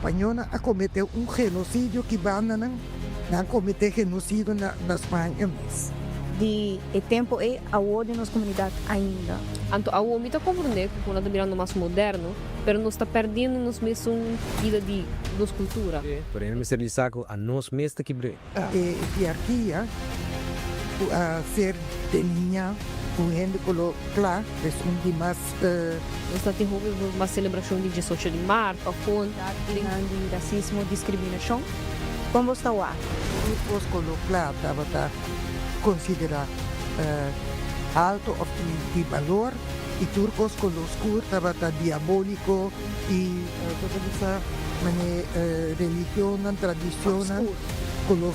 Spañolnan a kometé un genosidio ki bandanan nan kometé genosidio na na Spaña mes. Di e tempo ei awor den nos komunidat ainda. Anto awor mi ta komprondé ku ku nan ta birando mas moderno, pero nos ta pèrdiendo nos mesun bida di nos kultura. Pero e mester di sa ku a nos mes ta kibr'é. E hierarkia ku a ser delineá ku hende koló kla esun di mas. Nos ta tin hopi mas selebrashon di diesocho di mart òf kon. Nan di rasismo, diskriminashon. Kon bos ta wak? Tur kos koló kla tabata konsiderá alto òf di balor i tur kos koló skur tabata diabóliko i kon ta bisa manera religionnan, tradishonnan koló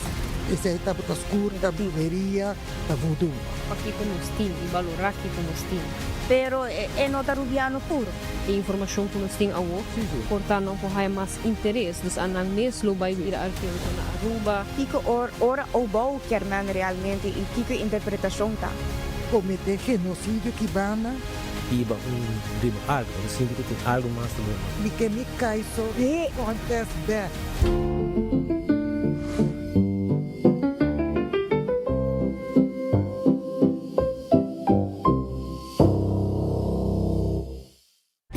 esei tabata skur, ta bruheria. Ta voodoo. Pa kiko nos tin i balorá kiko nos tin. Pero e no ta rubiano puro. E informashon ku nos tin awor por ta nan por haya mas interes, dus a nan mes lo bai bira arkeologo na Aruba. Kiko ora Obou kier men realmente i kiko e interpretashon ta? Komete genosidio ki banda. Biba un riba algu, bo ta sinti ku tin algu mas ta bira. Mi ke mi kai so contest bek.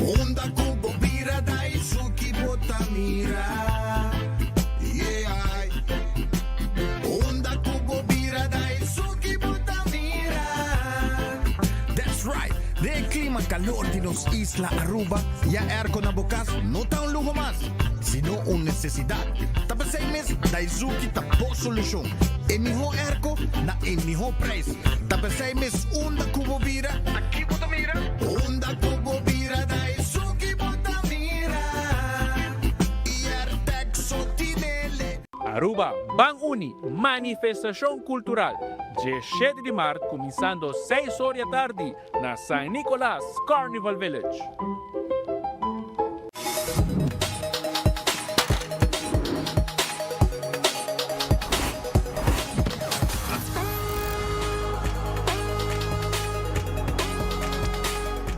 Unda ku bo bira dai su ki bo ta mira yeah. Unda ku bo bira dai su ki bo ta mira. That's right, den e klima kalor di nos isla Aruba, ya airco na bo kas no ta un luho mas, sino un nesesidat. Ta p'esei mes Daizuki ta bo solushon. E mihó airco na e mihó prijs. Ta p'esei mes unda ku bo bira, aki bo ta mira. Unda ku bo bira Daizuki bo ta mira. I Airtec so tinele. Aruba Ban Uni, Manifestacion Cultural, dje shete di mart cuminsando seis or di atardi na San Nicolas Carnival Village.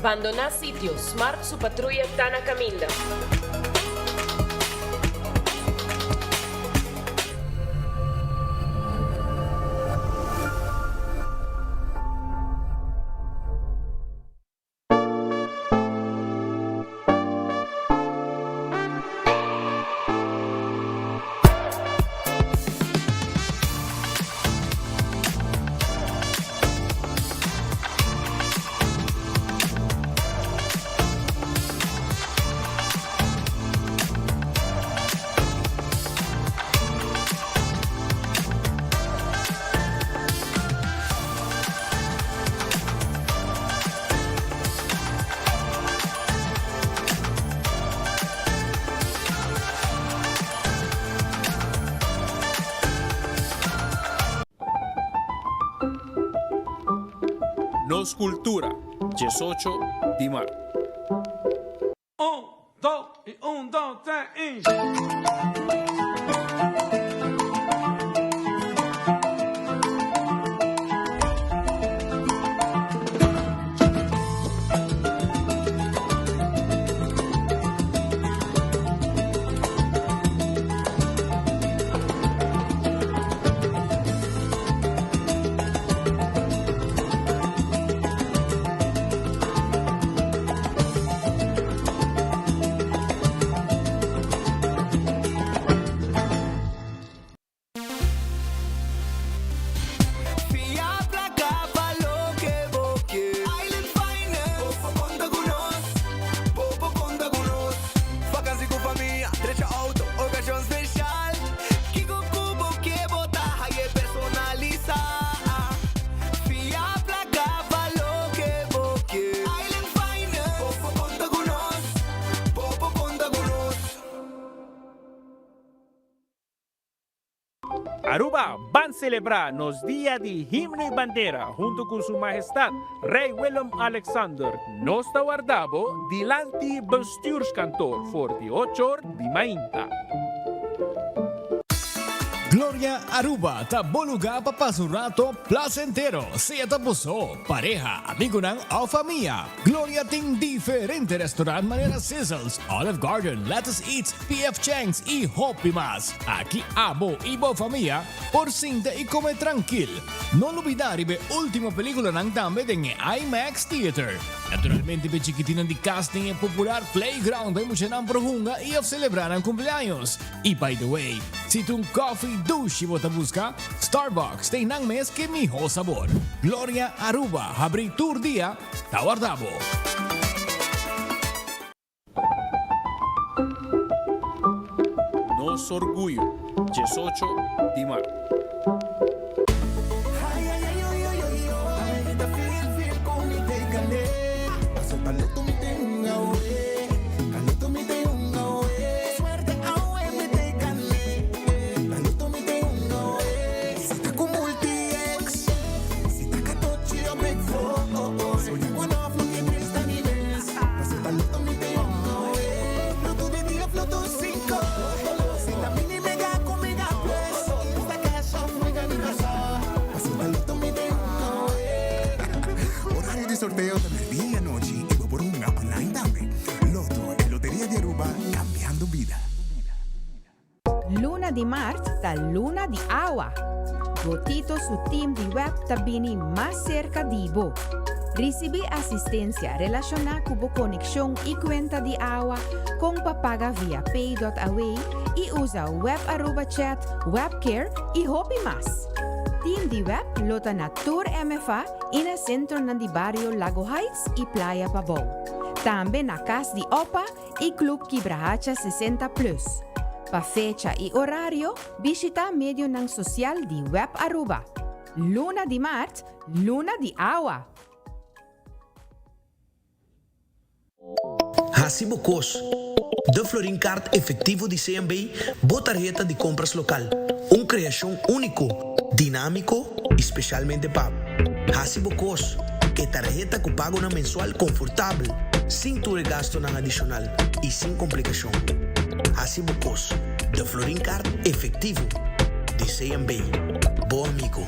Bandoná sitio, Smart su patruya ta na kaminda. Nos Cultura, diesocho di mart. Un, dos i un, dos, tres i. Fia placa pa loke bo ke. Island Finance. Bo por conta cu nos. Bo por conta cu nos. Vakantie cu famia, drecha auto, ocasion special. Kico cu bo ke bo ta haye personalisa. Fia placa pa loke bo ke. Island Finance. Bo por conta cu nos. Bo por conta cu nos. Aruba ban celebra nos Dia di Himno y Bandera hunto cu Su Mahestad Rey Willem Alexander. Nos ta warda bo dilanti Bestuurskantoor for di ocho or di mainta. Gloria. Gloria Aruba ta bo lugar pa pasa un rato placentero, sea ta bo so, pareha, amigonan of famia. Gloria tin diferente restaurant manera Sizzles, Olive Garden, Lettuce Eats, PF Chang's y hopi mas. Aki abo y bo famia por sinta y come trankil. No lubida riba e ultimo peliculanan tambe den e IMAX Theater. Naturalmente p'e chikitinnan di cas tin e popular playground pa e muchanan por hunga y of celebra nan cumpleaños. Y by the way, si ta un coffee dushi bo ta busca, Starbucks ta einan mes ke miho sabor. Gloria Aruba habri tur dia ta warda bo. Nos orguyo, 18 di mart. Horario di sorteo ta merdia y anochi y bo por hunga online tambe. Lotto, e loteria di Aruba, cambiando bida. Luna di mart ta luna di awa. Botito su team di web ta bini mas serka di bo. Risibí asistensia relashoná ku bo konekshon i kuenta di awa, kon pa paga via Pay.awe i usa Web Aruba Chat, Webcare i hopi mas. Team di web lo ta na tur MFA i na sentronan di bario Lago Heights i Playa Pabou. Tambe na Kas di Opa i Club Kibrahacha 60 Plus. Pa fecha i orario, bishita medionan sosial di Web Aruba. Luna di mart, luna di awa! Hasi bo kos. De Florin Card Efectivo di CMB, bo tarheta di compras local. Un creacion unico, dinamico y specialmente pa bo. Hasi bo kos. E tarheta ku pagonan mensual konfortabel, sin tur e gastonan adishonal i sin komplikashon. Hasi bo kos. De Florin Card Efectivo di CMB. Bo amigo.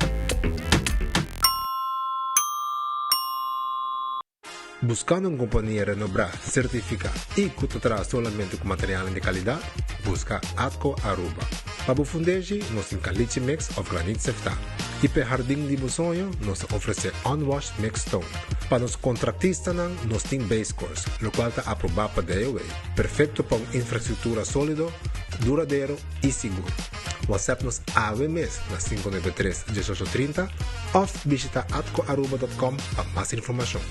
Buskando un kompania renobrá, sertifiká i ku ta traha solamente ku materialnan di kalidat? Buska Atco Aruba. Pa bo fundeshi, nos tin caliche mix òf granit seftá. I p'e hardin di bo soño, nos ta ofresé unwashed mixed stone. Pa nos kontraktistanan, nos tin base course, lokual ta aprobá pa DOW, perfekto pa un infrastruktura sólido, duradero i sigur. WhatsApp nos awe mes na 593 1830 òf bishita atcoaruba.com pa mas informashon.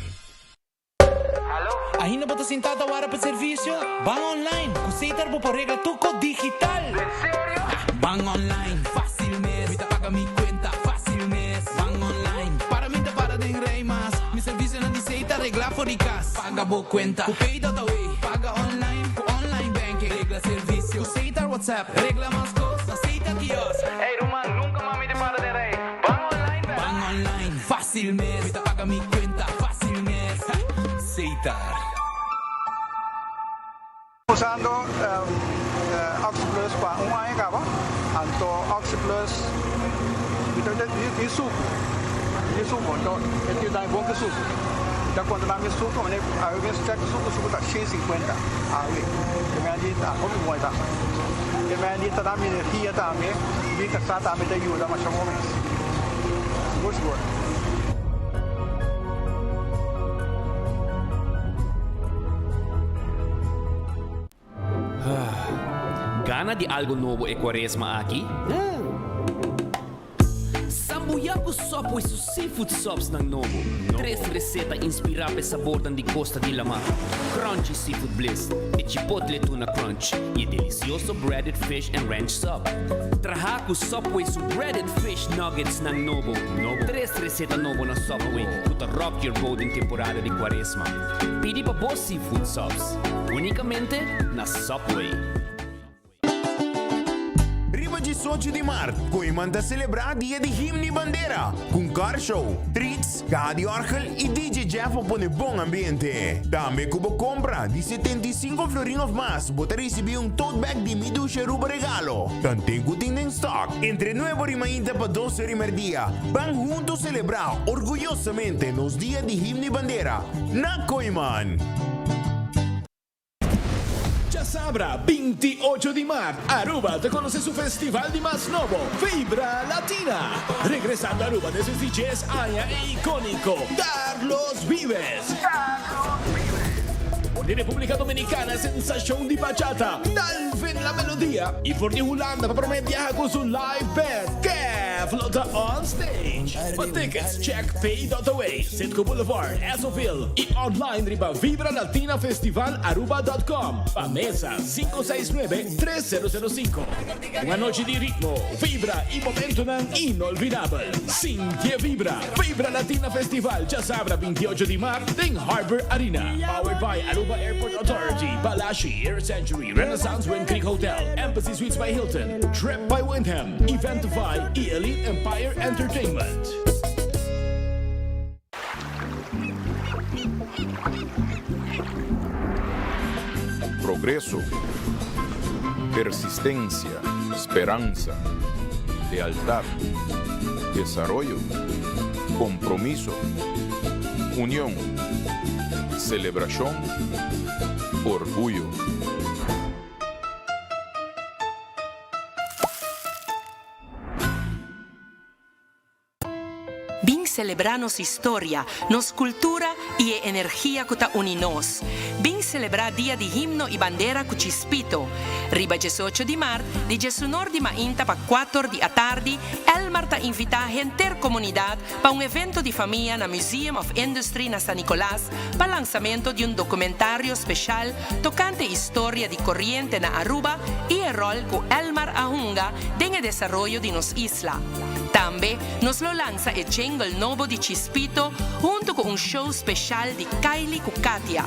Ainda bo ta sintá ta wara pa servisio? Ban online! Ku Setar bo por regla tur kos digital! Den serio? Ban online, fásil mes! Mi ta paga mi kuenta, fásil mes! Ban online, para mi ta para den rei mas! Mi servisionan di Setar reglá for di kas! Paga bo kuenta ku Pay.awe! Paga online ku online banking! Regla servisio ku Setar WhatsApp! Regla mas kos na Setar Kiosk! Ey ruman, nunka mas mi ta para den rei! Ban online bèk! Ban online, fásil mes! Mi ta paga mi kuenta, fásil mes! Setar. Usando Oxi Plus pa un aña caba, anto Oxi Plus mi ta di sucu, di sucu, anto e tin dai bon ki sucu. Mi ta controla mi sucu, mane awe mes check sucu, sucu ta 150 awe, te mea di ta hopi bon e ta. Te mea di ta da mi energia tambe, mi casa tambe ta yuda masha bon mes. Sigur sigur. Gana di algo nobo e cuaresma aki? Sambuya cu Subway su seafood subs nan nobo. Tres receta inspira p'e sabornan di costa di lama, Crunchy Seafood Bliss, e Chipotle Tuna Crunch y e delicioso Breaded Fish and Ranch Sub. Traha cu Subway su Breaded Fish Nuggets nan nobo. Tres receta nobo na Subway cu ta rock your boat den temporada di cuaresma. Pidi pa bo seafood subs. Unicamente na Subway. Riba dje. 18 di mart, Kooyman ta selebrá Dia di Himno i Bandera ku un car show, treats, kaha di òrgel i DJ Jeff pa pone bon ambiente. Tambe ku bo kompra di 75 florin òf mas bo ta risibí un tote bag di Mi Dushi Aruba regalo. Tanten ku tin den stock. Entre nuebe ora i mainta pa dos ora i merdia, ban huntu selebrá orguyosamente nos Dia di Himno i Bandera na Kooyman! Djasabra, 28 di mart, Aruba ta conoce su festival di mas nobo, Vibra Latina. Regresando Aruba despues di djes aña e iconico Carlos Vives. For di Republica Dominicana sensacion di bachata, Dalvin La Melodia. Y for di Hulanda pa prome biaha cu su live band, Kev lo ta on stage. Pa tickets check pay.away, Citgo Boulevard, Essoville y online riba vibralatinafestivalaruba.com. Pa mesa 569 3005. Un anochi di ritmo, vibra y momentonan inolvidabel. Sinti e vibra! Vibra Latina Festival djasabra 28 di mart den Harbor Arena. Powered by Aruba Airport Authority, Balashi, Air Century, Renaissance Wind Creek Hotel, Embassy Suites by Hilton, Trip by Wyndham, Eventify y Elite Empire Entertainment. Progreso, persistencia, speransa, lealtad, desaroyo, compromiso, union, celebracion, orguyo. Bin selebrá nos historia, nos kultura i e energia ku ta uni nos. Bin selebrá Dia di Himno i Bandera ku Chispito. Riba diesocho di mart, di diesunor di mainta pa kuator di atardi, Elmar ta invitá henter komunidat pa un evento di famia na Museum of Industry na San Nicolas pa lansamento di un dokumentario speshal tokante historia di koriente na Aruba i e ròl ku Elmar a hunga den e desaroyo di nos isla. Tambe nos lo lansa e jingle nobo di Chispito hunto ku un show speshal di Kylie ku Katia.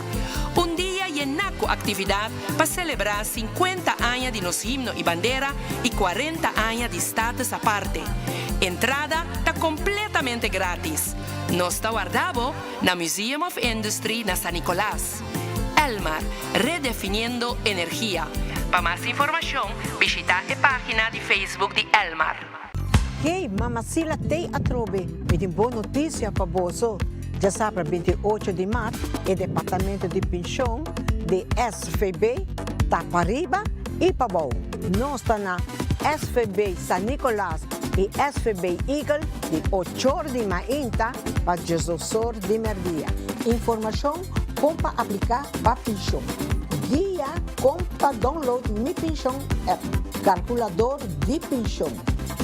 Un dia yená ku aktividat pa selebrá sinkuenta aña di nos himno i bandera i kuarenta aña di Status Aparte. Entrada ta kompletamente grátis. Nos ta warda bo na Museum of Industry na San Nicolas. Elmar, redefiniendo energia. Pa mas informashon bishita e página di Facebook di Elmar. Hey, Mama Sila tei atrobe, mi tin bon notisia pa boso. Djasabra 28 di mart e departamento di penshon di SVB ta pariba i pabou. Nos ta na SVB San Nicolas i SVB Eagle di ochor di mainta pa diesdosor di merdia. Informashon kon pa apliká pa penshon. Guia kon pa download Mi Penshon app. Kalkulador di penshon.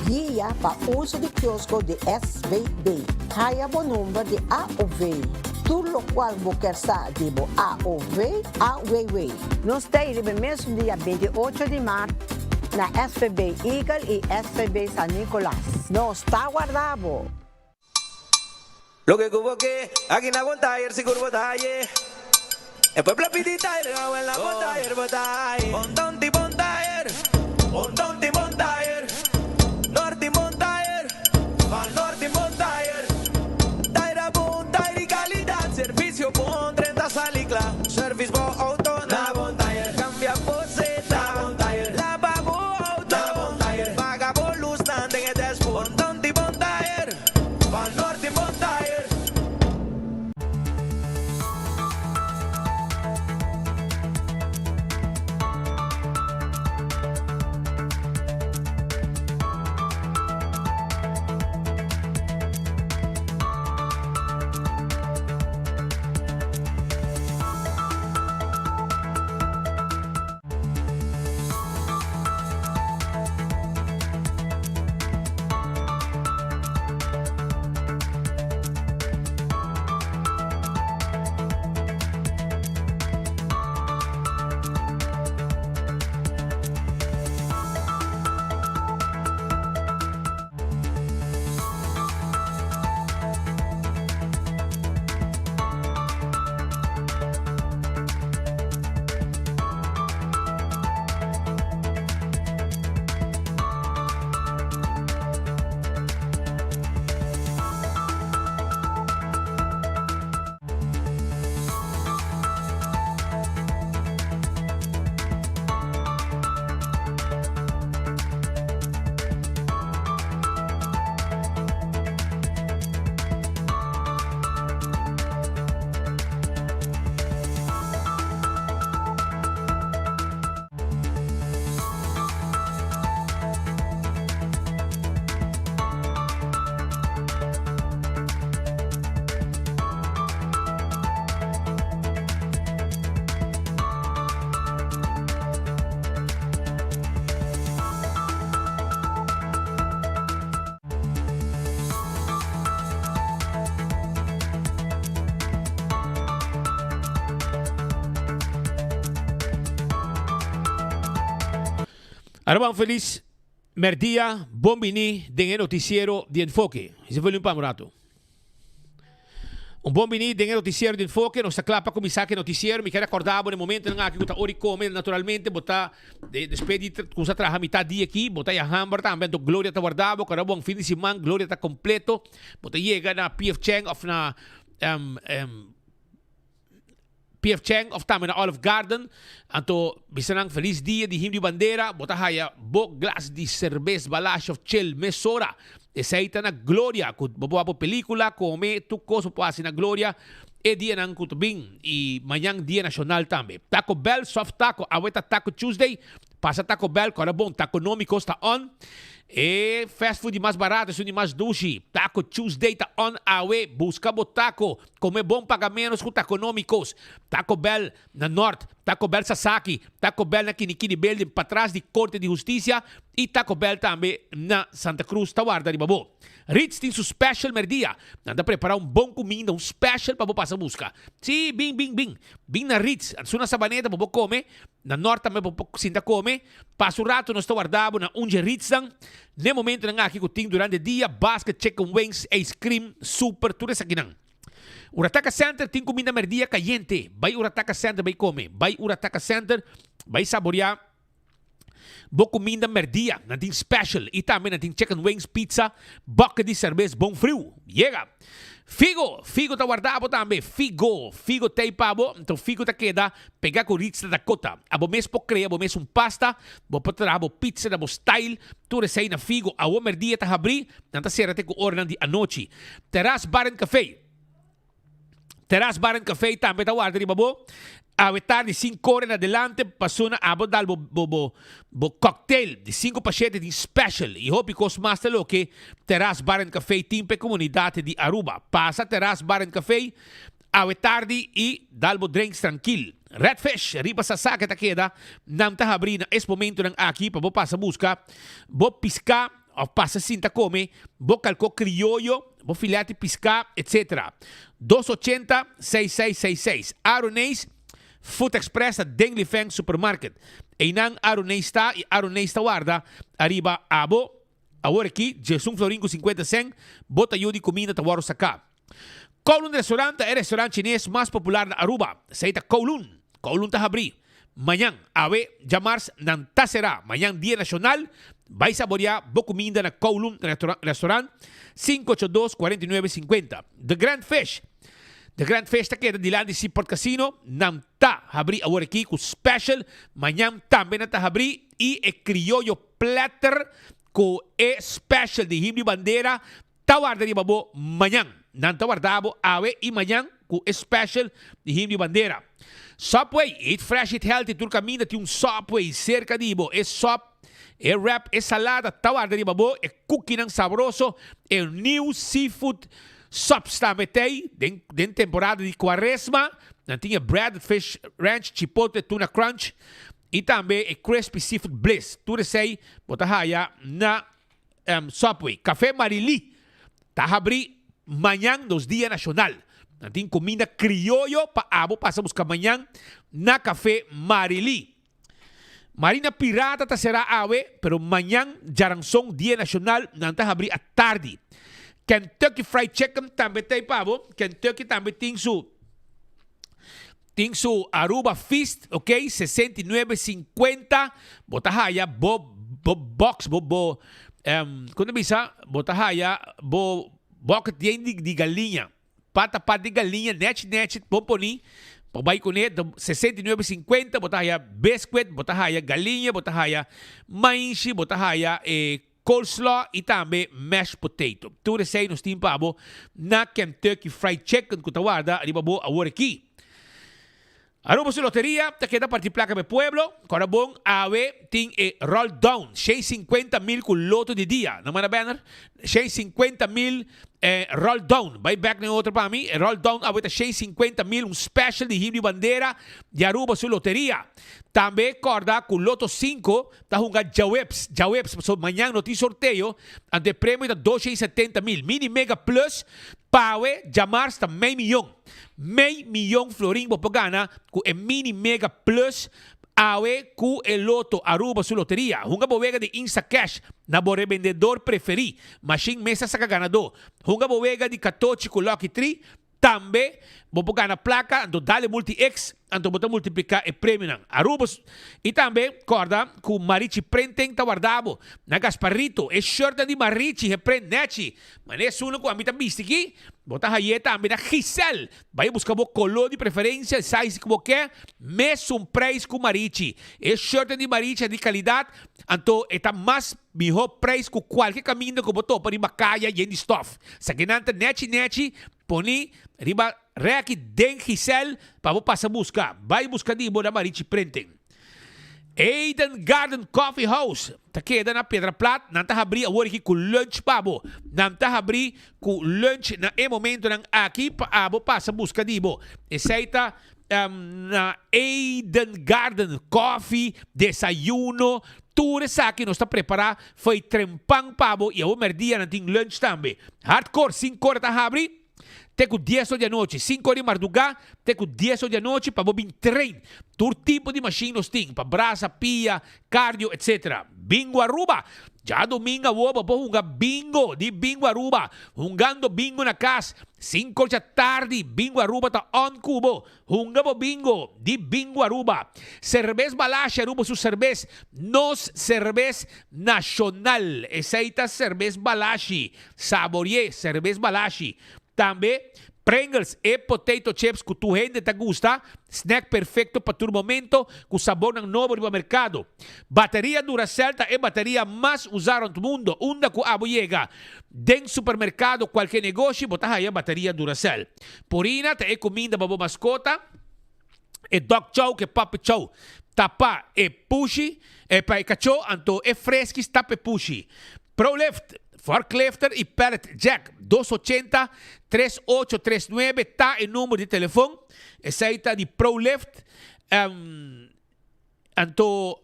Guia pa uso di kiosko di SVB. Haya bo number di AOV. Tur lokual bo ker sa di bo AOV, AWW. Nos ta ei riba e mesun dia 28 di mart na SVB Eagle i SVB San Nicolas. Nos ta warda bo! Loke ku bo ke, aki na bon tayer sigur bo ta haye. E pueblo a pidi tayer, awel na bon tayer bo ta haye. Bon tonti bon tayer, bon tonti bon tayer, norti bon tayer, van norti bon tayer. Tayer a bon tayer di kalidat, servisio bon, drenta sali kla. Service bo auto na bon tayer, kambia bo seta na bon tayer, laba bo auto na bon tayer, paga bo lusnan den e dashboard. Bon tonti bon tayer. Van Norte Bon Tire. Aruba un felis merdia, bon bini den e noticiero di Enfoke. Hisa volume pa un rato. Un bon bini den e noticiero di Enfoke. Nos ta kla pa kuminsá ku e noticiero. Mi ker rekordá bo den momentonan aki ku ta ora di kome, naturalmente bo ta despues di kuminsá traha mitá dia aki, bo ta ya hamber tambe, anto Gloria ta warda bo. Kòrda bo un fin di siman Gloria ta kompleto. Bo ta yega na PF Chang òf na PF Chang of tambe na Olive Garden. Anto bisa nan feliz dia di Himno di Bandera. Bo ta haya bo glas di cerbes, balashi of chel mesora. Esey ta na Gloria. Cu bo por wak bo pelicula, come, tur cos bo por haci na Gloria e dianan cu ta bin. Y mañan Dia Nacional tambe. Taco Bell soft taco. Awe ta Taco Tuesday. Pasa Taco Bell, kòrda bon, Taconomicos ta on. E fast food di mas barato, esun di mas dushi. Taco Tuesday ta on awe. Buska bo taco. Come bon paga menos cu Taconomicos. Taco Bell na Nort, Taco Bell Sasaki, Taco Bell na Kinikini Building patras di Corte di Husticia y Taco Bell tambe na Santa Cruz ta warda riba bo. Ritz tin su special merdia. Nan ta prepara un bon cuminda, un special pa bo pasa busca. Si, bin, bin, bin. Bin na Ritz. Ansu na Sabaneta bo por come. Na Nort tambe bo por sinta come. Pasa un rato nos ta warda bo na un dje Ritznan. N'e momentonan aki ku tin durante dia, basket, chicken wings, ice cream, super, tur esakinan. Urataka Center tin kuminda merdia kayente. Bai Urataka Center bai kome. Bai Urataka Center bai saboreá bo kuminda merdia. Nan tin special i tambe nan tin chicken wings, pizza, bucket di serbes bon friu. Yega! Figo! Figo ta warda bo tambe. Figo! Figo t'ei pa bo. Nton figo ta keda pega ku Ritz na Dakota. Abo mes por krea bo mes un pasta, bo por traha bo pizza na bo style. Tur esei na Figo. Awo merdia ta habrí, nan ta sera te ku oranan di anochi. Terras Bar and Café. Terras Bar and Café tambe ta warda riba bo. Awe tardi sink'ora en adelante pasó na abo dal bo bo bo bo cocktail di sinku pa shete tin special y hopi cos mas ta loke Terras Bar and Café tin pa e comunidad di Aruba. Pasa Terras Bar and Café awe tardi y dal bo drinks trankil. Red Fish riba Sasake ta keda, nan ta habri na es momentonan aki pa bo pasa busca bo pisca Of pasa sinta come bo calco crioyo, bo filete pisca, etc. Dos ochenta, seis seis seis seis. Aroneis Food Express ta den Lifeng Supermarket. Eynan Aroneis ta y Aroneis ta warda ariba abo. Awor aki, djesun florin cu cincuenta cent, bo tayo di cuminda ta worde saca. Kowloon Restaurant ta e restaurant chines mas popular na Aruba. Esey ta Kowloon. Kowloon ta habri mañan, awe, djamars, nan ta sera. Mañan Dia Nacional, bay saborea bo cuminda na Kowloon Restaurant, 582 49 50. The Grand Fish. The Grand Fish ta keda dilanti Seaport Casino. Nan ta habri awor aki cu special. Mañan tambe nan ta habri y e Criollo Platter cu e special di Himno y Bandera Ta warda riba bo mañan. Nan ta warda bo awe i mañan ku e special di Himno di Bandera. Subway, eat fresh, eat healthy, tur kaminda tin un Subway serka di bo. E sop, e wrap, e salada ta warda riba bo, e kukinan sabroso, e new seafood subs tambe t'ei den den temporada di kuaresma. Nan tin e breaded fish ranch, chipotle tuna crunch i tambe e crispy seafood bliss. Tur esei bo ta haya na Subway. Café Marilí ta habrí mañan nos Dia Nacional. Nan tin cuminda crioyo pa abo pasa busca mañan na Café Marilí. Marina Pirata ta cerá awe, pero mañan djaranson Dia Nacional nan ta habrí atardi. Kentucky Fried Chicken tambe ta ei pa bo. Kentucky tambe tin su tin su Aruba Feast, ok, 69.50, bo ta haya bo bo box, bo bo um, kon ta bisa, bo ta haya bo bucket yen di, di galiña, pata pat di galiña, nechi nechi, bon poni, bo bai kuné, 69.50, bo ta haya biscuit, bo ta haya galiña, bo ta haya mainshi, bo ta haya e Coleslaw y tambe mashed potato. Tur esey nos tin pa bo na Kentucky Fried Chicken cu ta warda riba bo awor aki. Aruba su loteria ta keda parti placa pa e pueblo. Cora bon awe tin e roll down shei cincuenta mil cu loto di dia. No manda banner? Shei cincuenta mil e roll down. Bay bek na e otro pa mi. E roll down awe ta shei cincuenta mil un special di Himno y Bandera di Aruba su loteria. Tambe corda cu loto cinco Ta hunga djaweps, djaweps, pasobra mañan no tin sorteo, anto e premio ta 270 mil. Mini Mega Plus pawe djamars ta mei miyon. Mei miyon florin bo por gana ku e Mini Mega Plus. Awe ku e Lotto Aruba su loteria, hunga bo wega di Instacash na bo rebendedor preferí. Mashin mes a saka ganadó. Hunga bo wega di katochi ku Lucky Tree, tambe bo por gana plaka, anto dale Multi X, anto bo ta multipliká e premionan. Aruba su. I tambe kòrda ku Marichi Printing ta warda bo na Gasparito. E shirtnan di Marichi he print nèchi. Manera esunnan ku ami ta bisti aki, bo ta haye tambe na Giselle. Bai buska bo koló di preferensia, e size ku bo ke, mesun preis ku Marichi. E shirtnan di Marichi a di kalidat, anto e ta mas mihó preis ku kualke kaminda ku bo topa riba kaya yen di stòf. Sakinan ta nèchi nèchi poni riba rèki den Giselle pa bo pasa buska. Bai buska di bo na Marichi Printing. Eden Garden Coffee House ta keda na Piedra Plat. Nan ta habrí awor aki ku lunch pa bo. Nan ta habrí ku lunch na e momentonan aki pa abo pasa buska di bo. Esei ta na Eden Garden Coffee, desayuno, tur esaki nos ta prepará fo'i trempan pa bo i awor mèrdia nan tin lunch tambe. Hardcore, sinku ora ta habrí. te ku dies or di anochi, sinku or di mardugá te ku dies or di anochi pa bo bin train. Tur tipo di mashin nos tin, pa brasa, pia, cardio etc. Bingo Aruba! Djadomingo awor bo por hunga bingo di Bingo Aruba. Hungando bingo na kas, sinku or djatardi Bingo Aruba ta on ku bo. Hunga bo bingo di Bingo Aruba. Cerbes Balashi Aruba su cerbes, nos cerbes nacional. Esey ta Cerbes Balashi. Saborié Cerbes Balashi. Tambe Pringles e potato chips cu tur hende ta gusta, snack perfecto pa tur momento cu sabornan nobo riba mercado. Bateria Duracell ta e bateria mas usa rond mundo, unda cu abo yega den supermercado cualke negoshi bo ta haya bateria Duracell. Purina ta e kuminda pa bo maskota, e dog chow ku e puppy chow ta pa e pushi, e pa e kachó, anto e freskis ta pa e pushi. Prolift, forklifter i pallet jack, dos ochenta, tres ocho tres nuebe ta e number di telefon, esei ta di Prolift, anto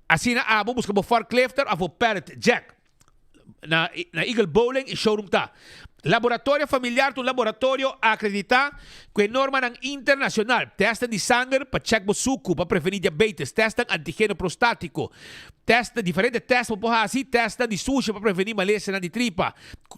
asina abo buska bo forklifter of bo pallet jack. Na na Eagle Bowling e showroom ta. Laboratorio Familiar ta un laboratorio akreditá ku e normanan internashonal. Tèstnan di sanger pa chèk bo suku pa prevení diabetes, tèstnan antigeno prostátiko, tèstnan diferente tèst bo por hasi, tèstnan di sushi pa prevení malesanan di tripa,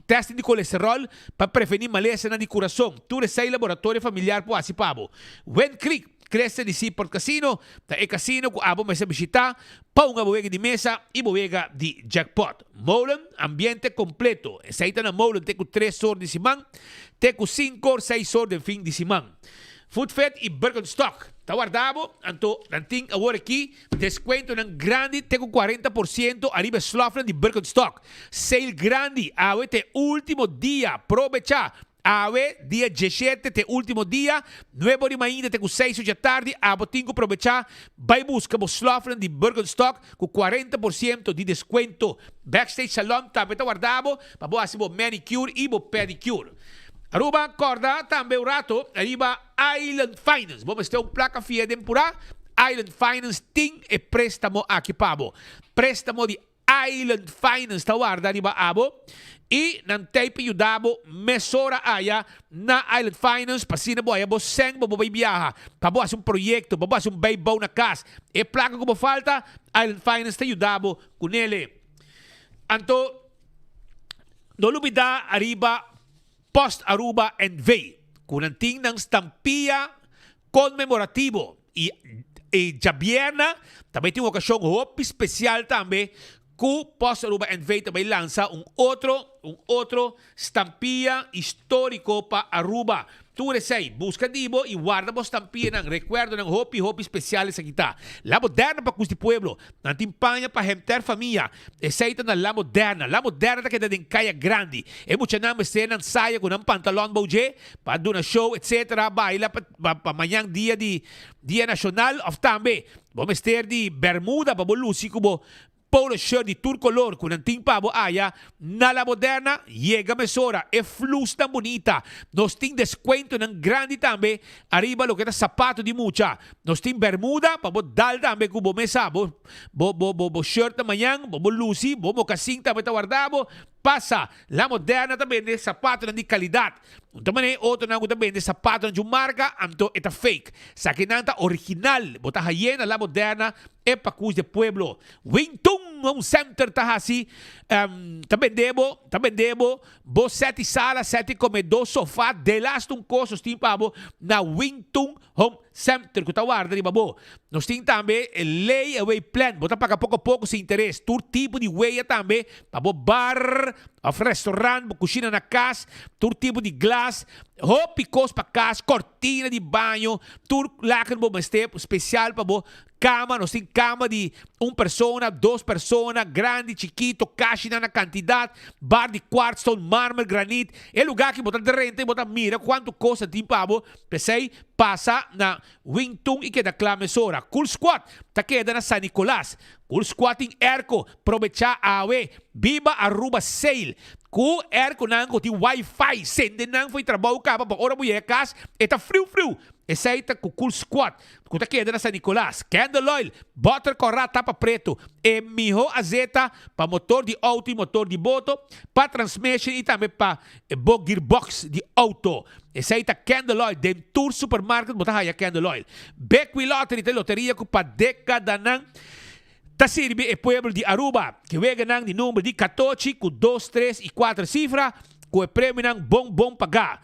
tèstnan di kolesteròl pa prevení malesanan di kurason. Tur esei Laboratorio Familiar por hasi pa bo. Wind Creek. Cresta di Seaport Casino ta e casino cu abo mester bishita pa hunga bo wega di mesa y bo wega di jackpot. Molen, ambiente completo. Esey ta na Molen te cu tres or di siman te cu cinco or seis or den fin di siman. Food Fit y Birkenstock ta warda bo, anto nan tin awor aki descuentonan grandi te cu 40% ariba e slofnan di Birkenstock. Sale grandi, awe ta e ultimo dia, probecha! Awe, dia dieshete, t'e ultimo dia, nuebe ora di mainta te ku seis ora dja tardi, abo tin ku probechá bai buska bo slòfnan di Birkenstock ku 40% di deskuento. Backstage Salon tambe ta warda bo pa bo hasi bo manicure i bo pedicure. Aruba, kòrda tambe un rato riba Island Finance. Bo mester un plaka fia den purá? Island Finance tin e préstamo aki pa bo. Préstamo di Island Finance ta warda riba abo y nan tey pa yuda bo mesora aya na Island Finance pa asina bo haya bo sèn pa bo bay biaha, pa bo hasi un proyecto, pa bo hasi un bijbouw na cas. E placa cu bo falta, Island Finance ta yuda bo cu nele. Anto no lubida ariba Post Aruba NV cu nan tin nan stampia conmemorativo y e djabièrnè ta bay tin un ocasion hopi special tambe cu Post Aruba NV ta bay lansa un otro un otro stampia historico pa Aruba. Tur esey busca di bo y warda bo stampianan, recuerdonan hopi hopi special esaki ta. La Moderna pa cus di pueblo, nan tin paña pa henter famia. Esey ta na La Moderna. La Moderna ta keda den Caya Grandi. E muchanan mester nan saya cu nan pantalon bou dje pa duna show etc. Baila pa pa mañan dia di dia nacional of tambe bo mester di bermuda pa bo luci cu bo polo shirt di tur color cu nan tin pa bo aya na La Moderna yega mesora e flusnan bunita nos tin descuentonan grandi tambe ariba loke ta sapato di mucha nos tin bermuda pa bo dal tambe cu bo mesa bo bo bo bo shirt na mañan bo bo luci bo mocasin tambe ta warda bo. Pasa, La Moderna ta bende sapatonan di calidad. Un ta manera e otronan cu ta bende sapatonan djun marca, anto e ta fake. Sakinan ta original. Bo ta haye na La Moderna e pacus de pueblo. Wingtung Home Center ta haci, ta bende bo, ta bende bo, bo seti sala, seti comedor, sofa, delas un cos nos tin pa bo na Wingtung Home Center cu ta warda riba bo. Nos tin tambe lay away plan, bo ta paga poco poco sin interes. Tur tipo di weya tambe pa bo bar of restaurant, bo cushina na cas, tur tipo di glas, hopi cos pa cas, cortina di baño, tur laken bo mester special pa bo cama. Nos tin cama di un persona, dos persona, grandi, chikito, cashinan na cantidad, bar di quartzstone, marmer, granit. E lugar aki bo ta drenta y bo ta mira cuanto cos ta tin pa bo. P'esei, pasa na Wingtung i keda kla mesora. Cool Squad ta keda na San Nicolas. Cool Squad tin airco, probechá awe. Biba Aruba Sail. Ku airconan ku tin wifi, sende nan for di trabou kaba pa ora bo yega kas e ta friu friu. Esei ta ku Cool Squad ku ta keda na San Nicolas. Candle Oil, bòter kòrá tapa pretu, e mihó azeta pa motor di outo i motor di boto, pa transmission i tambe pa bo gearbox di outo. Esei ta Candle Oil. Den tur supermarket bo ta haya Candle Oil. Bequi Lottery ta e loteria cu pa decadanan ta sirbi e pueblo di Aruba. Ke weganan di number di catochi cu dos, tres y cuater cifra cu e premionan bon bon paga.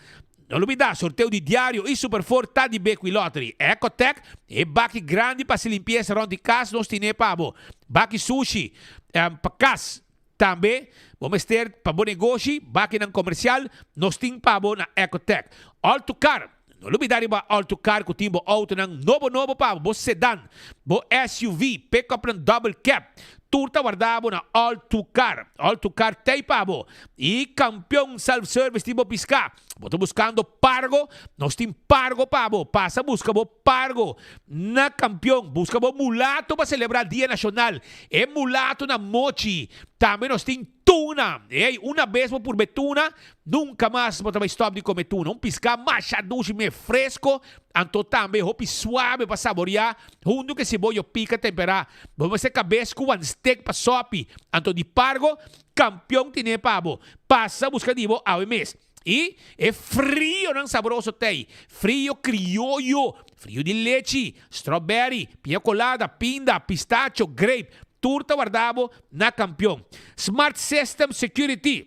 No lubida, sorteo di diario y Superfour ta di Bequi Lottery. Ecotec, e baki grandi pa haci limpieza rond di cas nos tine pa bo. Baki sushi pa cas. Tambe, bo mester pa bo negoshi, bakinan komersial, nos tin pa bo na Ecotec. All to Car, No lubida riba All to Car ku tin bo outonan nobo nobo pa bo, bo sedan, bo SUV, pick-upnan double cab, tur ta warda bo na All to Car. All to Car t'ei pa bo. I Kampion Self Service tin bo piská. Bo ta buskando pargo? Nos tin pargo pa bo. Pasa buska bo pargo na Kampion. Buska bo mulato pa selebrá Dia Nashonal. E mulato na mochi. Tambe nos tin tuna. Ey, una bes bo purbe tuna, nunka mas bo ta bai stòp di kome tuna. Un piská masha dushi, mei fresko, anto tambe hopi suabe pa saboriá huntu ku e siboyo pika temperá. Bo mester kabes ku wan stek pa sòpi. Anto di pargo, Kampion tine pa bo. Pasa buska di bo awe mes. I e frionan sabroso t'ei. Frio krioyo, frio di lechi, strawberry, piña colada, pinda, pistacho, grape, tur ta warda bo na Kampion. Smart System Security,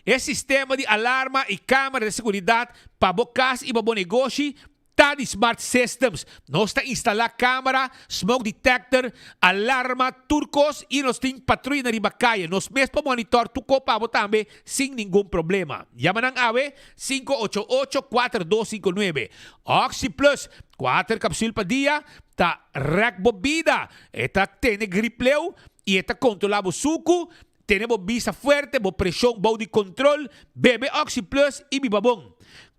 e sistema di alarma i kamera di seguridat pa bo kas i pa bo negoshi Ta di Smart Systems. Nos ta instalá kámara, smoke detector, alarma, tur kos i nos tin patruya na riba kaya. Nos mes por monitor tur kos pa bo tambe sin ningun problema. Yama nan awe, 588 4259. Oxi Plus, kuater kapsul pa dia, ta rèk bo bida. E ta tene grip leu i e ta kontrolá bo suku, tene bo bisa fuerte, bo preshon bou di kontrol. Bebe Oxi Plus i biba bon.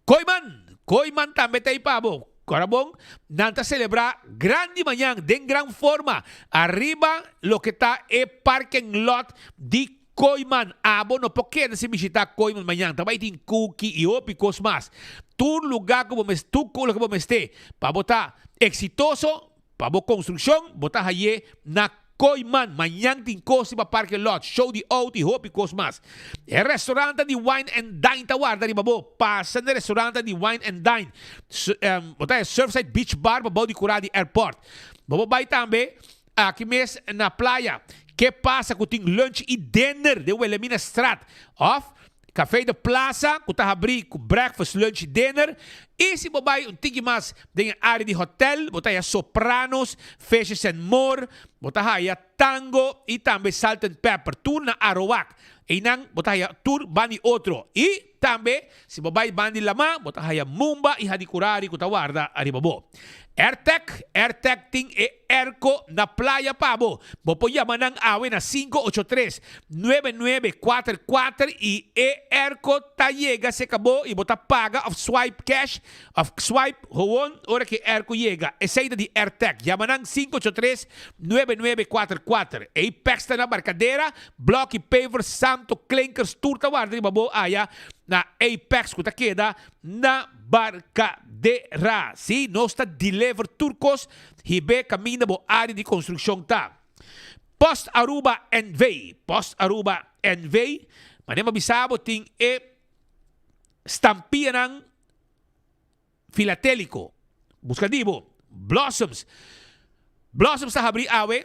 Kooiman! Kooiman tambe ta ei pa bo. Ora bon, nan ta selebrá grandi mañan den gran forma ariba loke ta e parking lot di Kooiman. Abo no por keda sin bishitá Kooiman mañan. Ta bai tin kuki i hopi kos mas. Tur lugá ku bo mes, tur loke bo mester pa bo ta eksitoso, Pa bo konstrukshon bo ta hay'é na Kooiman. Mañan tin kos riba parke lot, show di outo i hopi kos mas. E restaurantnan di Wine and Dine ta warda riba bo. Pasa na e restaurantnan di Wine and Dine. Bo ta haya Surfside Beach Bar pa bou di kurá di airport. Bo por bai tambe aki mes na playa. Ke pasa ku tin lunch i dinner den Wilhelminastraat òf Café de Plaza cu ta habri cu breakfast, lunch y dinner. Y si bo bay un tiki mas den e area di hotel, bo ta haya Sopranos, Fishes and More, bo ta haya Tango y tambe Salt and Pepper, tur na Arowak. Eynan bo ta haya tur ban di otro. Y tambe si bo bay ban di lama, bo ta haya Mumba y Hadicurari cu ta warda ariba bo. Airtec, Airtec tin e airco na playa pa bo. Bo por yama nan awe na 583 9944 y e airco ta yega cerca bo y bo ta paga of swipe cash of swipe gewoon ora cu e airco yega. Esey ta di Airtec. Yama nan 583 9944. Apex ta na Barcadera, Bloki, Pavers, Santo, Klinkers tur ta warda riba bo aya na Apex cu ta keda na Barcadera. Sí, nos ta deliver tur cos hib'é caminda bo área di construccion ta. Post Aruba NV, Post Aruba NV, manera mi a bisa bo tin e stampianan filatélico. Busca di bo. Blossoms. Blossoms ta habri awe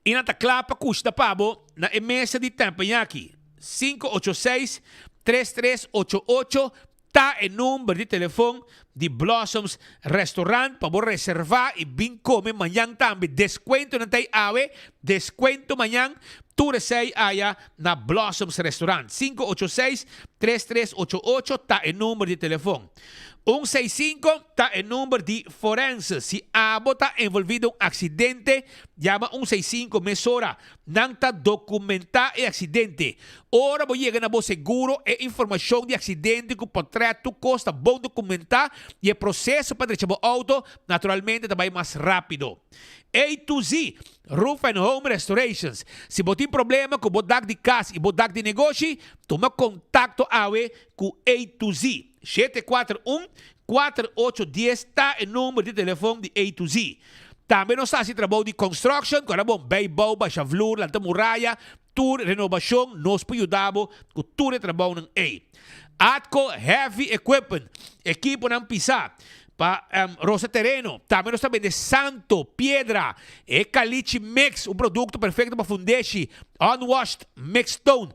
y nan ta cla pa cushta pa bo na e mesa di Teppanyaki. 586 3388 ta e number di telefon di Blossoms Restaurant pa bo reserva y bin come mañan tambe. Descuento nan ta y awe, descuento mañan. Tur esey aya na Blossoms Restaurant. 586 3388 ta e number di telefon. Un seis sinku ta e number di forense. Si abo ta envolvi den un accidente, yama un seis sinku mesora. Nan ta documenta e accidente. Ora bo yega na bo seguro, e informacion di accidente cu potret tur cos ta bon documenta y e proceso pa drecha bo auto naturalmente ta bay mas rapido. A to Z, Roof and Home Restorations. Si bo tin problema cu bo dak di cas y bo dak di negoshi, tuma contacto awe cu A to Z. 741 4810 ta e number di telefon di A to Z. Tambe nos ta haci trabou di construction, cu era bon bijbouw, basha vloer, lanta muraya, tur renobacion, nos por yuda bo cu tur e trabounan ey. Atco Heavy Equipment, ekiponan pisa pa rosa tereno. Tambe nos ta bende santo, piedra, e caliche mix, un producto perfecto pa fundeshi, unwashed mixed stone,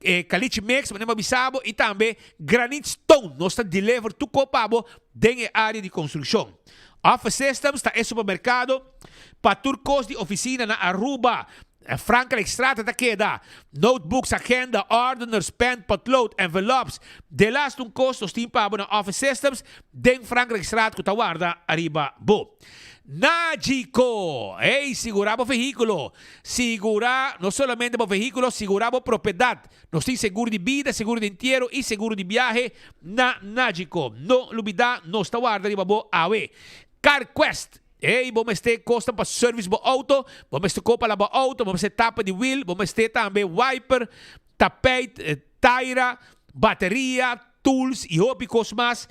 e caliche mix, manera mi a bisa bo, y tambe granite stone. Nos ta deliver tur cos pa bo den e area di construccion. Office Systems ta e supermercado pa tur cos di oficina na Aruba. Frankrijkstraat ta keda. Notebooks, agenda, ordeners, pen, potlood, envelops. Delas un kos nos tin pa bo na Office Systems den Frankrijkstraat ku ta warda ariba bo. Nagico! Ey, sigurá bo vehíkulo. Sigurá no solamente bo vehíkulo, sigurá bo propiedat. Nos tin seguro di bida, seguro di entiero i seguro di biahe na Nagico. No lubidá, nos ta warda riba bo awe. CarQuest! Ey, bo mester kosnan pa service bo auto, bo mester kopa laba auto, bo mester tapa di wiel, bo mester tambe wiper, tapijt, taira, bateria, tools y hopi kos mas.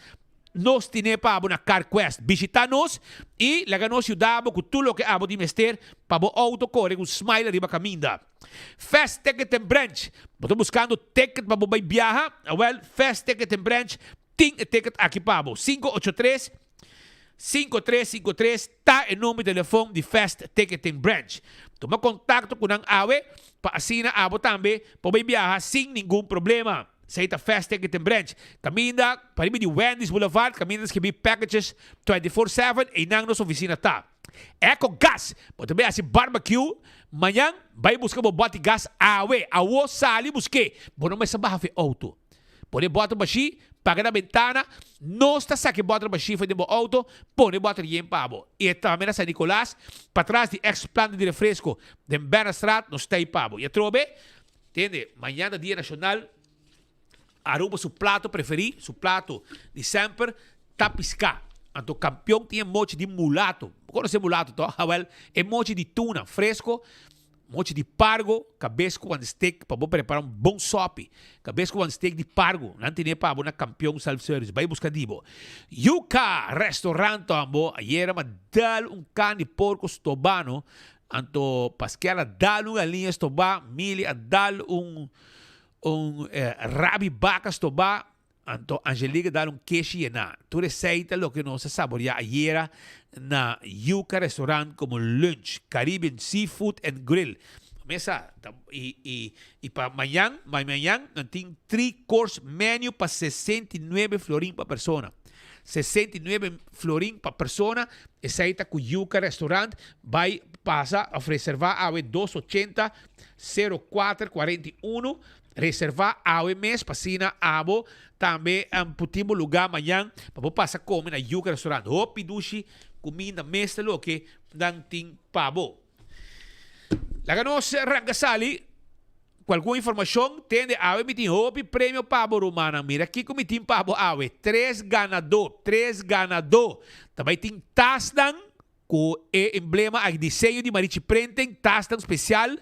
Nos tine pa bo na CarQuest. Bishita nos y laga nos yuda bo ku tur loke abo tin mester pa bo auto kore ku smile riba kaminda. Fast Ticket and Branch, Bo ta buskando ticket pa bo bai biaha? Awel, Fast Ticket and Branch tin e ticket aki pa bo. 583 5353 ta e number di telefon di Fast Ticketing Branch. Tuma kontakto ku nan awe pa asina abo tambe por bai biaha sin ningun problema. Esei ta Fast Ticketing Branch. Kaminda pariba di Wendy's Boulevard, kaminda ta skibi Packages 24/7, einan nos ofisina ta. Eco Gas, bo ta bai hasi barbecue mañan, bai buska bo bòti gas awe. Awo sali busk'é, bo no mester baha for e outo. Pone bòter bashí, paga na bentana, nos ta saka e bòter bashí for den bo outo, pone bòter yen pa bo. I e tambe na San Nicolas, patras di ex planta di refresco den Bernastraat, nos ta ei pa bo. I atrobe, tende, mañana ta Dia Nacional, Aruba su plato preferí, su plato di semper, ta piská. Anto kampion tin e mochi di mulato. Bo konosé mulato, tòg? Awèl, e mochi di tuna fresco, Mochi di pargo, kabes ku wan steak pa bo prepara un bon sopi. Kabes ku wan steak di pargo, nan tene pa bo na Kampion Self Service. Bai buska di bo. Yuka Restaurant bo ayera ma dal un kan di porko stobano, anto Paskel a dal un galiña stobá, Mili a dal un un rabi baka stobá, Anto Angelique dal un keshi yená. Tur esei ta loke nos a saboreá ayera na Yuca Restaurant komo lunch, Caribbean Seafood and Grill. Mesa ta i i i pa mañan, mai mañan nan tin three course menu pa 69 florin pa persona. 69 florin pa persona, esei ta ku Yuca Restaurant. Bai pasa òf reservá awe dos ochenta sero kuater kuarenta i unu. Reservá awe mes pa asina abo tambe por tin bo lugá mañan pa bo pasa kome na Yuca Restaurant. Hopi dushi kuminda mes ta loke nan tin pa bo. Laga nos ranka sali ku algun informashon. Tende awe mi tin hopi premio pa bo rumannan. Mira kiko mi tin pa bo awe. Tres ganadó, tres ganadó ta bai tin tasnan Ku e emblema aki diseño di Marichi Printing, tasnan spesial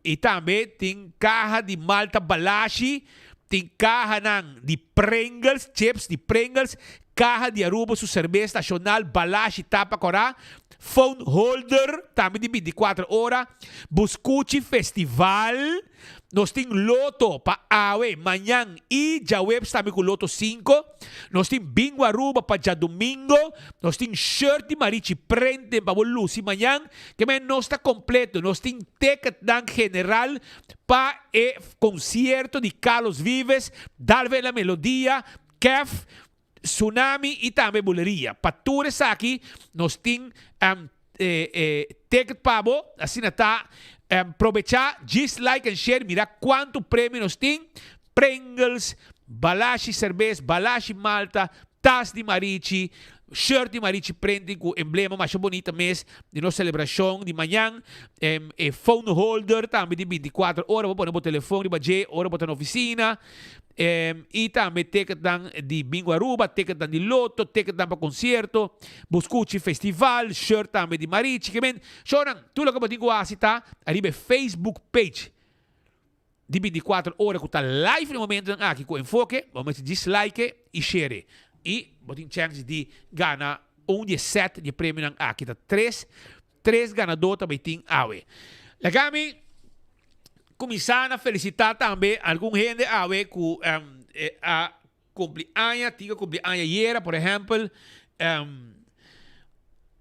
i tambe tin kaha di malta balashi, tin kahanan di Pringles, chips di Pringles, Caha di Aruba su cerbes nacional Balashi Tapa Cora, phone holder tambe di 24 ora, Buscuchi Festival, nos tin loto pa awe, mañan y djaweps tambe cu loto 5, nos tin Bingo Aruba pa djadomingo, nos tin shirt di Marichi Prenten pa bo luci mañan, ke men nos ta completo, nos tin ticketnan general pa e concierto di Carlos Vives, Dalve la Melodia, Kef, Tsunami y tambe Buleria. Pa tur esaki nos tin ticket pa bo, asina ta probecha, djis like and share, mira cuanto premio nos tin, Pringles, balashi cerbes, balashi malta, tas di marichi, shirt di marichi printing cu emblema masha bonita mes di nos celebracion di mañan, e phone holder tambe di 24 ora, bo pone bo telefon riba dje ora bo ta na oficina, Y tambe ticketnan di Bingo Aruba, ticketnan di Lotto, ticketnan pa concierto, Buscuchi Festival, shirt tambe di Marichi. Ke men, shownan, tur loke bo tin cu haci ta ariba e Facebook page di 24 ora cu ta live na e momentonan aki cu Enfoke, bo mester djis like y share. Y bo tin chance di gana un di e set di e premionan aki. Ta tres Tres ganadó ta bay tin awe. Laga mi cuminsa na felicita tambe algun hende awe cu a cumpli aña, tin cu cumpli aña ayera, por ehempel,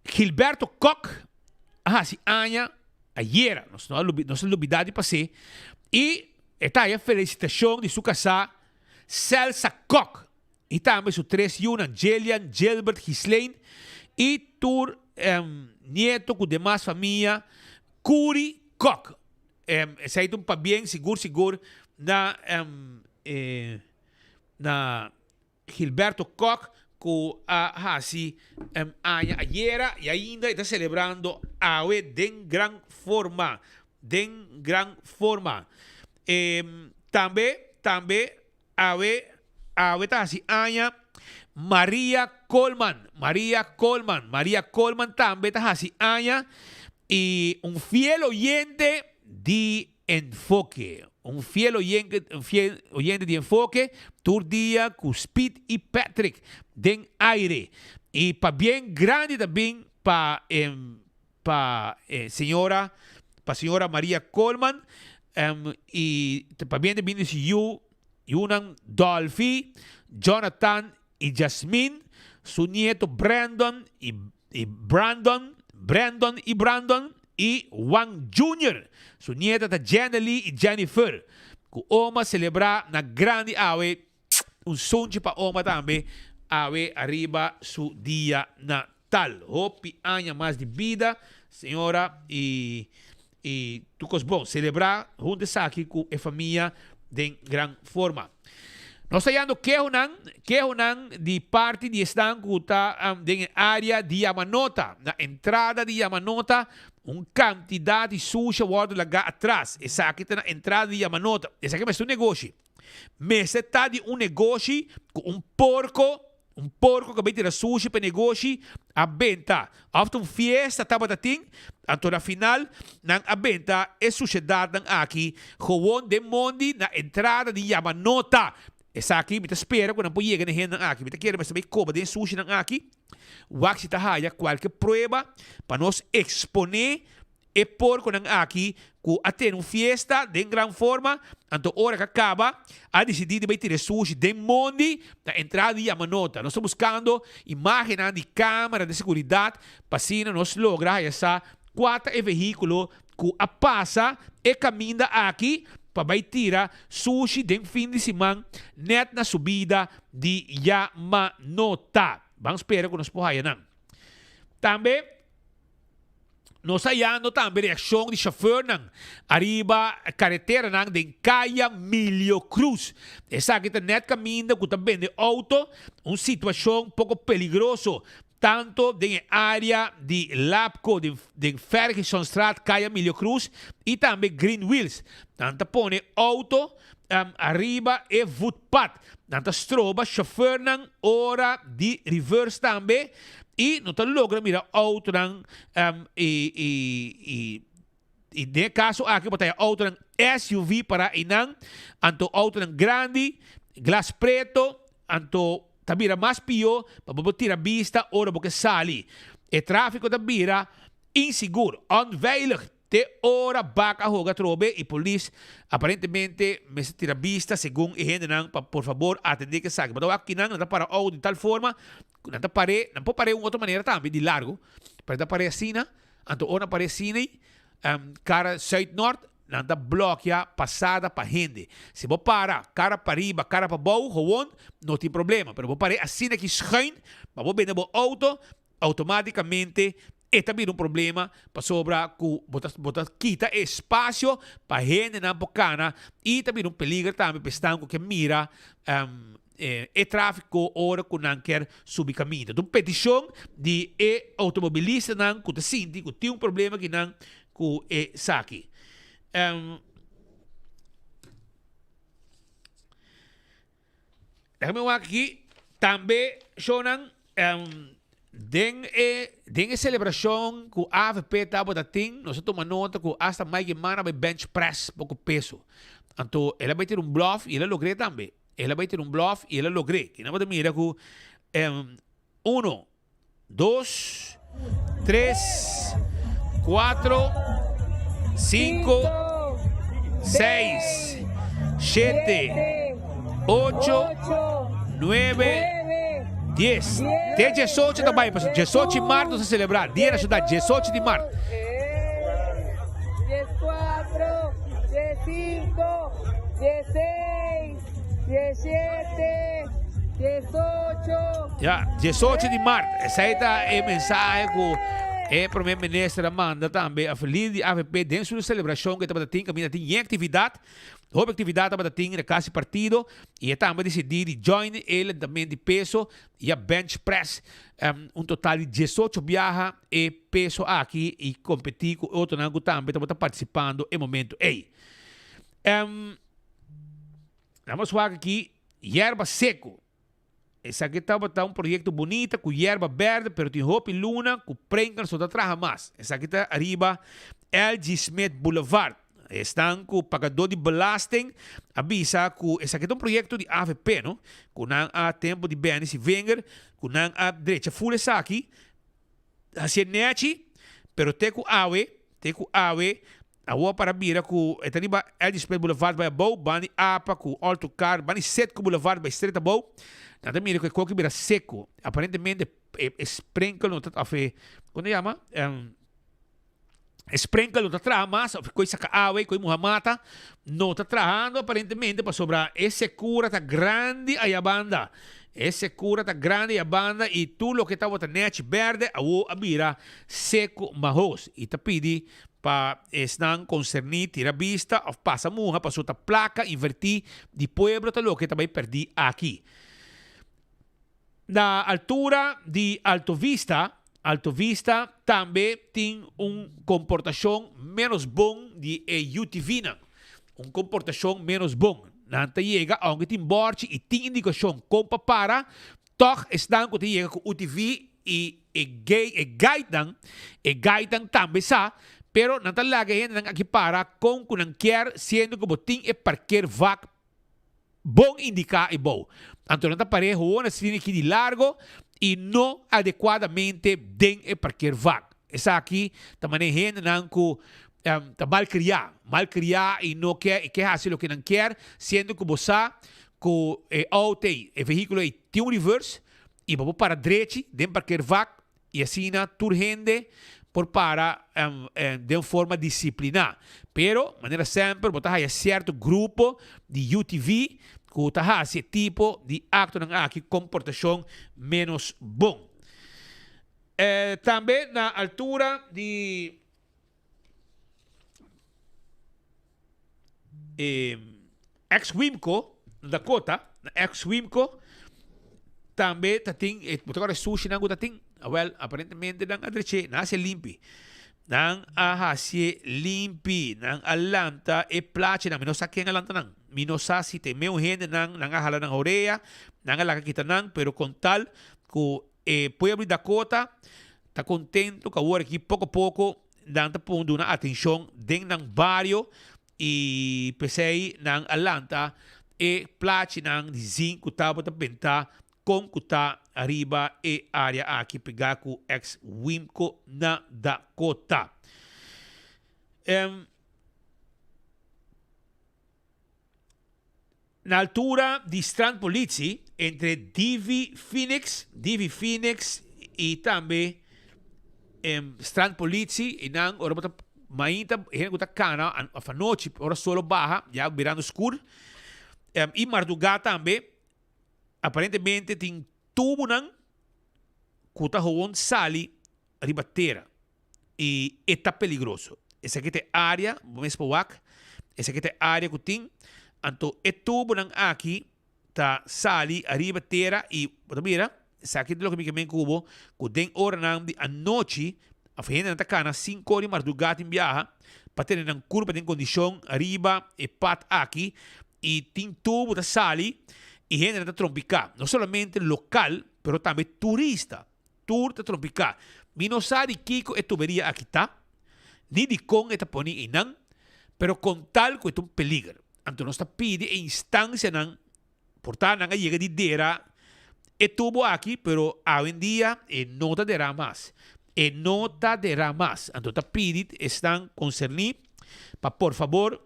Gilberto Kok a haci aña ayera, nos no a nos a lubida di pas'é, y e ta haya felicitacion di su casá Celsa Kok. I tambe su tres yunan, Jelian, Gilbert, Ghislaine, i tur nieto ku demas famia, Curi Kok. Esei ta un pabien sigur sigur na na Gilberto Kok ku a hasi aña ayera i ainda e ta selebrando awe den gran forma, den gran forma. Tambe, tambe Awe, awe ta hasi aña Maria Coleman, Maria Coleman, Maria Coleman tambe ta hasi aña y un fiel oyente di Enfoke. Un fiel oyente, un fiel oyente di Enfoke tur dia cu Speed y Patrick den aire. Y pabien grandi ta bin pa pa e señora, pa señora Maria Coleman, y pabien ta bini su yu, yunan Dolphy, Jonathan y Jasmine, su nieto Brandon y y Brandon, Brandon y Brandon y Juan Junior. Su nieta ta Jenely y Jennifer. Cu oma celebra na grandi awe. Un sunchi pa oma tambe awe ariba su dia natal. Hopi aña mas di bida señora y y tur cos bon. Celebra hunto esaki cu e famia den gran forma. Nos ta yando kehonan, kehonan di parti di esnan cu ta den e area di Yamanota. Na entrada di Yamanota un cantidad di sushi a wordo laga atras. Esaki ta na entrada di Yamanota. Esaki mester un negoshi. Mester ta di un negoshi ku un porko, un porko ku a bin tira sushi pa e negoshi a benta. Òf ta un fiesta tabata tin, anto na final nan a benta e sushedatnan aki gewon den mondi na entrada di Yamanota. Esaki mi ta spera ku nan por yega na e hendenan aki. Mi ta kere mester bai koba den e sushinan aki, wak si ta haya kualke prueba pa nos eksponé E porconan aki cu a tene un fiesta den gran forma, anto ora ca caba, a dicidi di bay tira e sushi den mondi na entrada di Yamanota. Nos ta buscando imagennan di camera di seguridad pa asina nos logra haya sa cua ta e vehiculo cu a pasa e caminda aki pa bay tira sushi den fin di siman net na subida di Yamanota. Ban spera cu nos por haya nan. Tambe. Nos ta yando tambe reaccion di chauffeurnan ariba careteranan den Caya Milio Cruz. Esaki ta net caminda cu ta bende auto, un situacion poco peligroso tanto den e area di Lapco den Fergusonstraat, Caya Milio Cruz y tambe Green Wheels. Nan ta pone auto ariba e voetpad. Nan ta stroba chauffeurnan ora di reverse tambe y no ta logra mira autonan y y y y den e caso aki bo ta haya autonan SUV para eynan, anto autonan grandi, glas preto, anto. Ta bira mas pió pa bo por tira bista ora bo ke sali. E tráfiko ta bira insigur, onveilig, te ora bak a hoga atrobe i polis aparentemente mester tira bista segun e hendenan pa por fabor atendé ku esaki. Bo ta wak kinan nan ta para outo di tal forma ku nan ta par'é, nan por par'é un otro manera tambe di largo, pero nan ta par'é asina, anto ora nan par'é asina ei kara sùit-nòrt Nan ta blokia pasada pa hende. Si bo para cara pariba, cara pabou, gewoon, no tin problema. Pero bo par'é asina ki schuin pa bo bende bo auto, automaticamente e ta bira un problema pasobra cu bo ta bo ta kita e espacio pa hendenan por cana y ta bira un peliger tambe pa esnan cu ke mira e trafico ora cu nan kier subi caminda. Ta un peticion di e automobilistanan cu ta sinti cu tin un problema kinan ku esaki. Déjame wak aki tambe shownan den e den e selebrashon ku avp tabata tin nos a tuma nota ku asta Mike Eman a bai bench press poko peso. Anto el a bai tira un blòf i el a logr'é tambe. El a bai tira un blòf i el a logr'é. Kinan bo ta mira ku uno. Dos, tres, cuatro, cinco, seis, shete, ocho, nuebe, dies. Te diesocho ta bai, pasobra diesocho di mart nos ta celebra Dia Nacional, diesocho di mart. Diescuatro, diescinco, diesseis, Diesshete, diesocho. Ya, diesocho di mart. Esei ta e mensahe ku e prome minister a manda tambe a lider di avp den su selebrashon ku e tabata tin kaminda tin yen aktividat. Hopi aktividat tabata tin na kas di partido i e tambe a disidí di join e lentament di peso i a bench press un total di diesocho biaha e peso aki i kompetí ku otronan ku tambe tabata partisipando e momento ei. Nan wak aki yerba seco. Esaki tabata un proyecto bunita cu yerba berde pero tin hopi luna cu prenker so ta traha mas. Esaki ta ariba LG Smith Boulevard. Esnan cu pagador di belasting a bisa cu esaki ta un proyecto di avp no cu nan a tempo di Benny Sivinger cu nan a drecha full esaki hacié nechi pero te cu awe te cu awe Awor para bira ku e ta riba Elgin Smith Boulevard bai abou, banda di apa ku Alto Car, banda di Citgo Boulevard bai stret abou, nan ta mira ku e koki bira seku. Aparentemente e e sprenkel no ta of e kon ta yama e sprenkel no ta traha mas of e koi saka awa e koi muha mata no ta trahando aparentemente pasobra e sekura ta grandi aya banda. E sekura ta grandi aya banda i tur loke tabata nechi berde awor a bira seku mahos i ta pidi Pa esnan konserní tira bista òf pasa muha pasobra ta plaka invertí di pueblo ta loke ta bai pèrdí aki. Na altura di Alto Vista, Alto Vista tambe tin un komportashon ménos bon di e UTVnan. Un komportashon ménos bon. Nan ta yega aunke tin bòrchi i tin indikashon kon pa para, Tòg esnan ku ta yega ku UTV i e gay e guidenan, e guidenan tambe sa, pero nan ta laga e hendenan aki para kon ku nan kier siendo ku bo tin e parkeervak bon indiká ebou. Anto nan ta par'é hoon asina aki di largo i no adekuadamente den e parkeervak. Esaki ta manera hendenan ku ta malkriá, malkriá i no ke i ke hasi loke nan kier siendo ku bo sa Ku e auto ei, e vehíkulo ei tin un reverse i bo por para drechi den parkeervak i asina tur hende por para den un forma disipliná. Pero, manera semper, bo ta haya sierto grupo di UTV ku ta hasi e tipo di aktonan aki komportashon ménos bon. Tambe na altura di. E ex Wimco na Dakota, na ex Wimco tambe ta tin e bo ta kòrda e sushinan ku ta tin? Awèl aparentemente nan a dreché, nan a hasié limpi. Nan a hasié limpi, nan a lanta e plachinan, mi no sa ken a lanta nan, mi no sa si ta e meun hendenan, nan a hala nan orea, nan a laga kita nan, pero kon tal ku e pueblo di Dakota ta contento cu awor aki poco poco nan ta pon duna atencion den nan bario y pesey nan a lanta e plachinan di zinc cu tabata benta. Kon ku ta ariba e área aki pegá ku ex Wimco na Dakota. Na altura di Strand Politie entre Divi Phoenix, Divi Phoenix y tambe Strand Politie y nan ora bo ta mainta hende ku ta kana of anochi ora solo baha ya birando skur y marduga tambe aparentemente tin tubunan ku ta howon sali riba tera y e ta peligroso. Esaki ta e area, bo mes por wak, esaki ta e area cu tin, anto e tubonan aki ta sali ariba tera y bo ta mira, esaki ta loke mi ke men cu bo, cu den oranan di anochi, of hendenan ta cana cinco ora di marduga tin biaha, pa tene nan curpa den condicion ariba e pad aki y tin tubo ta sali y hendenan ta trompica, no solamente local, pero tambe turista. Tur ta trompiká. Mi no sa di kiko e tuberia aki ta, ni dikon e ta poni einan, pero kon tal ku e ta un peliger. Anto nos ta pidi e instansianan, por ta nan a yega di dera e tubo aki, pero awendia e no ta derá mas. E no ta derá mas. Anto ta pidi esnan konserní pa por fabor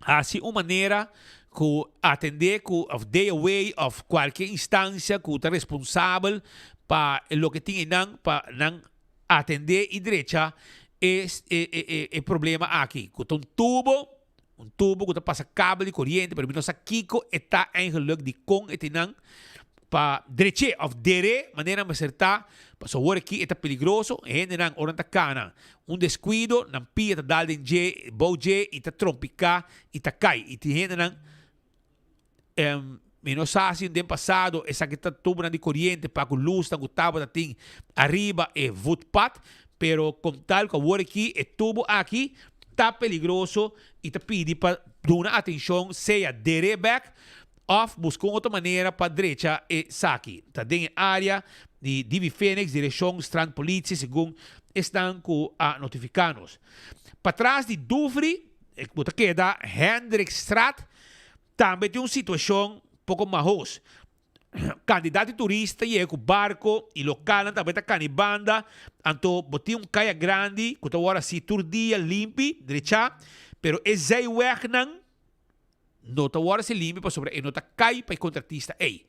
hasi un manera ku atendé ku òf DOW òf kualke instansia ku ta responsabel pa loke tin einan pa nan atendé i drecha e e problema aki ku ta un tubo un tubo ku ta pasa kabel di koriente pero mi no sa kiko e ta eigenlik dikon e tin nan pa drech'é òf der'é manera mester ta, pasobra awor aki e ta peligroso, e hendenan ora nan ta kana un deskuido, nan pia ta dal den dje, bou dje i ta trompiká i ta kai. I tin hendenan, mi no sa si den pasado esaki ta tubonan di koriente pa ku lusnan ku tabata tin ariba e voetpad, pero kon tal ku awor aki e tubo aki ta peligroso i ta pidi pa duna atenshon sea der'é bèk Of buska un otro manera pa drecha esaki. Ta den e area di Divi Phoenix, direccion Strand Politie, segun esnan cu a notifica nos. Patras di Dufry, cu ta keda Hendrikstraat, tambe tin un situacion poco mahos. Cantidad di turista yega cu barco y localnan tambe ta cani banda, anto bo tin un caya grandi cu ta wor haci tur dia limpi, drecha, pero e zijwegnan No ta wòrdu hasi limpi pasobra e no ta kai pa e kontratista ei.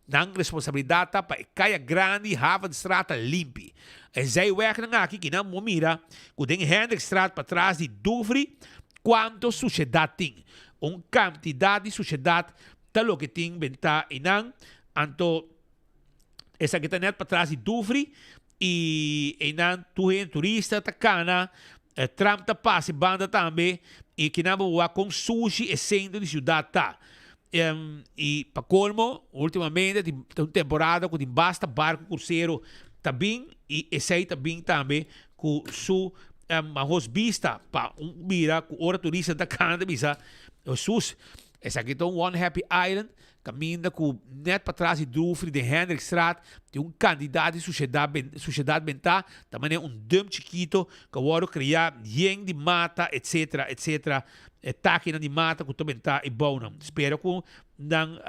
Nan responsabilidat ta pa e kaya grandi Havenstraat ta limpi. E zijwegnan aki ki nan bo mira ku den Hendrikstraat patras di Dufry kuanto sushedat tin. Un kantidat di sushedat ta loke tin bentá einan. Anto esaki ta nèt patras di Dufry i einan tur hende turista ta kana. E tram ta pasa e banda tambe y kinan bo wak con sushi e centro di ciudad ta. Y pa colmo, ultimamente tin ta un temporada cu tin basta barco crucero ta bin y esey ta bin tambe cu su mahos bista pa un mira cu ora turista ta cana ta bisa, Hesus, esaki ta un One Happy Island Kaminda ku nèt patras di Drufri den Hendrikstraat tin un kandidat di sushedat bentá, ta manera un dump chikito ku a wòrdu kreá yen di mata etsetera etsetera, e takinan di mata ku ta bentá e bounan. Spera ku nan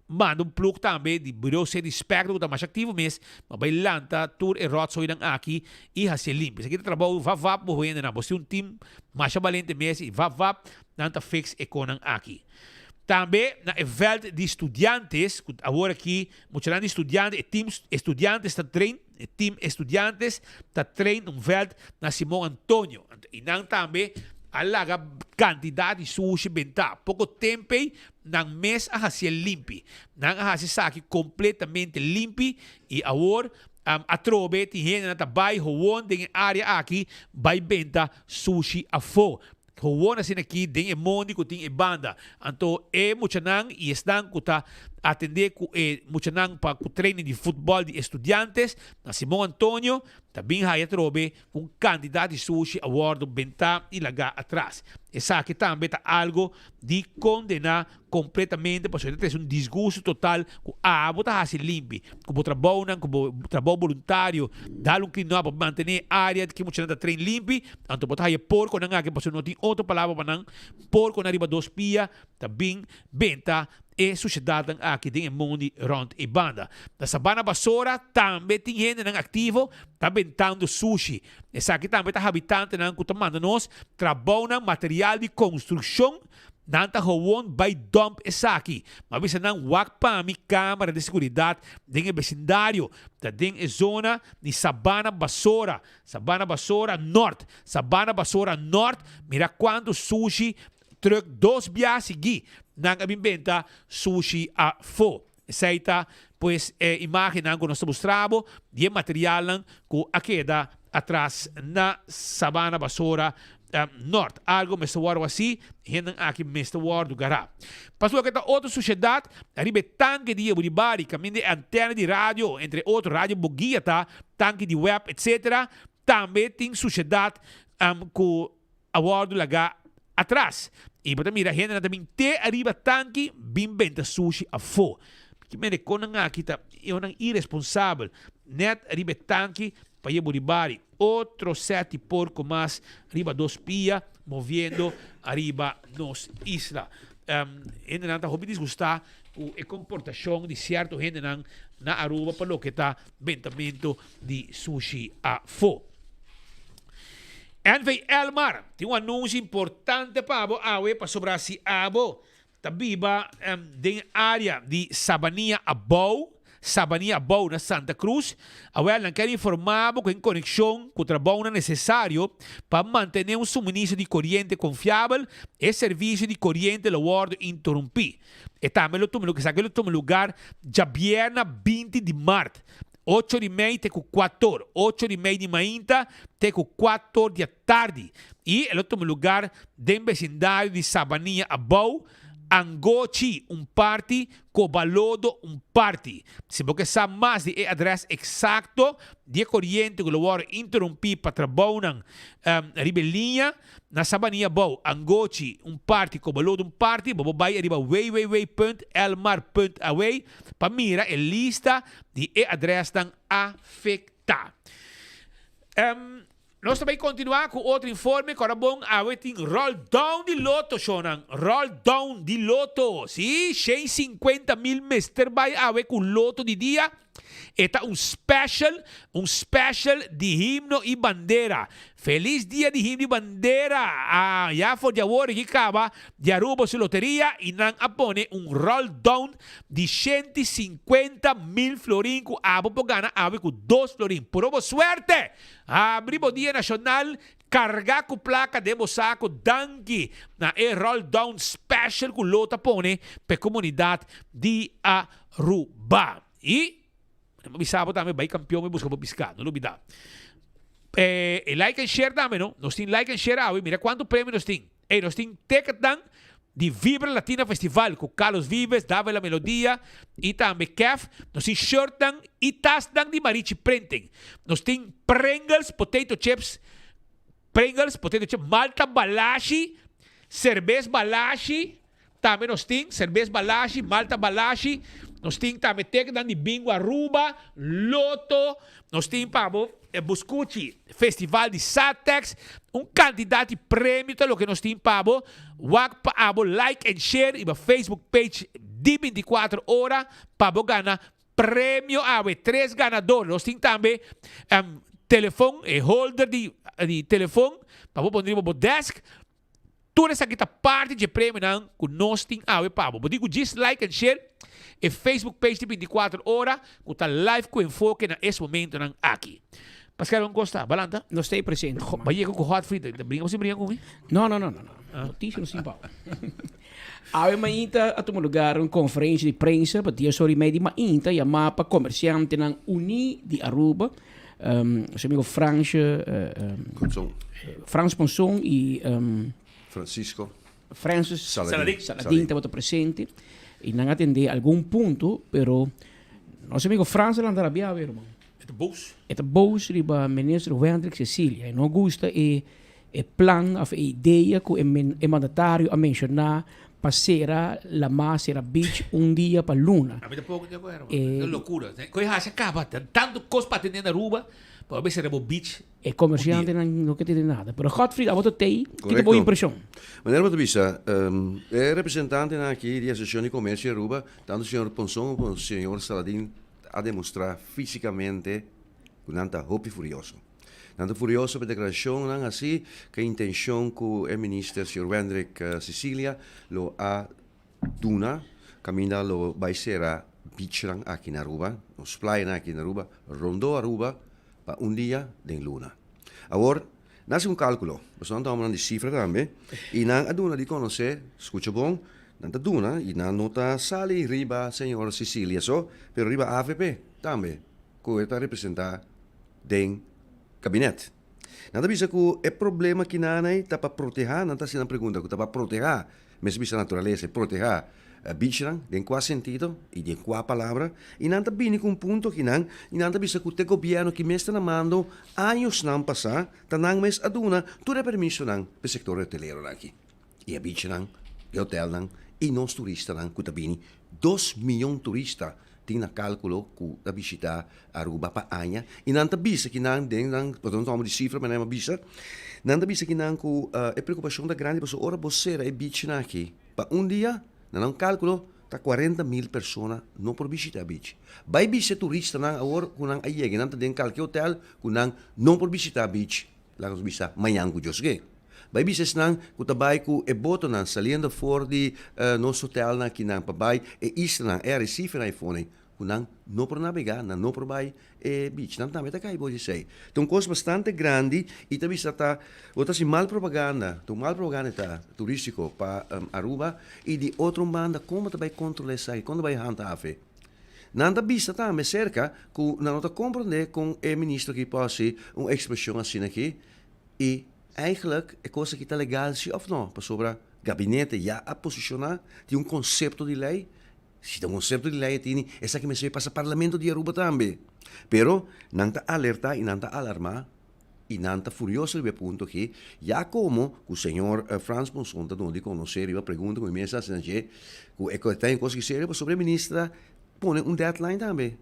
manda un plug tambe di Bureau City Inspector ku ta masha aktivo mes pa bai lanta tur e ròtsoinan aki i hasié limpi. Esaki ta trabou vap vap bo hendenan. Bo tin un tim masha balente mes i vap vap nan ta fix e konan aki. Tambe na e veld di studiantes, ku awor aki muchanan di studiante, e team estudiantes ta train, e team estudiantes ta train un veld na Simon Antonio. Anto einan tambe a laga kantidat di sushi bentá. Poko temp ei nan mes a hasié limpi. Nan a hasi esaki kompletamente limpi i awor atrobe tin hendenan ta bai howon den e área aki bai benta sushi afó. Gewoon asina aki den e mondi ku tin e banda. Anto e muchanan i esnan ku ta atendé ku e muchanan pa ku training di futbòl di estudiantes na Simon Antonio ta bin haya atrobe ku un kantidat di sushi a wòrdu bentá i lagá atras. Esaki tambe ta algu di kondená kompletamente pasobra e ta trese un disgusto total ku abo ta hasi limpi ku bo trabounan, ku bo trabou boluntario, dal un clean up pa mantené e área ki muchanan ta train limpi, anto bo ta haya porkonan aki pasobra no tin otro palabra pa nan, porkonan riba dos pia ta bin benta. E sushedatnan aki den e mondi rond e banda. Na Sabana Basora tambe tin hendenan aktivo ta bentando sushi. Esaki tambe ta habitantenan ku ta manda nos trabounan material di konstrukshon. Nan ta gewon bai dump esaki. M'a bisa nan wak pa mi kamera di seguridat den e besindario. Ta den e zona di Sabana Basora, Sabana Basora Nort, Sabana Basora Nort, mira kuantu sushi Truck dos bia sigui nan a bin benta sushi afo. Esei ta pues e imagennan ku nos ta mustra bo di e materialnan ku a keda atras na Sabana Basora Nort. Algo mester wòrdu hasi, hendenan aki mester wòrdu gará. Pasobra loke ta otro sushedat, ariba e tanke di Yeburibari kaminda e antena di radio, entre otro Radio Boguia ta, tanke di web etc. Tambe tin sushedat ku a wòrdu lagá atras. I bo ta mira hendenan ta bin te ariba tanki bin benta sushi afó. Ki mende kon nan aki ta eonan iresponsabel. Nèt riba e tanki pa ye buribari. Otro sèt di porko mas riba dos pia moviendo ariba nos isla. Hendenan ta hopi disgustá ku e komportashon di sierto hendenan na Aruba pa loke ta bentamentu di sushi afó. NV Elmar tin un anunsio importante pa abo awe pasobra si abo ta biba den e area di Sabania Abou, Sabania Abou na Santa Cruz, awel nan kier informa bo ku en konekshon ku trabounan nesesario pa mantene un suministro di koriente konfiabel, e servisio di koriente lo wòrdu interumpi. E tambe lo tuma esaki lo tuma lugar djabierna 20 di mart. Ocho di mei te ku kuator, ocho di mei di mainta te ku kuator di atardi, i e lo tuma lugar den besindario di Sabanilla Abou, Angochi un parti, Kobalodo un parti. Si bo ke sa mas di e adrès eksakto di e koriente ku lo wòrdu interumpí pa trabounan riba e liña, Na Sabanilla Bou, Angochi un parti, Kobalodo un parti, bo por bai ariba www.elmar.aw pa mira e lista di e adresnan afektá. Nos ta bai kontinuá ku otro informe, kòrda bon awe tin roll down di loto shownan, roll down di loto, si, 150 mil mester bai awe ku loto di dia. E ta un special, un special di himno y bandera. Feliz dia di himno y bandera! Ah, ya for di awor aki caba di Aruba su loteria y nan a pone un roll down di 150 mil florin cu abo por gana awe cu dos florin. Puro bo suerte! Abri bo dia nacional carga cu placa den bo saco danki na e roll down special cu Lotto a pone p'e comunidad di Aruba. Y mi bisa bo tambe bay campeon mi busca bo pisca, no lubida. E, e like and share tambe no, nos tin like and share awe, mira cuanto premio nos tin. Ey, nos tin ticketnan di Vibra Latina Festival cu Carlos Vives, Dave La Melodia y tambe Kef. Nos tin shirtnan y tasnan di Marichi Printing. Nos tin Pringles potato chips, Pringles potato chips, Malta Balashi, Cerbes Balashi, Tambe nos tin Cerbes Balashi, Malta Balashi, nos tin tambe tekennan di Bingo Aruba, Lotto, nos tin pa bo Buscuchi, Festival di Satex, un cantidad di premio ta loke nos tin pa bo. Wak pa abo like and share riba Facebook page di 24 ora pa bo gana premio awe, tres ganador. Nos tin tambe telefon, e holder di telefon pa bo pone riba bo desk. Tur esaki ta parti dje premionan ku nos tin awe pa bo. Bo tin ku djis like and share e Facebook page di 24 ora ku ta live ku enfoke na es momentonan aki. Pascal kon kos ta? Balanta? No stay presente. Ba yega ku hot frita. Bringa bo sin bringa ku mi? No, no, no, no, no. Noticia no sin pao. Awe mainta a tuma lugar un conferencia di prensa pa dies ora y media di mainta yama pa comerciantenan uni di Aruba. Su amigo Frans, Ponson. Frans Ponson y Francisco Francis Saladin. Saladin tabata presente y nan a atende algun punto, pero nos amigo Frans a lanta rabia awe, ruman. E ta boos. E ta boos riba minister Wendrick Cecilia. E no gusta e e plan of e idea cu e mandatario a menciona. Pa sera lamá, sera beach un dia pa luna. A mi tampoco di acuerdo. E locura. Koe haci a caba. Tanto cos pa atende na Aruba, pa bo sera bo beach. E comerciantenan no ke tene nada. Pero Godfried, abo ta tei, ki ta bo impresion? Manera bo ta bisa, e representantenan aki di Asociacion di Comercio di Aruba, tanto señor Ponson como señor Saladin a demostra fisicamente cu nan ta hopi furioso. Nan ta furioso pa e declaracionnan haci cu e intencion cu e minister señor Wendrick Cecilia lo a duna caminda lo bay cera beachnan aki na Aruba, nos playanan aki na Aruba, rondó Aruba pa un dia den luna. Awor, nan haci un calculo, pasobra nan ta hombernan di cifra tambe, y nan a duna di conoce, scucha bon, nan ta duna y nan no ta sali riba señor Cecilia so, pero riba avp tambe, cu e ta representa den kabinet. Nan ta bisa ku e problema kinan ei ta pa protehá, nan ta hasi nan pregunta ku ta pa protehá, mester bisa naturalesa, e protehá bichnan, den kua sentido i den kua palabra, i nan ta bini ku un punto kinan i nan ta bisa ku te gobièrnu ki mes ta na mando añosnan pasá ta nan mes a duna tur e permisonan pa e sektor hoteleronan aki i e bichnan, e hotelnan i nos turistanan ku ta bini. Dos miyon turista tin na kalkulo ku ta bishita Aruba pa aña i nan ta bisa ki nan den nan, pasobra nan ta hòmber di sifra mi a bisa, nan ta bisa ki nan ku e preokupashon ta grandi pasobra ora bo sera e bichnan aki pa un dia, na nan kalkulo ta 40.000 persona no por bishita e bich. Bai bisa e turistanan awor ku nan a yega i nan ta den kalke hotel ku nan no por bishita bich, laga nos bisa mañan ku Dios ke. Bai bisa esnan ku ta bai ku e botonan saliendo for di nos hotelnan akinan pa bai e islanan, e aresifenan e fonen, ku nan no por nabegá, nan no por bai e beach. Nan tambe ta kai bo esei. Ta un kos bastante grandi i ta bisa ta bo ta hasi mal propaganda, ta un mal propaganda ta turístiko pa Aruba i di otro un banda kon bo ta bai kontrolá esaki, kon ta bai handhaaf e. Nan ta bisa tambe serka ku nan no ta komprondé kon e ministro aki por hasi un ekspreshon asina aki i Eigenlijk e kos aki ta legal si of no? Pasobra gabinete ya a posiciona, tin un concepto di ley, si ta un concepto di ley e tini, esaki mester pasa parlamento di Aruba tambe. Pero nan ta alerta y nan ta alarma y nan ta furioso riba e punto aki, ya como cu señor Frans Ponson ta duna di conoce riba pregunta cu mi mes a haci na dje, cu e ta un cos aki serio pasobra e minister a pone un deadline tambe,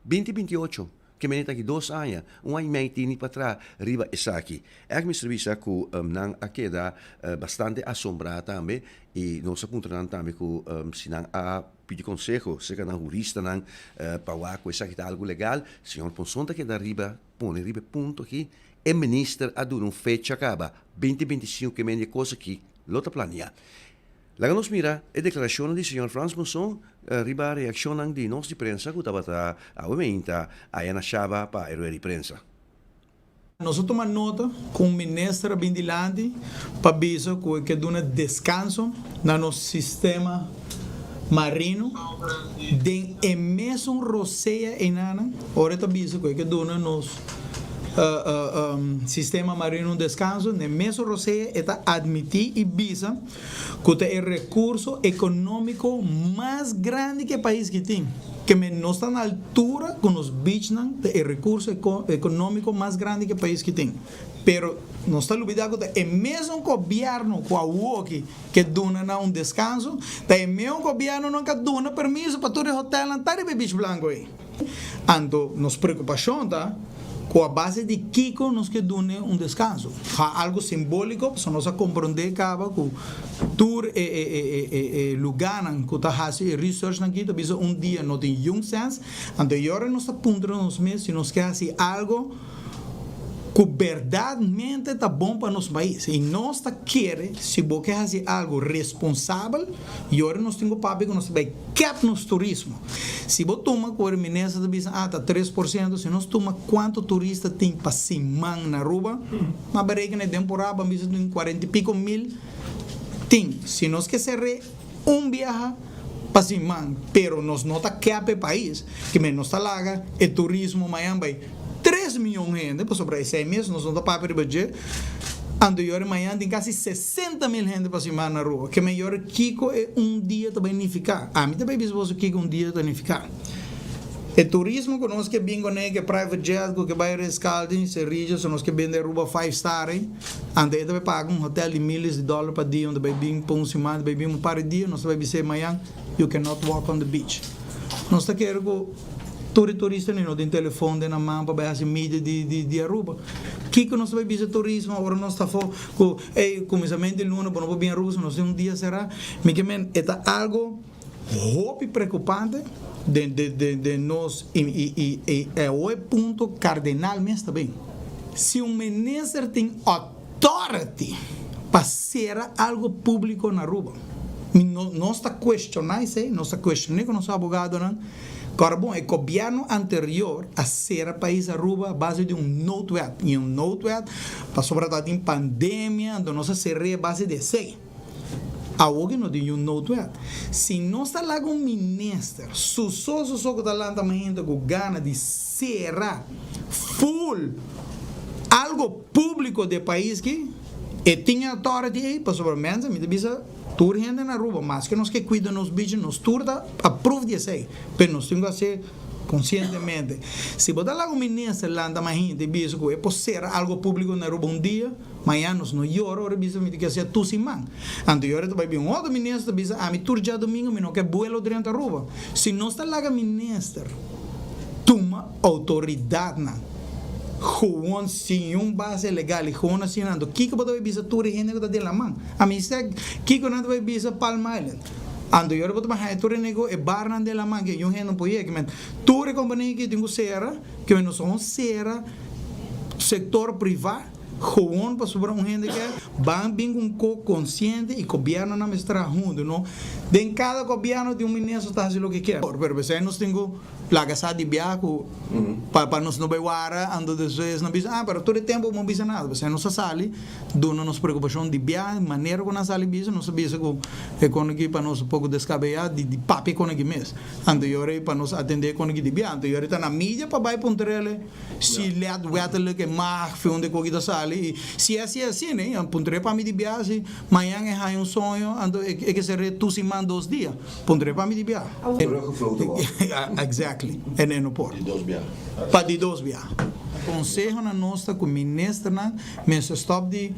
binti 28. Ke mene ta aki dos aña, un aña i mei tini pa traha riba esaki. Èk mester bisa ku nan a keda bastante asombrá tambe i nos a puntra nan tambe ku si nan a pidi konseho serka nan huristanan pa wak ku esaki ta algu legal. Señor Ponson ta keda riba pone riba e punto aki. E minister a duna un fecha kaba, binti 25 ke mene di e kos aki lo ta planiá. Laga nos mira e deklarashonnan di señor Frans Monson riba reakshonnan di nos di prensa ku tabata awe meinta aya na Shaba pa e rueda di prensa. Nos a tuma nota ku un minister a bin dilanti pa bisa ku e ke duna deskanso na nos sistema marino den e mesun rosea einanan ora e ta bisa ku e ke duna nos sistema marino un deskanso den e mesun rosea e ta admití i bisa ku ta e rekurso ekonómiko mas grandi ku e pais ki tin. Ke men nos ta na altura ku nos beachnan ta e rekurso ekonómiko mas grandi ku e pais ki tin. Pero nos ta lubidá ku ta e mesun gobièrnu ku awoki ke duna nan un deskanso, ta e meun gobièrnunan ku a duna permiso pa tur e hotèlnan ta riba e beach blanku ei. Anto nos preokupashon ta ku a base di kiko nos ke dun'e un deskanso. Ha algu simbóliko pasobra nos a komprondé kaba ku tur e e lugánan ku ta hasi e researchnan aki ta bisa un dia no tin yun sèns. Anto e ora nos ta puntra nos mes si nos ke hasi algu ku bèrdatmente ta bon pa nos pais. I nos ta kere si bo ke hasi algu responsabel i ora nos tin ku papia ku nos ta bai kèp nos turismo. Si bo tuma ku e minister ta bisa ah ta 3%, si nos tuma kuantu turista tin pa siman na Aruba, ma berekena e temporada ban bisa tin kuarenta i piko mil tin. Si nos ke ser'é un biaha pa siman, pero nos no ta kèp e pais, ke men nos ta laga e turismo mañan bai tres miyon hende, pasobra esei mes nos no ta papia riba dje, anto yora mañan tin kasi 60.000 hende pa siman na Aruba. Ke men yora kiko e un dia ta bai nifiká? Ami ta bai bisa boso kiko un dia ta nifiká. E turismo ku nos ke bin kuné, ke private jet ku ke bai Ritz-Carlton, Cerrillos, so nos ke bende Aruba five star ei, anto e ta bai paga un hotel di miles di dollar pa dia, un ta bai bin pa un siman, ta bai bin un par di dia, nos ta bai bis'é mañan, you cannot walk on the beach. Nos ta kere ku tur e turista ni no tin telefon den nan man pa bai hasi media di di di Aruba. Kiko nos ta bai bisa turismo ora nos ta afó ku ey kuminsamentu di luna bo no por bin Aruba si nos tin un dia será? Mi ke men e ta algo. Hopi preocupante den den nos y y y e awo e punto cardenal mes ta bin. Si un minister tin authority pa cera algo publico na Aruba, mi no nos ta cuestiona esey, nos ta cuestione cu nos abogadonan, Cora bon, e gobierno anterior a cera pais Aruba a base di un noodwet y un noodwet pasobra tabatin pandemia, anto nos a cere a base di esey. Awor ki no tin yu noodwet. Si nos ta laga un minister su so su so ku ta lanta mainta ku gana di sera full algo publico di e pais ki, e tin e authority ei pasobra mensen mi ta bisa tur hende na Aruba maske nos ke cuida nos bichi nos tur ta approve di esei pero nos tin ku hace Konsientemente. Si bo ta laga un minister lanta mahinta i bisa ku e por sera algo públiko na Aruba un dia, mañan nos no yora ora e bisa mi ta ke hasié tur siman. Anto yora ta bai bin un otro minister ta bisa ami tur djadumingu mi no ke buelo drenta Aruba. Si nos ta laga minister tuma outoridatnan gewoon sin un base legal i gewoon asina anto kiko bo ta bai bisa tur e hende ku ta den laman? Ami sa kiko nan ta bai bisa Palm Island. Anto yora bo ta baha e tur e nego e barnan den laman ke yun hende no por yega men tur e kompania aki tin ku sera ke men nos hon sera sektor priva gewoon pasobra un hende ke ban bin ku un ko konsiente i gobiernonan mester traha huntu no den kada gobierno tin un minister ta hasi loke kier pero pesei nos tin ku Laga sa di bia ku pa pa nos no bai wara anto despues no bisa ah pero tur e tempu bo no bisa nada pasobra nos a sali duna nos preokupashon di bia manera ku nan sali bisa nos a bisa ku e kono aki pa nos un poko deskabeyá di di papia kono aki mes anto yora ei pa nos atendé kono aki di bia anto yora ta na media pa bai puntr'el si let wettelijk e mag fi unda e koki ta sali i si e hasi asina ei puntr'e pa mi di bia si mañan e haña un soño anto e ke ser'é tur siman dos dia. Pondré pa mi di bia. Teruggefloten wordt. Exactly. En e no por. Di dos bia. Pa di dos bia. Conseho na nos ta cu ministernan mester stop di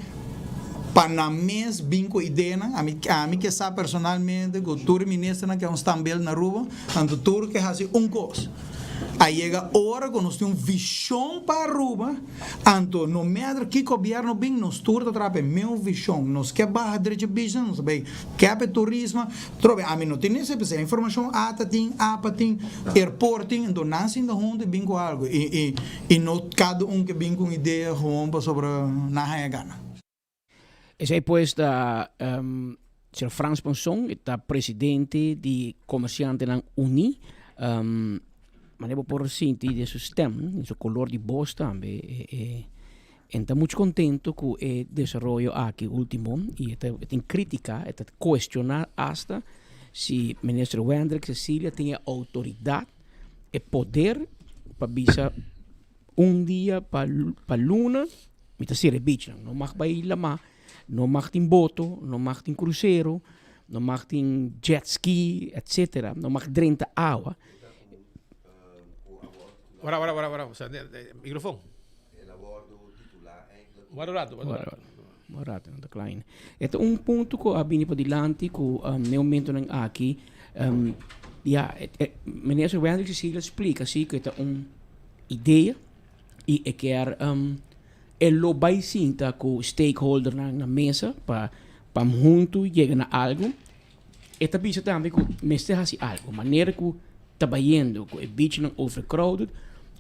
pa nan mes bin cu ideanan. Ami ami ke sa personalmente cu tur e ministernan ke un standbeeld na Aruba, anto tur ke haci un cos. A yega ora cu nos tin un vision pa Aruba. Anto no matter ki gobierno bin nos tur ta traha pa e meu vision. Nos ke baha drecha business nos ta bay kep e turismo. Trobe ami no tin ese p'esei informacion ata tin apa tin airport tin anto nan sinta hunto y bin cu algo y y y no cada un ke bin cu un idea gewoon pasobra nan haya gana. Esei pues ta señor Frans Ponson, e ta presidente di Comerciantenan Uní. Manera bo por sinti den su stem, den su color di bos tambe, e e ta mucho contento cu e desaroyo aki ultimo y e ta e tin critica, e ta cuestiona hasta si minister Wendrick Cecilia tin e autoridad, e poder pa bisa un dia pa pa luna Mi ta sera e beachnan. No mag bai lamá, no mag tin boto, no mag tin krusero, no mag tin jet ski, etcetera. No mag drenta awa. Wara, wara, wara, wara. Sa, microfoon. Wara un rato, wara un rato. Un rato, no ta klein. E ta un punto ku a bini padilanti ku ne momentonan aki, ya, Minister Wendrick Cecilia splika si ku e ta un idea. y e kier e lo bay sinta cu stakeholdernan na mesa pa pa hunto yega na algo. E ta bisa tambe cu mester haci algo, manera cu ta bayendo cu e beachnan overcrowded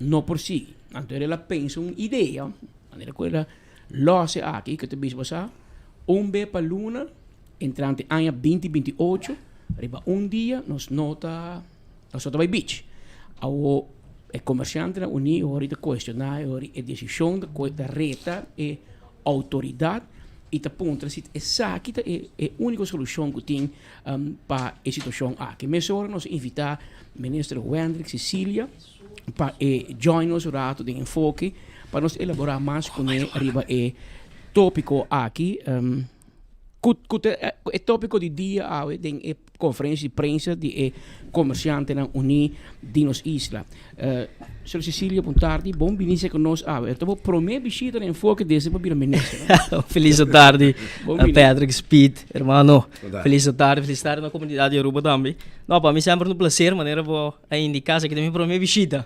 no por sigui. Anto el a pensa un idea, manera cu el a los e aki cu ta bisa bo sa un be pa luna entrante aña binti binti ocho riba un dia nos no ta Nos no ta bai beach. Awo e comerciantenan uni hori ta cuestiona e hori e decision ta cu ta reta e autoridad y ta puntra si esaki ta e e unico solucion cu tin pa e situacion aki. Mesora nos a invita Minister Wendrick Cecilia pa e join nos un rato den Enfoke pa nos elabora mas cune riba e topico aki. Cu cu ta e topico di dia awe den e. konferensia di prensa di e komersiantenan uní di nos isla. Señor Cecilio, bon tardi, bon bini ku nos awe. E ta bo promé bishita na Enfoke desde bo bira minister. Felis tardi, Bon bini. Patrick Speed, hermano. Felis tardi, felis tardi na komunidat di Aruba tambe. No, pa mi semper un placer, manera bo a indiká, esaki ta mi promé bishita.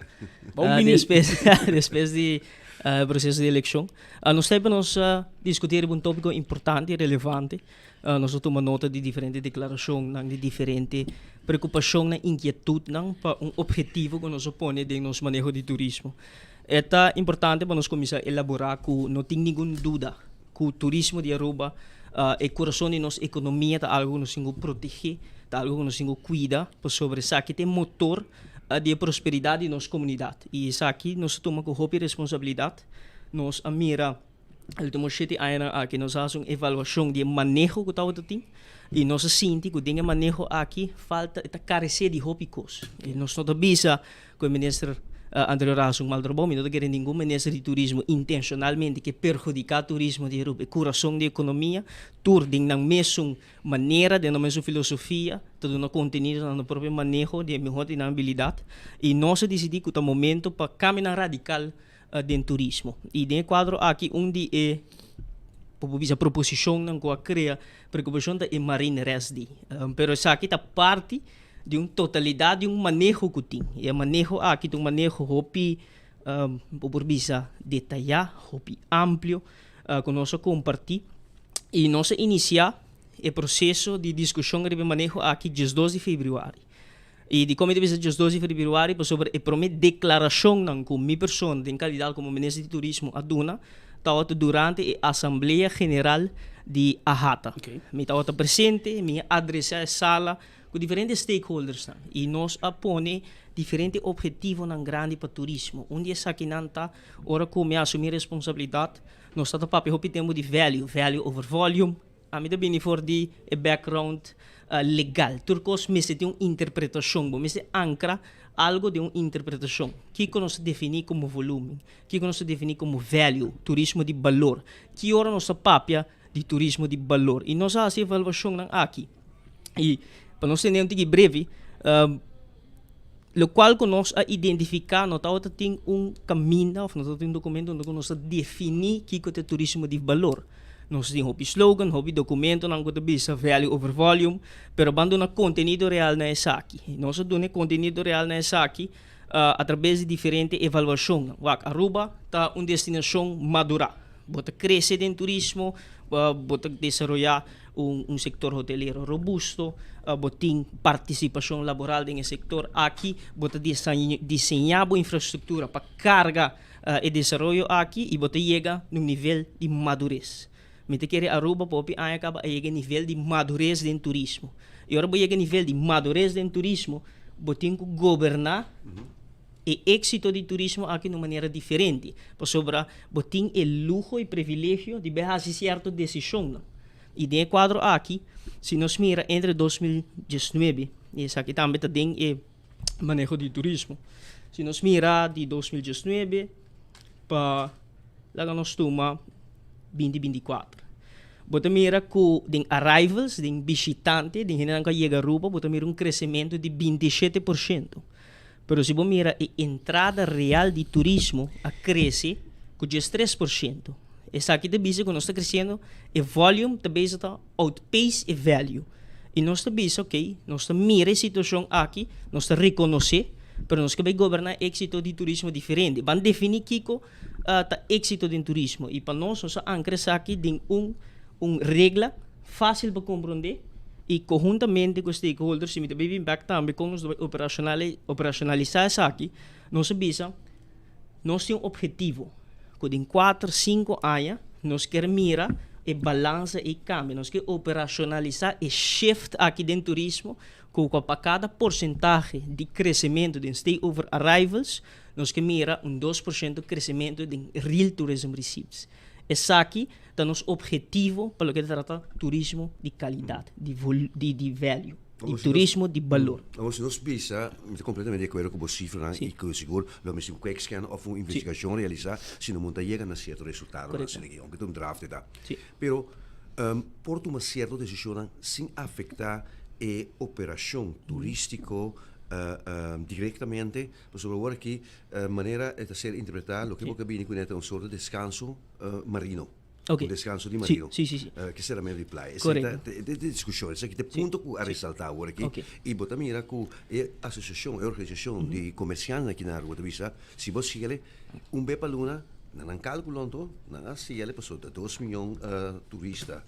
Bon bini. Despues, despues di e proseso di elekshon. Nos ta pa nos diskutí riba un tópiko importante i relevante. Nos a tuma nota di diferente deklarashonnan, di diferente preokupashonnan, inkietutnan pa un ophetivo ku nos a pone den nos maneho di turismo. E ta importante pa nos kuminsá elaborá ku no tin ningun duda ku turismo di Aruba, e kurason di nos ekonomia ta algu ku nos tin ku protegé, ta algu ku nos tin ku kuida pasobra esaki ta e motor di e prosperidat di nos komunidat. I esaki nos a tuma ku hopi responsabilidat. Nos a mira. Ultimo shete añanan aki nos a hasi un evaluashon di e maneho ku tabata tin i nos a sinti ku den e maneho aki falta e ta karesé di hopi kos. I nos no ta bisa ku e minister anterior a hasi un mal trabou, mi no ta kere ningun minister di turismo intenshonalmente ke perhudiká turismo di Aruba, e kurason di ekonomia, tur den nan mesun manera, den nan mesun filosofia, ta duna kontenido na nan propio maneho di e mihó di nan abilidat. I nos a disidí ku ta momento pa kambionan radikal den turismo. I den e kuadro aki un di e bo por bisa proposishonnan ku a krea preokupashon ta e Marine Rest Day. Pero esaki ta parti di un totalidat di un maneho ku tin. I e maneho aki ta un maneho hopi bo por bisa detayá, hopi amplio ku nos a kompartí. I nos a inisiá e proseso di diskushon riba e maneho aki diesdos di febrüari. I dikon mi ta bisa 12 di febrüari? Pasobra e promé deklarashonnan ku mi persona den kalidat komo Minister di Turismo a duna tabata durante e Asamblea General di AHATA. Mi tabata presente, mi a adresá e sala ku diferente stakeholdersnan i nos a pone diferente ophetivonan grandi pa turismo. Un di esakinan ta ora ku mi a asumí responsabilidat nos tabata papia hopi tempu di value, value over volume, Ami ta bini for di e background legal. Tur kos mester tin un interpretashon. Bo mester ankra algo den un interpretashon. Kiko nos ta definí komo volumen? Kiko nos ta definí komo value, turismo di balor? Ki ora nos ta papia di turismo di balor? I nos a hasi evaluashonnan aki. I pa nos tene un tiki breve, lokual ku nos a identifiká no tabata tin un kaminda òf no tabata tin un dokumento unda ku nos ta definí kiko ta e turismo di balor. Nos tin hopi slogan, hopi dokumentonan ku ta bisa value over volume, pero ban duna kontenido real na esaki. Nos a duna e kontenido real na esaki atrabes di diferente evaluashonnan. Wak, Aruba ta un destinashon madurá. Bo ta krese den turismo, bo ta desaroyá un sektor hotelero robusto, bo tin partisipashon laboral den e sektor aki, bo ta diseñá bo infrastruktura pa karga E desaroyo aki y bo ta yega na un nivel di madurez. Mi ta kere Aruba pa hopi aña caba a yega e nivel di madurez den turismo. Y ora bo yega e nivel di madurez den turismo, bo tin cu goberna e exito di turismo aki na un manera diferente, pasobra bo tin e luho y privilegio di bay haci cierto decisionnan. Y den e cuadro aki, si nos mira entre 2019, y esaki tambe ta den e maneho di turismo. Si nos mira di 2019 pa laga nos tuma 2024. Bo ta mira ku den arrivals, den bishitante, den hendenan ku a yega Aruba, bo ta mira un kresementu di 27%. Pero si bo mira e entrada real di turismo a krese ku 13%. Esaki ta bisa ku nos ta kresiendo, e volume ta bezig ta outpace e value. I nos ta bisa, ok, nos ta mira e situashon aki, nos ta rekonosé, pero nos ke bai goberná éksito di turismo diferente. Ban definí kiko ta éksito den turismo. I pa nos, nos a ankra esaki den un un regla fásil pa komprondé i konhuntamente ku stakeholders, i mi ta bai bin bèk tambe kon nos ta bai operashonalisá esaki, nos a bisa, Nos tin un obhetivo cu den cuater, cinco aña nos kier mira e balansa ey cambia. Nos kier operacionalisa e shift aki den turismo cu pa cada porcentahe di crecemento den stay over arrivals nos kier mira un 2% crecemento den real tourism receipts. Esaki ta nos obhetivo pa loke ta trata turismo di calidad, di di value. Di turismo di balor. Awor si nos bisa, mi ta completamente di acuerdo cu bo cifranan y cu sigur lo mester un quick scan of un investigacion realisa si no mun ta yega na cierto resultadonan asina aki, aunke ta un draft e ta. Pero por tuma cierto decisionnan sin afecta. e operashon turístiko direktamente, pasobra awor aki manera e ta ser interpretá loke bo ke bini kuné ta un sorto deskanso marino. Ok. Un deskanso di Sí, marino. sí, sí, sí. Ke sera medio di playa. Esei ta Korekto. e diskushon, esaki ta e punto ku a resaltá awor aki. Ok. I bo ta mira ku e asosiashon, e organisashon di komersiantenan aki na Aruba ta bisa, si bo siele un be pa luna, na nan kalkulo anto, nan a siele pasobra ta dos miyon turista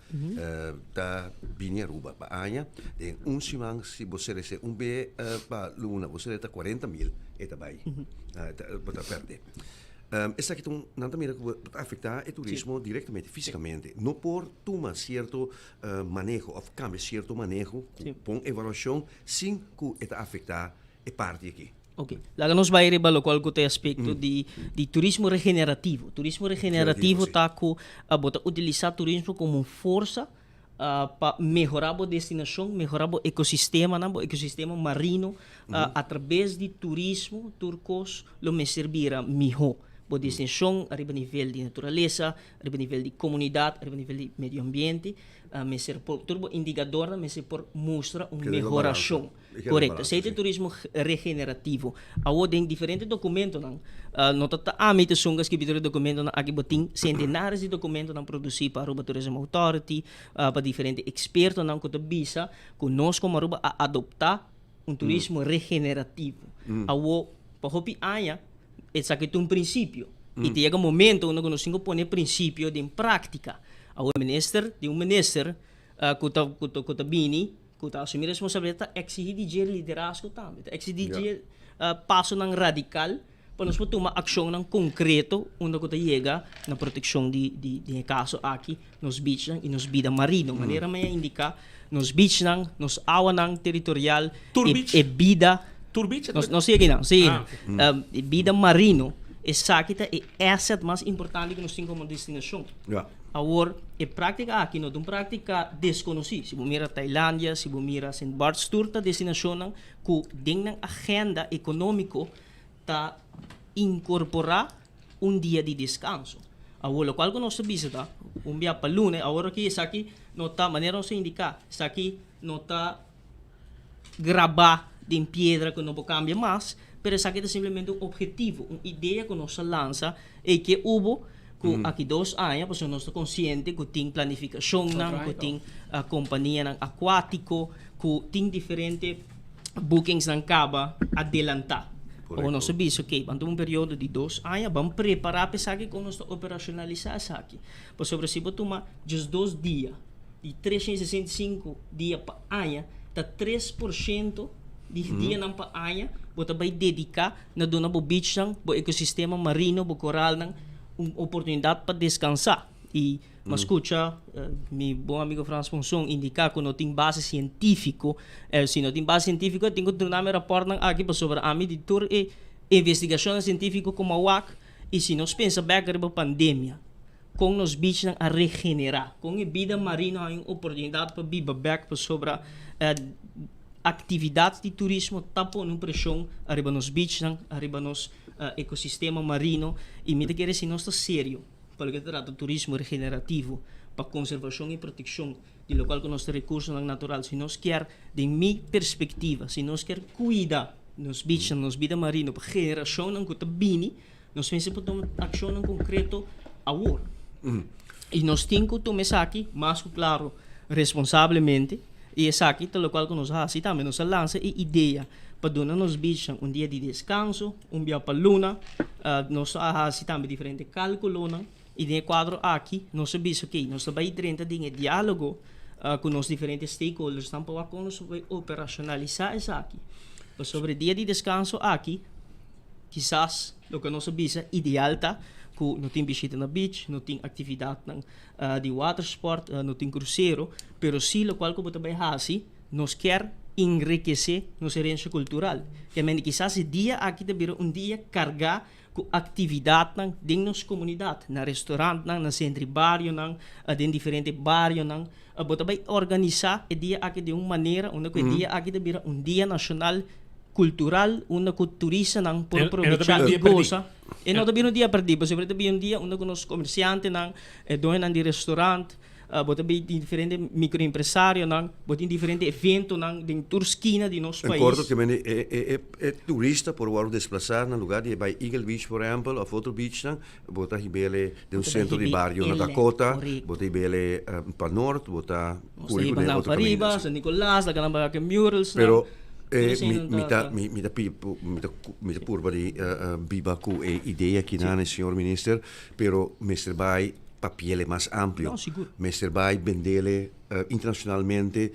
ta bini Aruba pa aña. Den un siman si bo serese un be pa luna, bo serese ta 40.000 e ta bai, bo ta pèrdè. Esaki ta un, nan ta mira ku ta afektá e turismo direktamente, físikamente. No por tuma sierto maneho òf kambia sierto maneho ku bon evaluashon sin ku e ta afektá e parti aki. Ok, laga nos bai riba lokual ku ta e aspekto di di turismo regenerativo. Turismo regenerativo ta ku bo ta utilisá turismo komo un forsa pa mehorá bo destinashon, mehorá bo ekosistemanan, bo ekosistema marino, atrabes di turismo tur kos lo mester bira mihó. Bo destinashon ariba nivel di naturalesa, ariba nivel di komunidat, ariba nivel di medio ambiente, mester por, tur bo indikadornan mester por mustra un mehorashon. Korekto. Esei ta e turismo regenerativo. Awor den diferente dokumentonan, no ta ta ami ta esun ku a skibi tur e dokumentonan aki, bo tin sentenares di dokumentonan produsí pa Aruba Tourism Authority, pa diferente ekspertonan ku ta bisa ku nos komo Aruba a adoptá un turismo regenerativo. Awor, pa hopi aña esaki ta un prinsipio i ta yega momento unda ku nos tin ku pone e prinsipio den práktika. Awor e minister, tin un minister ku ta ku ta bini Ku ta asumí responsabilidat ta eksigí di dje liderazgo tambe, ta eksigí di dje pasonan radikal pa nos por tuma akshonnan konkreto unda ku ta yega na protekshon di di den e kaso aki nos beachnan i nos bida marino. Manera mi a indiká nos beachnan, nos awanan teritorial, e bida nos sigui akinan, nos sigui akinan. E bida marino esaki ta e asset mas importante ku nos tin komo destinashon. Awor, e práktika aki no ta un práktika deskonosí. Si bo mira Tailandia, si bo mira Sint Barts, tur ta destinashonnan ku den nan agenda ekonómiko ta inkorporá un dia di deskanso. Awor, lokual ku nos ta bisa ta, un bia pa luna, awor aki esaki no ta, manera nos a indiká, esaki no ta grabá den piedra ku no por kambia mas, pero esaki ta simplemente un objetivo, un idea ku nos a lansa ei ke hubo ku aki dos aña, pasobra nos ta konsiente ku tin planifikashonnan, ku tin kompanianan akuátiko, ku tin diferente bookingsnan kaba adelantá. Awor nos a bisa, okey, ban tuma un periodo di dos aña, ban prepará pa esaki kon nos ta operashonalisá esaki. Pasobra si bo tuma djesdos dia, di 365 dia pa aña, ta 3% di dianan pa aña bo ta bai dediká na duna bo beachnan, bo ekosistema marino, bo koralnan un oportunidat pa deskansá. I mi a skucha mi bon amigo Frans Ponson indiká ku no tin base sientífiko. Si no tin base sientífiko e tin ku duna mi rapòrtnan aki pasobra ami di tur e investigashonnan sientífiko ku mi a wak i si nos pensa bèk riba pandemia, Kon nos beachnan a regenerá? Kon e bida marino haña un oportunidat pa biba bèk pasobra aktividat di turismo ta pone un preshon ariba nos beachnan, ariba nos ekosistema marino? I mi ta kere si nos ta serio pa loke ta trata turismo regenerativo, pa konservashon i protekshon di lokual ku nos ta rekursonan natural, si nos kier, den mi perspektiva, si nos kier kuida nos beachnan, nos bida marino pa generashonnan ku ta bini, Nos mester por tuma akshonnan konkreto awor. I nos tin ku tuma esaki mas ku klaro responsablemente i esaki ta lokual ku nos a hasi tambe. Nos a lansa e idea pa duna nos bichnan un dia di deskanso, un bia pa luna. Nos a hasi tambe diferente kalkulonan i den e kuadro aki nos a bisa okey nos ta bai drenta den e diálogo ku nos diferente stakeholdersnan pa wak kon nos ta bai operashonalisá esaki. Pasobra e dia di deskanso aki. Kisas loke nos a bisa ideal ta ku no tin bishita na beach, no tin aktividatnan di watersport, no tin krusero, pero si lokual ku bo ta bai hasi, nos kier enrekesé nos herensia kultural. Kemende kisas e dia aki ta bira un dia kargá ku aktividatnan den nos komunidat, na restorantnan, na sentro di barionan, den diferente barionan. Bo ta bai organisá e dia aki den un manera unda ku e dia aki ta bira un dia nashonal cultural unda cu turistanan por probecha y goza. E no ta bira un dia perdi, pasobra e ta bira un dia unda cu nos comerciantenan, e doñonan di restaurant, Bo ta bay tin diferente microempresarionan, bo tin diferente eventonan den tur skina di nos En pais. corto te mende e e e e turista por wòrdu desplasa na lugar di e bai Eagle Beach por ehempel of otro beachnan, bo ta hibele den un Bo ta centro di hibi bario na inland, Dakota, correcto. bo ta hibele pa Noord, bo ta Nos ta curi hiba cu den nan otro pariba, caminda. San Nicolas, laga nan bai wak e murals nan. Pero Tur e esei mi nan mi ta ta ta. mi mi ta pi mi ta mi ta purba di biba cu e idea kinan señor minister, pero mester bai papiele mas amplio. No, sigur. Mester bai bendele internacionalmente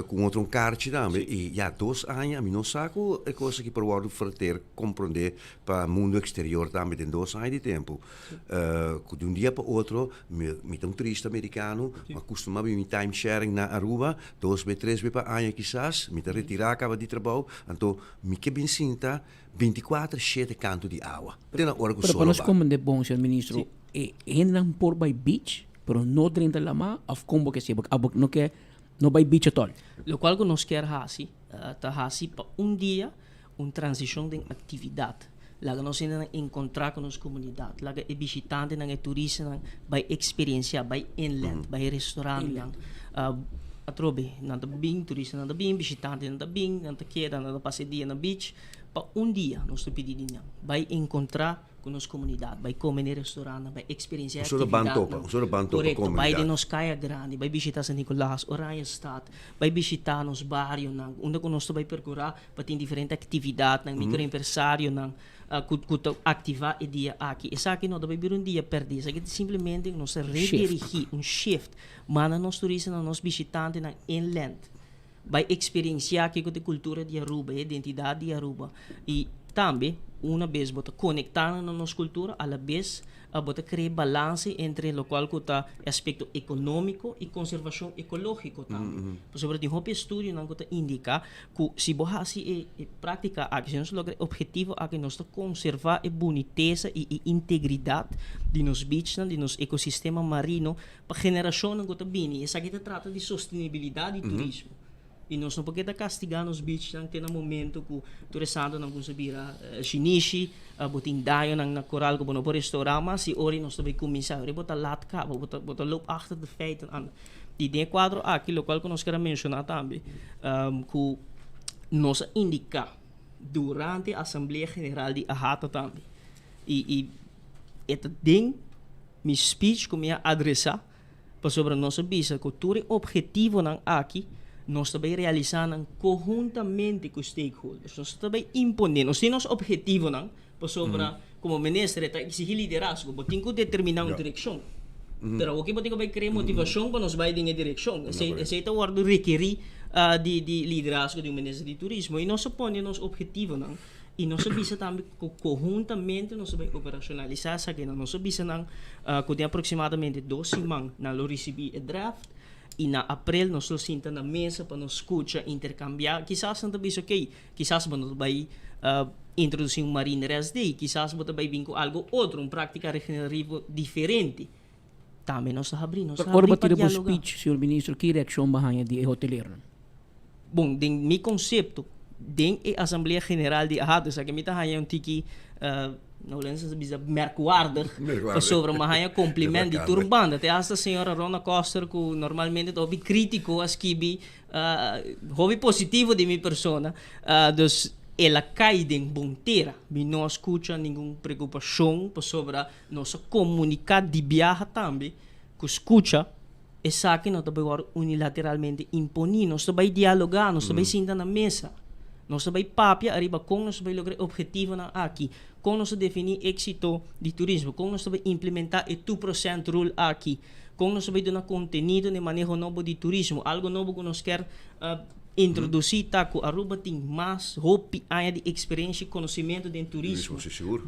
cu un otro un karchi tambe. Y ya dos aña mi no sa cu e cos aki por wordo verter, comprende pa mundo exterior tambe den dos aña di tempo. Cu di un dia pa otro mi mi ta un turista americano, mi a custuma bin mi time sharing na Aruba dos be tres be pa aña kisas, mi ta retira caba di trabao, anto mi ke bin sinta binticuater shete canto di awa te na ora cu Pero pa solo nos ba. comprende bon, señor ministro, e hendenan por bai beach, pero no drenta lama of con bo ke haci? Bo abo no ke no bai beach at all? Locual cu nos kier haci ta haci pa un dia un transicion den actividad. Laga nos hendenan encontra cu nos comunidad. Laga e bishitantenan, e turistanan bai experiencia, bai inland, bai restaurantnan. Atrobe nan ta bin, turistanan ta bin, bishitantenan ta bin, nan ta keda, nan ta pasa e dia na beach. Pa un dia nos ta pidi di nan bai encontra cu nos comunidad, bai come den restaurantnan, bai experiencia e Un solo ban topa, actividadnan. un solo ban topa Correcto, bai comunidad. den nos caya grandi, bai bishita San Nicolas, Oranjestad, bai bishita nos barionan, unda cu nos ta bai percura pa tin diferente actividadnan, microempresarionan cu cu ta activa e dia aki. Esaki no ta bai bira un dia perdi, esaki ta simplemente nos ta redirigi, un shift, manda nos turistanan, nos bishitantenan inland. Bai experiencia kico ta e cultura di Aruba, e identidad di Aruba. Y tambe, una bes bo ta conecta nan na nos cultura, a la bes bo ta crea balance entre locual cu ta e aspecto economico y conservacion ecologico tambe. Pasobra tin hopi estudionan cu ta indica cu si bo haci e e practica aki, si nos logra e objetivo aki, nos ta conserva e bunitesa y e integridad di nos beachnan, di nos ecosistema marino, Pa generacionnan cu ta bini, esaki ta trata di sostenibilidad di turismo. Y nos no por keda castiga nos beachnan te na momento cu tur e santonan cuminsa bira shinishi, bo tin dañonan na coral cu bo no por restaura mas y ora nos ta bay cuminsa, ora bo ta laat caba, bo ta bo ta loop achter de feiten aan. Y den e cuadro aki, locual cu nos kier a menciona tambe, cu nos a indica durante Asamblea General di AHATA tambe, y y e ta den Mi speech ku mi a adresá pasobra nos a bisa ku tur e ophetivonan aki nos ta bai realisá nan kohuntamente ku stakeholders. Nos no ta bai imponé, nos tin nos ophetivonan pasobra komo minister e ta eksigí liderazgo, bo tin ku determiná un direkshon. Pero awoki bo tin ku bai krea motivashon pa nos bai den e direkshon. Esei esei ta wòrdu rekerí di di liderazgo di un minister di turismo i nos a pone nos ophetivonan. I nos a bisa tambe ku konhuntamente nos a bai operashonalisá esakinan. Nos a bisa nan ku den aproksimadamente dos siman nan lo risibí e draft i na aprel nos lo sinta na mesa pa nos skucha, interkambiá. Kisas nan ta bisa okey, kisas bo no ta bai introdusí un Marine Rest Day, kisas bo ta bai bin ku algu otro, un práktika regenerativo diferente. Tambe nos ta habrí, nos ta Ora habrí bo pa tira bo dialogá. speech, señor ministro, ki reakshon bo a haña di e hoteleronan? Bon, den mi konsepto, den e Asamblea General di AHATA, esaki mi ta haña un tiki, na Hulandes nan sa bisa merkwaardig, pasobra mi a haña kompliment di tur banda. Te hasta señora Rona Koster, ku normalmente ta hopi krítiko, a skibi hopi positivo di mi persona. Dus el a kai den bon tera. Mi no a skucha ningun preokupashon, pasobra nos a komuniká di biaha tambe ku skucha. Esaki no ta bai wòrdu unilateralmente imponí. Nos ta bai dialogá, nos ta bai sinta na mesa. Nos ta bai papia ariba kon nos ta bai logra e ophetivonan aki, kon nos ta definí éksito di turismo, kon nos ta bai implementá e two percent rule aki, kon nos ta bai duna kontenido na e maneho nobo di turismo. Algu nobo ku nos kier Introdusí ta ku Aruba tin mas hopi aña di eksperensia i konosementu den turismo.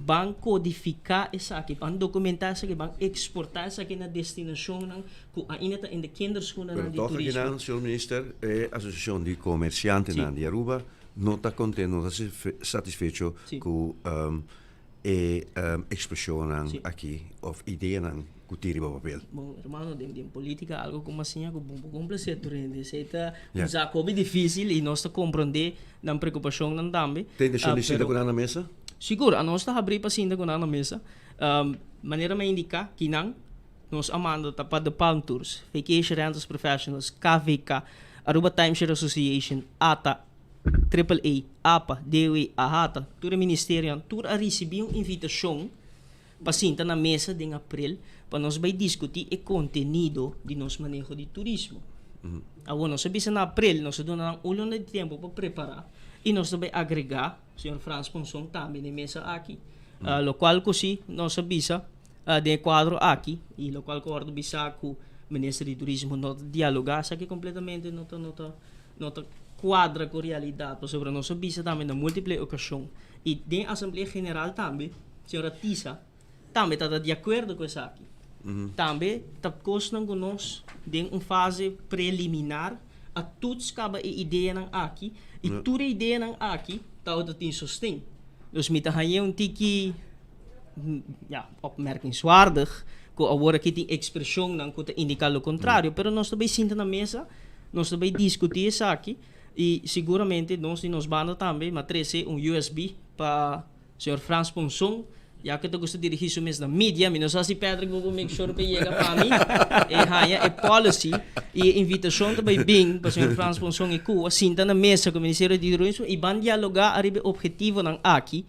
Ban kodifiká esaki, ban dokumentá esaki, ban eksportá esaki na destinashonnan ku ainda ta in de kinderschoenennan Pero di tòg turismo. akinan, señor Minister, e Asosiashon di Komersiantenan di Aruba no ta konten, no ta satisfecho ku e ekspreshonnan aki òf ideanan ku tin riba papel. Bon, hermano, den den politica algo ku mas siña ku bo por complacer tur hende. Esei ta un zak hopi dificil y nos ta comprende nan preocupacionnan tambe. Tin intencion di sinta ku nan na mesa? Sigur, anos ta habri pa sinta ku nan na mesa. Manera mi a indica, kinan. nos a manda ta pa De Palm Tours, Vacation Rentals Professionals, KVK, Aruba Timeshare Association, ata, Triple A, apa, DOE, AHATA, tur e ministerionan, tur a ricibi un invitacion pa sinta na mesa den april pa nos bay discuti e contenido di nos maneho di turismo. Awor nos a bisa na april, nos a duna nan un luna di tempo pa prepara y nos ta bay agrega señor Frans Ponson tambe den e mesa aki. Locual cu si nos a bisa den e cuadro aki y locual cu wordo bisa cu minister di turismo no ta dialoga esaki completamente no ta no ta no ta cuadra cu realidad pasobra nos a bisa tambe na multiple ocasion y den asamblea general tambe Señora Tisa tambe ta ta di acuerdo cu esaki. Tambe ta cosnan cu nos den un fase preliminar a toets caba e ideanan aki y tur e ideanan aki tabata tin sosten. Dus mi ta hañ'é un tiki, ja, opmerkingswaardig cu awor aki tin expresionnan cu ta indica lo contrario, pero nos ta bay sinta na mesa, nos ta bay discuti esaki y siguramente nos di nos banda tambe ma trece un usb pa Señor Frans Ponson, ya cu ta gusta dirigi su mes na media, mi no sa si Patrick bo por make sure pa e yega pa mi, e haña e policy y e invitacion ta bay bin pa señor Frans Ponson y cu a sinta na mesa cu Ministerio di Turismo y ban dialoga ariba e obhetivonan aki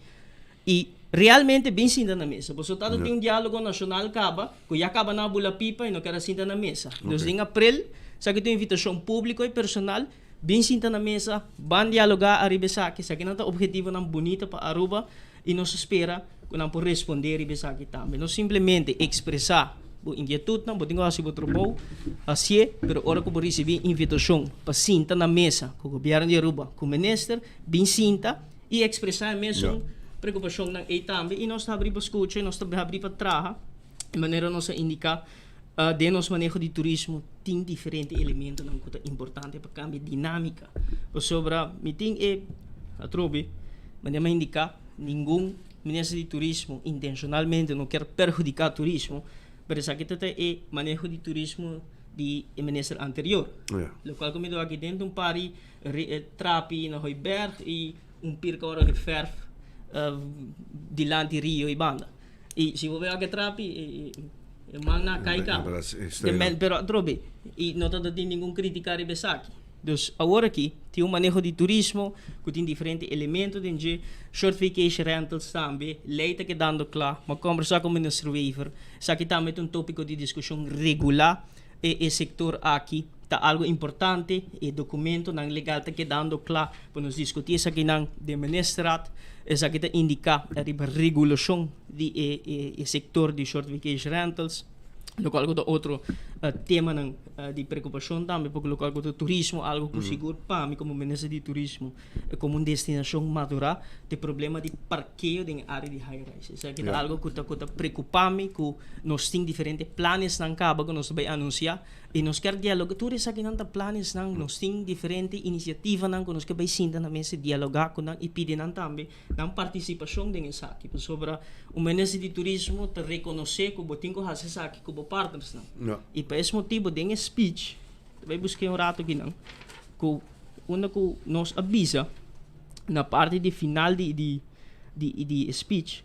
y realmente bin sinta na mesa. Pasobra ta tin un dialogo nacional caba cu ya caba nan a bula pipa y no kier a sinta na mesa. Dus den april esaki ta un invitacion publico y personal. Bin sinta na mesa, ban dialogá ariba esaki. Esakinan ta obhetivonan bunita pa Aruba i nos ta spera ku nan por respondé riba esaki tambe. No simplemente ekspresá bo inkietutnan, bo tin ku hasi bo trabou, hasié, pero ora ku bo risibí invitashon pa sinta na mesa ku gobièrnu di Aruba, ku minister, bin sinta i ekspresá e mesun preokupashonnan ei tambe i nos ta habrí pa skucha i nos ta habrí pa traha di manera nos a indiká. Den nos maneho di turismo tin diferente elementonan ku ta importante pa kambia dinámika. Pasobra mi tin e atrobe, manera mi a indiká, ningun minister di turismo intenshonalmente no kier perhudiká turismo, pero esaki ta ta e maneho di turismo di e minister anterior. Lokual ku mi ta wak aki den ta un par di trapi na Hooiberg i un pirka ora di fèrf dilanti rio i banda. I si bo wak e trapi e man na kai kaba. Pero atrobe i no ta tin ningun kritika riba esaki. Dus awor aki tin un maneho di turismo ku tin diferente elemento den dje, short vacation rentals tambe, lei ta kedando kla, mi a kombersá ku Minister Wever, esaki tambe ta un topiko di diskushon regulá e e sektor aki ta algo importante, e dokumentonan legal ta kedando kla pa nos diskutí esakinan den Ministerraad, esaki ta indiká riba regulashon di e e sektor di short vacation rentals, lokual ku ta otro temanan di preokupashon tambe pasobra lokual ku ta turismo algo ku sigur pa mi komo minister di turismo komo un destinashon madurá ta e problema di parkeo den e área di high rise. Esaki ta algo ku ta ku ta preokupá mi ku nos tin diferente planesnan kaba ku nos ta bai anunsiá i nos kier dialogá tur esakinan ta planesnan nos tin diferente inisiativanan ku nos ke bai sinta na mesa i dialogá ku nan i pidi nan tambe nan partisipashon den esaki pasobra un minister di turismo ta rekonosé ku bo tin ku hasi esaki ku bo partnersnan i pa es motibu den e speech ta bai busk'é un rato akinan ku unda ku nos a bisa na parti di final di di di di e speech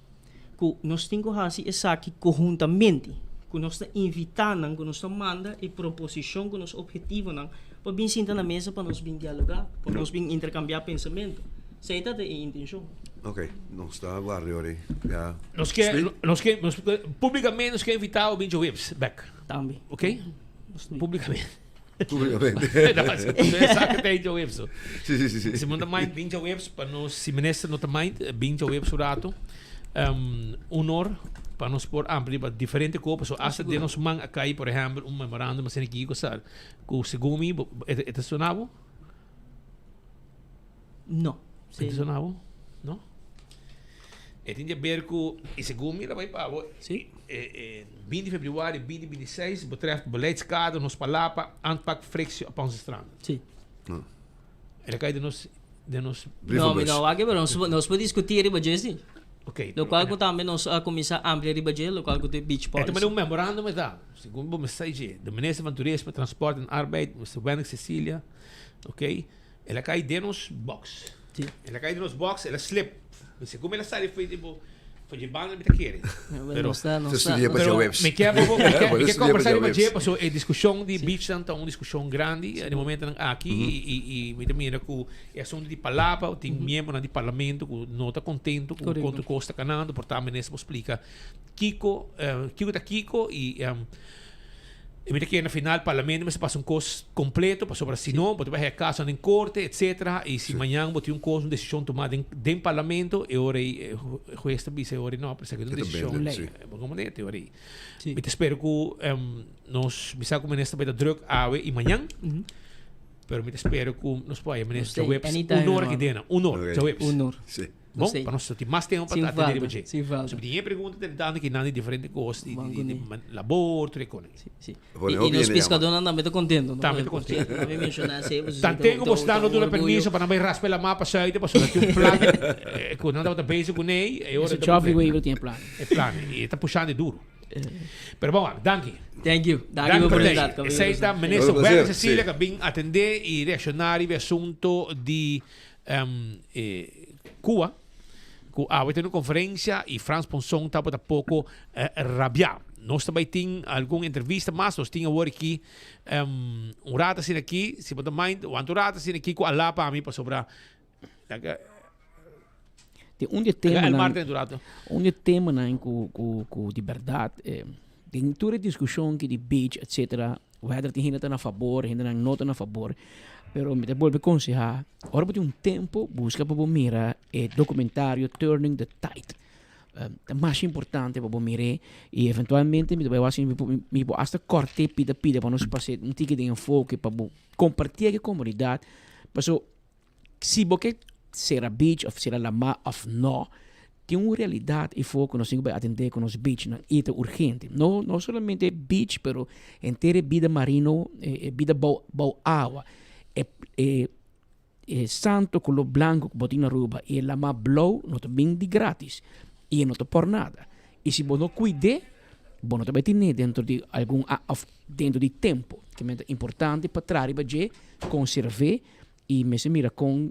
ku nos tin ku hasi esaki konhuntamente, ku nos ta invitá nan, ku nos ta manda e proposishon ku nos ophetivonan pa bin sinta na mesa pa nos bin dialogá, pa nos bin interkambiá pensamentu. Esei ta e intenshon. Ok, nos ta warda ora ei. Ya. Nos ke, nos ke, nos publikamente nos ke invitá bo bin djaweps bèk. Tambe. Ok? Publikamente. Publikamente. Sa ke ta e djaweps. Si, si, si, si. Si bo no ta mind bin djaweps pa nos, si minister no ta mind bin djaweps un rato. Um, honor pa nos por amplia riba diferente ko, pasobra hasta den nos man a kai, por ehempel, un memorandum asina aki ku sa ku segun mi bo e ta sona bo? No. E ta sona bo? No? E tin di haber ku, i segun mi ta bai pa bo, Si. e e binti februari binti binti seis betreft beleidskader nos palapa aanpak frictie op onze stranden. Si. El a kai den nos den nos No, mi no wak, pero nos nos por discuti riba dje si. Ok. Locual cu tambe nos a cuminsa amplia riba dje, locual cu ta e beach E ta policy. manda un memorandum e ta, segun bo mester dje, de minister van Toerisme, Transport en Arbeid, Mister Wendrick Cecilia, ok, el a kai den nos box. Si. El a kai den nos box, el a slip. Segun el a sali foi tipo. For dje banda mi ta kere. Pero nos ta, nos ta. Pero mi kier mi kier mi kier conversa riba dje paso e discusion di beachnan ta un discusion grandi den momentonan aki y y y mi ta mira cu e asunto di palapa tin miembronan di parlamento cu no ta contento cu con tur cos ta canando por ta minister por splica kico kico ta kico y E mi ta kere na final parlamento mester pasa un kos kompleto pasobra si no bo ta bai haya kasonan den korte etcetera i si mañan bo tin un kos un desishon tuma den den parlamento e ora ei e hues ta bisa e ora ei no pero esaki ta un desishon bo komprende e ora ei mi ta spera ku nos mi sa ku minister bai ta druk awe i mañan pero mi ta spera ku nos por haya minister djaweps un ora aki dena un ora djaweps. Bon, pa nos tin mas tempo pa atende riba dje. Sin falta. So mi tin e pregunta tentando ki nan di diferente kos di di di labor tur e kos. Si, si. I nos piskadónan tambe ta kontento. Tambe ta kontento. Tambe menshoná esei pasobra Tanten ku bos nan no duna permiso pa nan bai raspa e lamá pa sùite pasobra tin un plan ku nan tabata bezig kuné e ora Ese Geoffrey Wever tin e plan. E plan i e ta pushando e duro. Pero bon wak, danki. Thank you. Danki pa oportunidat. Esei ta Minister Wendy Cecilia ku a bin atendé i reakshoná riba e asunto di Cuba cu awe tin un conferencia y Frans Ponson tabata poco rabia. Nos ta bay tin algun entrevista mas, nos tin awor aki un rato asina aki, si bo ta mind, wanta un rato asina aki cu Alá pa mi pasobra Tin un di e temanan, un di e temanan cu cu cu di berdad den tur e discusion ki di beach etcetera Whether tin hende ta na fabor, hendenan no ta na fabor, pero mi ta bolbe konsehá, ora bo tin un tempu, buska pa bo mira e dokumentario Turning the Tide. Ta masha importante pa bo mir'é i eventualmente mi ta bai wak si mi por asta kòrt'é pida pida pa nos pas'é un tiki den enfoke pa bo kompartié ku e komunidat. Paso Si bo ke sera beach of sera lamá of no, tin un realidat efo ku nos tin ku bai atendé ku nos beachnan i ta urgente. No no solamente beach pero henter e bida marino, e bida bou bou awa, e e e santo koló blanku ku bo tin na Aruba i e lamá blou no ta bin di gratis i e no ta por nada. I si bo no kuid'é bo no ta bai tene dentro di algun a of dentro di tempu. Kimente ta importante pa traha riba dje, konserv'é. I mester mira kon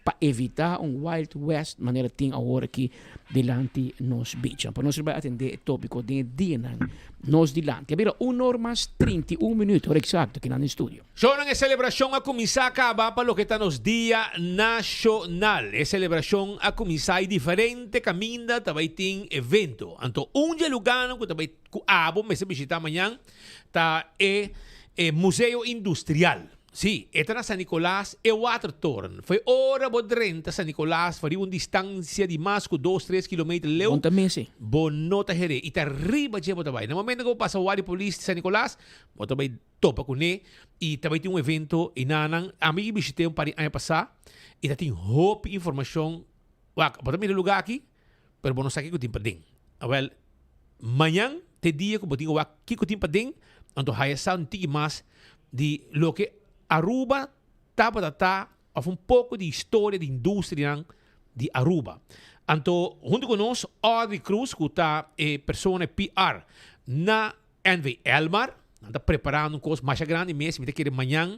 pa evitá un wild west manera tin awor aki dilanti nos beach. Pa nos riba atendé e tópiko den e dianan nos dilanti. A bira un or mas 31 minuut, ora eksakto kinan den studio. Shownan e selebrashon a kuminsá kaba pa loke ta nos Dia Nashonal. E selebrashon a kuminsá i diferente kaminda ta bai tin evento. Anto un dje lugánan ku ta bai ku abo mester bishitá mañan ta e e Museo Industrial. Sí, e ta na San Nicolas, e watertoren. Fo'i ora bo drenta San Nicolas for riba un distancia di mas cu dos, tres kilometer leu, Bon ta mese. bo no ta her'é. I ta riba dje bo ta bai. Na momento cu bo pasa Guardia Polis di San Nicolas, bo ta bai topa cuné i ta bai tin un evento enanan. Ami a bishit'é un par di aña pasá i ta tin hopi informacion. Wak, bo ta mira e lugar aki, pero bo no sa kico tin paden. Awel, mañan ta e dia cu bo tin cu wak kico tin paden, anto haya sa un tiki mas di loke Aruba tabata ta of un poco di historia di industrianan di Aruba. Anto hunto cu nos Audrey Cruz cu ta e persona e PR na NV Elmar, nan ta preparando un cos masha grandi mes, mi ta kere mañan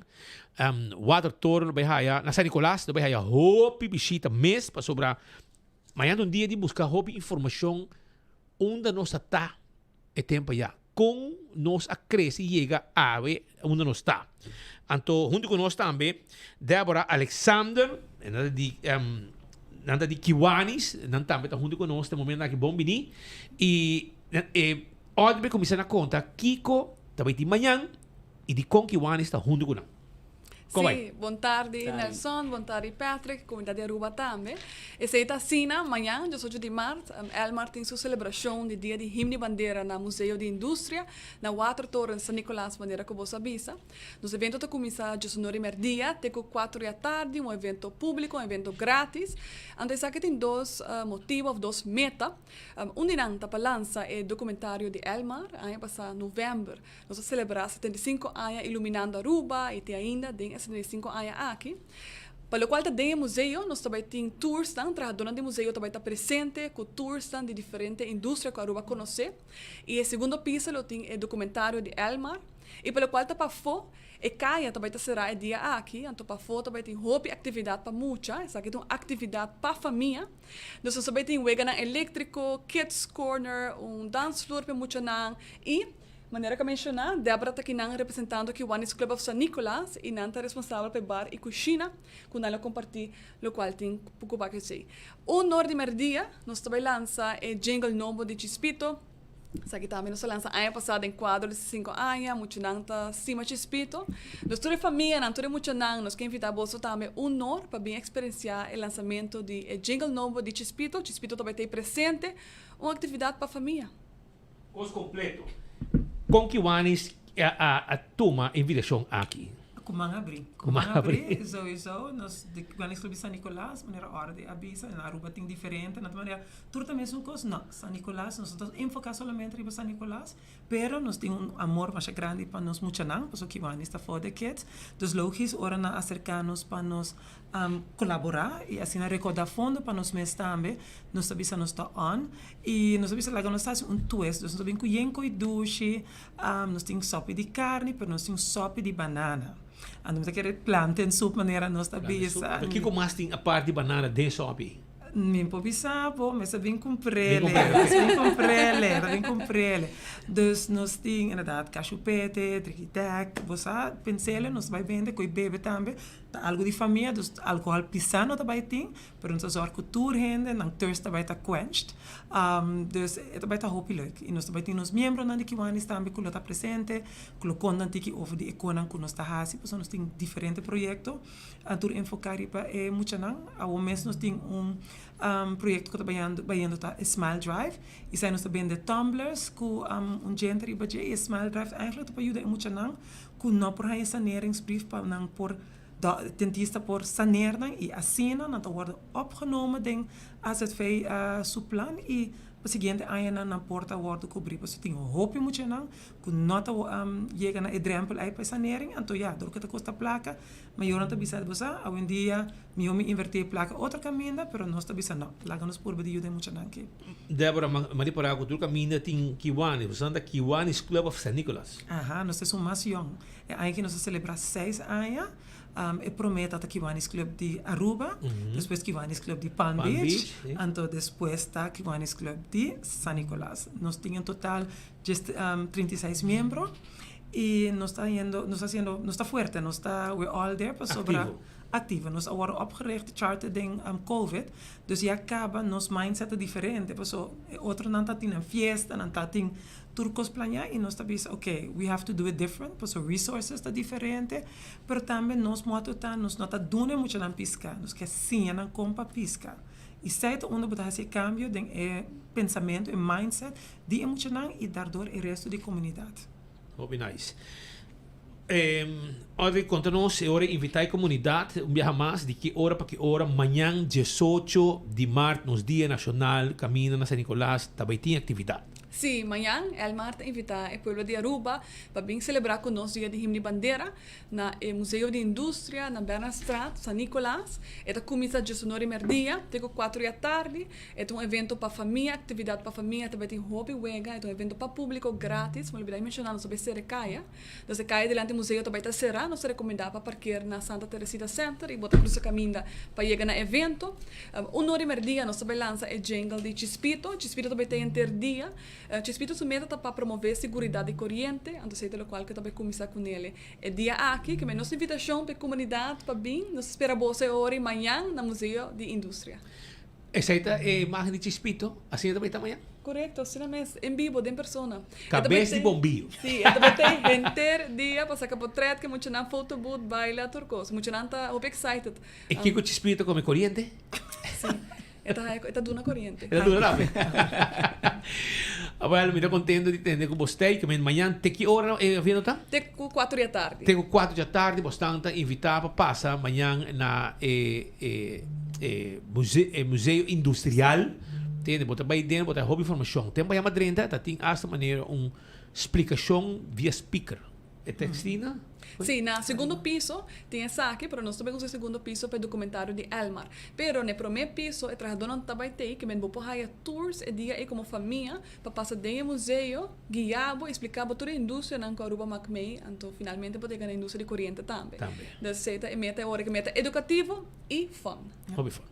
Watertoren lo bay haya, na San Nicolas lo bay haya hopi bishita mes pasobra mañan ta un dia di busca hopi informacion unda nos ta ta e tempo aya. Kon nos a krese i yega awe unda nos ta. Anto huntu ku nos tambe Deborah Alexander, e nan ta di nan ta di Kiwanis, nan tambe ta huntu ku nos den momento aki bon bini. I e Audrey kuminsá na konta kiko ta bai tin mañan i dikon Kiwanis ta huntu ku nan. Sí, bon tardi Nelson, bon tardi Patrick, comunidad di Aruba tambe. Esey ta asina, mañan, diesocho di maart, Elmar tin su celebracion di Dia di Himno y Bandera na Museo di Industria, na Watertoren San Nicolas, manera cu boso a bisa. Nos evento ta cuminsa diesunor y merdia te cu cuatro di atardi, un evento publico, un evento gratis. Anto esaki tin dos motibo of dos meta. Un di nan ta pa lansa e documentario di Elmar, aña pasa november. Nos a selebrá 75 aña iluminando Aruba i te ainda den e 75 aña aki. Pa locual ta den e museo, nos ta bay tin toursnan, trahadornan di museo ta bay ta presente cu toursnan di diferente industria cu Aruba conoce. Y e segundo piso lo tin e documentario di Elmar. Y pa locual ta pafo, e caya ta bay ta cera e dia aki, anto pafo ta bay tin hopi actividad pa mucha, esaki ta un actividad pa famia. Dus nos ta bay tin weganan electrico, kids corner, un dansvloer pa e muchanan y. Manera ku a menshoná, Debra ta kinan representando Kiwanis Club of San Nicolas i nan ta responsabel pa e bar i kushina ku nan lo kompartí lokual tin ku bak esei. Un or di mèrdia nos ta bai lansa e jingle nobo di Chispito. Esaki tambe nos a lansa aña pasá den kuadro di sinku aña. Muchanan ta stima Chispito. Dus tur e famianan, tur e muchanan nos ke invitá boso tambe un or pa bin eksperensiá e lansamentu di e jingle nobo di Chispito. Chispito ta bai ta ei presente, un aktividat pa famia. Kos kompleto. Kon Kiwanis a tuma e invitashon aki? Ku man habrí. Ku man habrí, souiso. Nos di Kiwanis Club di San Nicolas, manera Ordy a bisa, na Aruba tin diferente, na ta manera tur ta mesun kos? No. San Nicolas, nos no ta enfoká solamente riba San Nicolas, pero nos tin un amor masha grandi pa nos muchanan, pasobra Kiwanis ta for the kids. Dus logis ora nan aserká nos pa nos kolaborá i asina rekoudá fondo pa nos mes tambe, nos ta bisa nos ta on. I nos a bisa laga nos hasi un twist, dus nos a bin ku yen koi dushi, nos tin sopi di karni pero nos tin sopi di banana. Anto mi ta kere planten soup manera nos ta bisa. Pero kiko mas tin apart di banana den sopi? Mi por bisa bo, mi sa bin kumprele, mi sa bin kumprele, mi sa bin kumprele. Dus nos tin inderdaad kashupete, trikitek, bo sa pensele nos ta bai bende koi bebe tambe, ta algu di famia, dus alkohòl pisá no ta bai tin. Pero nos ta zorg cu tur hende nan thirst ta bay ta quenched. Dus e ta bay ta hopi leuk. Y nos ta bay tin nos miembronan di Kiwanis tambe cu lo ta presente, cu lo conta un tiki over di e conan cu nos ta haci, pasobra nos tin diferente proyecto tur enfoca riba e muchanan. Awor mes nos tin un proyecto cu ta bayando bayendo ta e Smile Drive. Y esey nos ta bende tumblers cu un djente riba dje. Y e Smile Drive eigenlijk ta pa yuda e muchanan cu no por haya saneringsbrief pa nan por Dentista por saneer nan y asina nan ta wordo opgenomen den AZV su plan y pa siguiente añanan nan por ta wordo cubri. Pasobra tin hopi muchanan cu no ta yega na e drempel ey pa e sanering anto ya dor cu ta costa placa mayornan ta bisa bo sa awendia miho mi inverti e placa otro caminda pero nos ta bisa no laga nos purba di yuda e muchanan aki. Deborah, ma di para cu tur caminda tin Kiwanis, boso nan ta Kiwanis Club of San Nicolas. Aha, nos ta esun mas yong. E aña aki nos a selebrá seis aña. E promé ta ta Kiwanis Club di Aruba, despues Kiwanis Club di Palm Beach, anto despues ta Kiwanis Club di San Nicolas. Nos tin en total djes 36 miembro i nos ta yendo, nos ta hasiendo, nos ta fuerte, nos ta, we're all there pasobra. Aktivo. Aktivo. Nos a wòrdu opgericht, charter den covid, dus ya kaba nos mindset ta diferente paso e otronan ta tin nan fiesta, nan ta tin Tur kos planeá i nos ta bisa ok, we have to do it different pasobra resources ta diferente, pero tambe nos moto ta nos no ta duna e muchanan piska, nos ke siña nan kon pa piska. I esei ta unda bo ta hasi e kambio den e pensamentu, e mindset di e muchanan i dardor e resto di komunidat. Hopi nice. Audrey, konta nos e ora invitá e komunidat un biaha mas di ki ora pa ki ora mañan diesocho di mart nos dia nashonal kaminda na San Nicolas ta bai tin aktividat. Sí, mañan Elmar ta invitá e pueblo di Aruba pa bin selebrá ku nos Dia di Himno i Bandera na e Museo di Industria na Bernardstraat, San Nicolas. E ta kuminsá diesunor i merdia te ku kuatro di atardi. E ta un evento pa famia, aktividat pa famia, ta bai tin hopi wega. E ta un evento pa públiko grátis. Mi olbidá di menshoná nos ta bai sera e kaya. Nos e kaya dilanti museo ta bai ta será. Nos ta rekomendá pa parker na Santa Teresita Center i bo ta krusa kaminda pa yega na evento. Un or di merdia nos ta bai lansa e jingle di Chispito. Chispito ta bai ta henter dia. Chispito su meta ta pa promové siguridat di koriente, anto esei ta lokual ku ta bai kuminsá kunele e dia aki. Ke nos invitashon pa e komunidat pa bin. Nos ta spera boso e ora i mañan na Museo di Industria. Esei ta e imagen di Chispito? Asina ta bai ta mañan? Korekto, asina mes, en bibo, den persona. Kabes di bombiyo. Sí, e ta bai ta henter dia pa saka potret ku muchanan fotoboot, baila, tur kos. Muchanan ta hopi excited. E kiko Chispito kome koriente? Sí, e ta e ta duna koriente. E ta duna tambe. Awel, mi ta kontento di tende ku bo stay. Ke men mañan te ki ora e evento ta? Te ku kuater di atardi. Te ku kuater di atardi bo stan ta invitá pa pasa mañan na e e e muse e museo industrial. Tende, bo ta bai den, bo ta hopi informashon. Ten pa yama drenta ta tin asta manera un splikashon via speaker. E ta ekstina? Sí, na segundo piso tin esaki, pero nos ta bay usa e segundo piso pa e documentario di Elmar. Pero na e prome piso e trahadornan ta bay tei ke men bo por haya tours e dia ei como famia pa pasa den e museo, guia bo y splica bo tur e industrianan cu Aruba mak mei, anto finalmente bo ta yega na e industria di coriente tambe. Tambe. Dus esei ta e meta e ora ke meta educativo y fun. Hopi fun.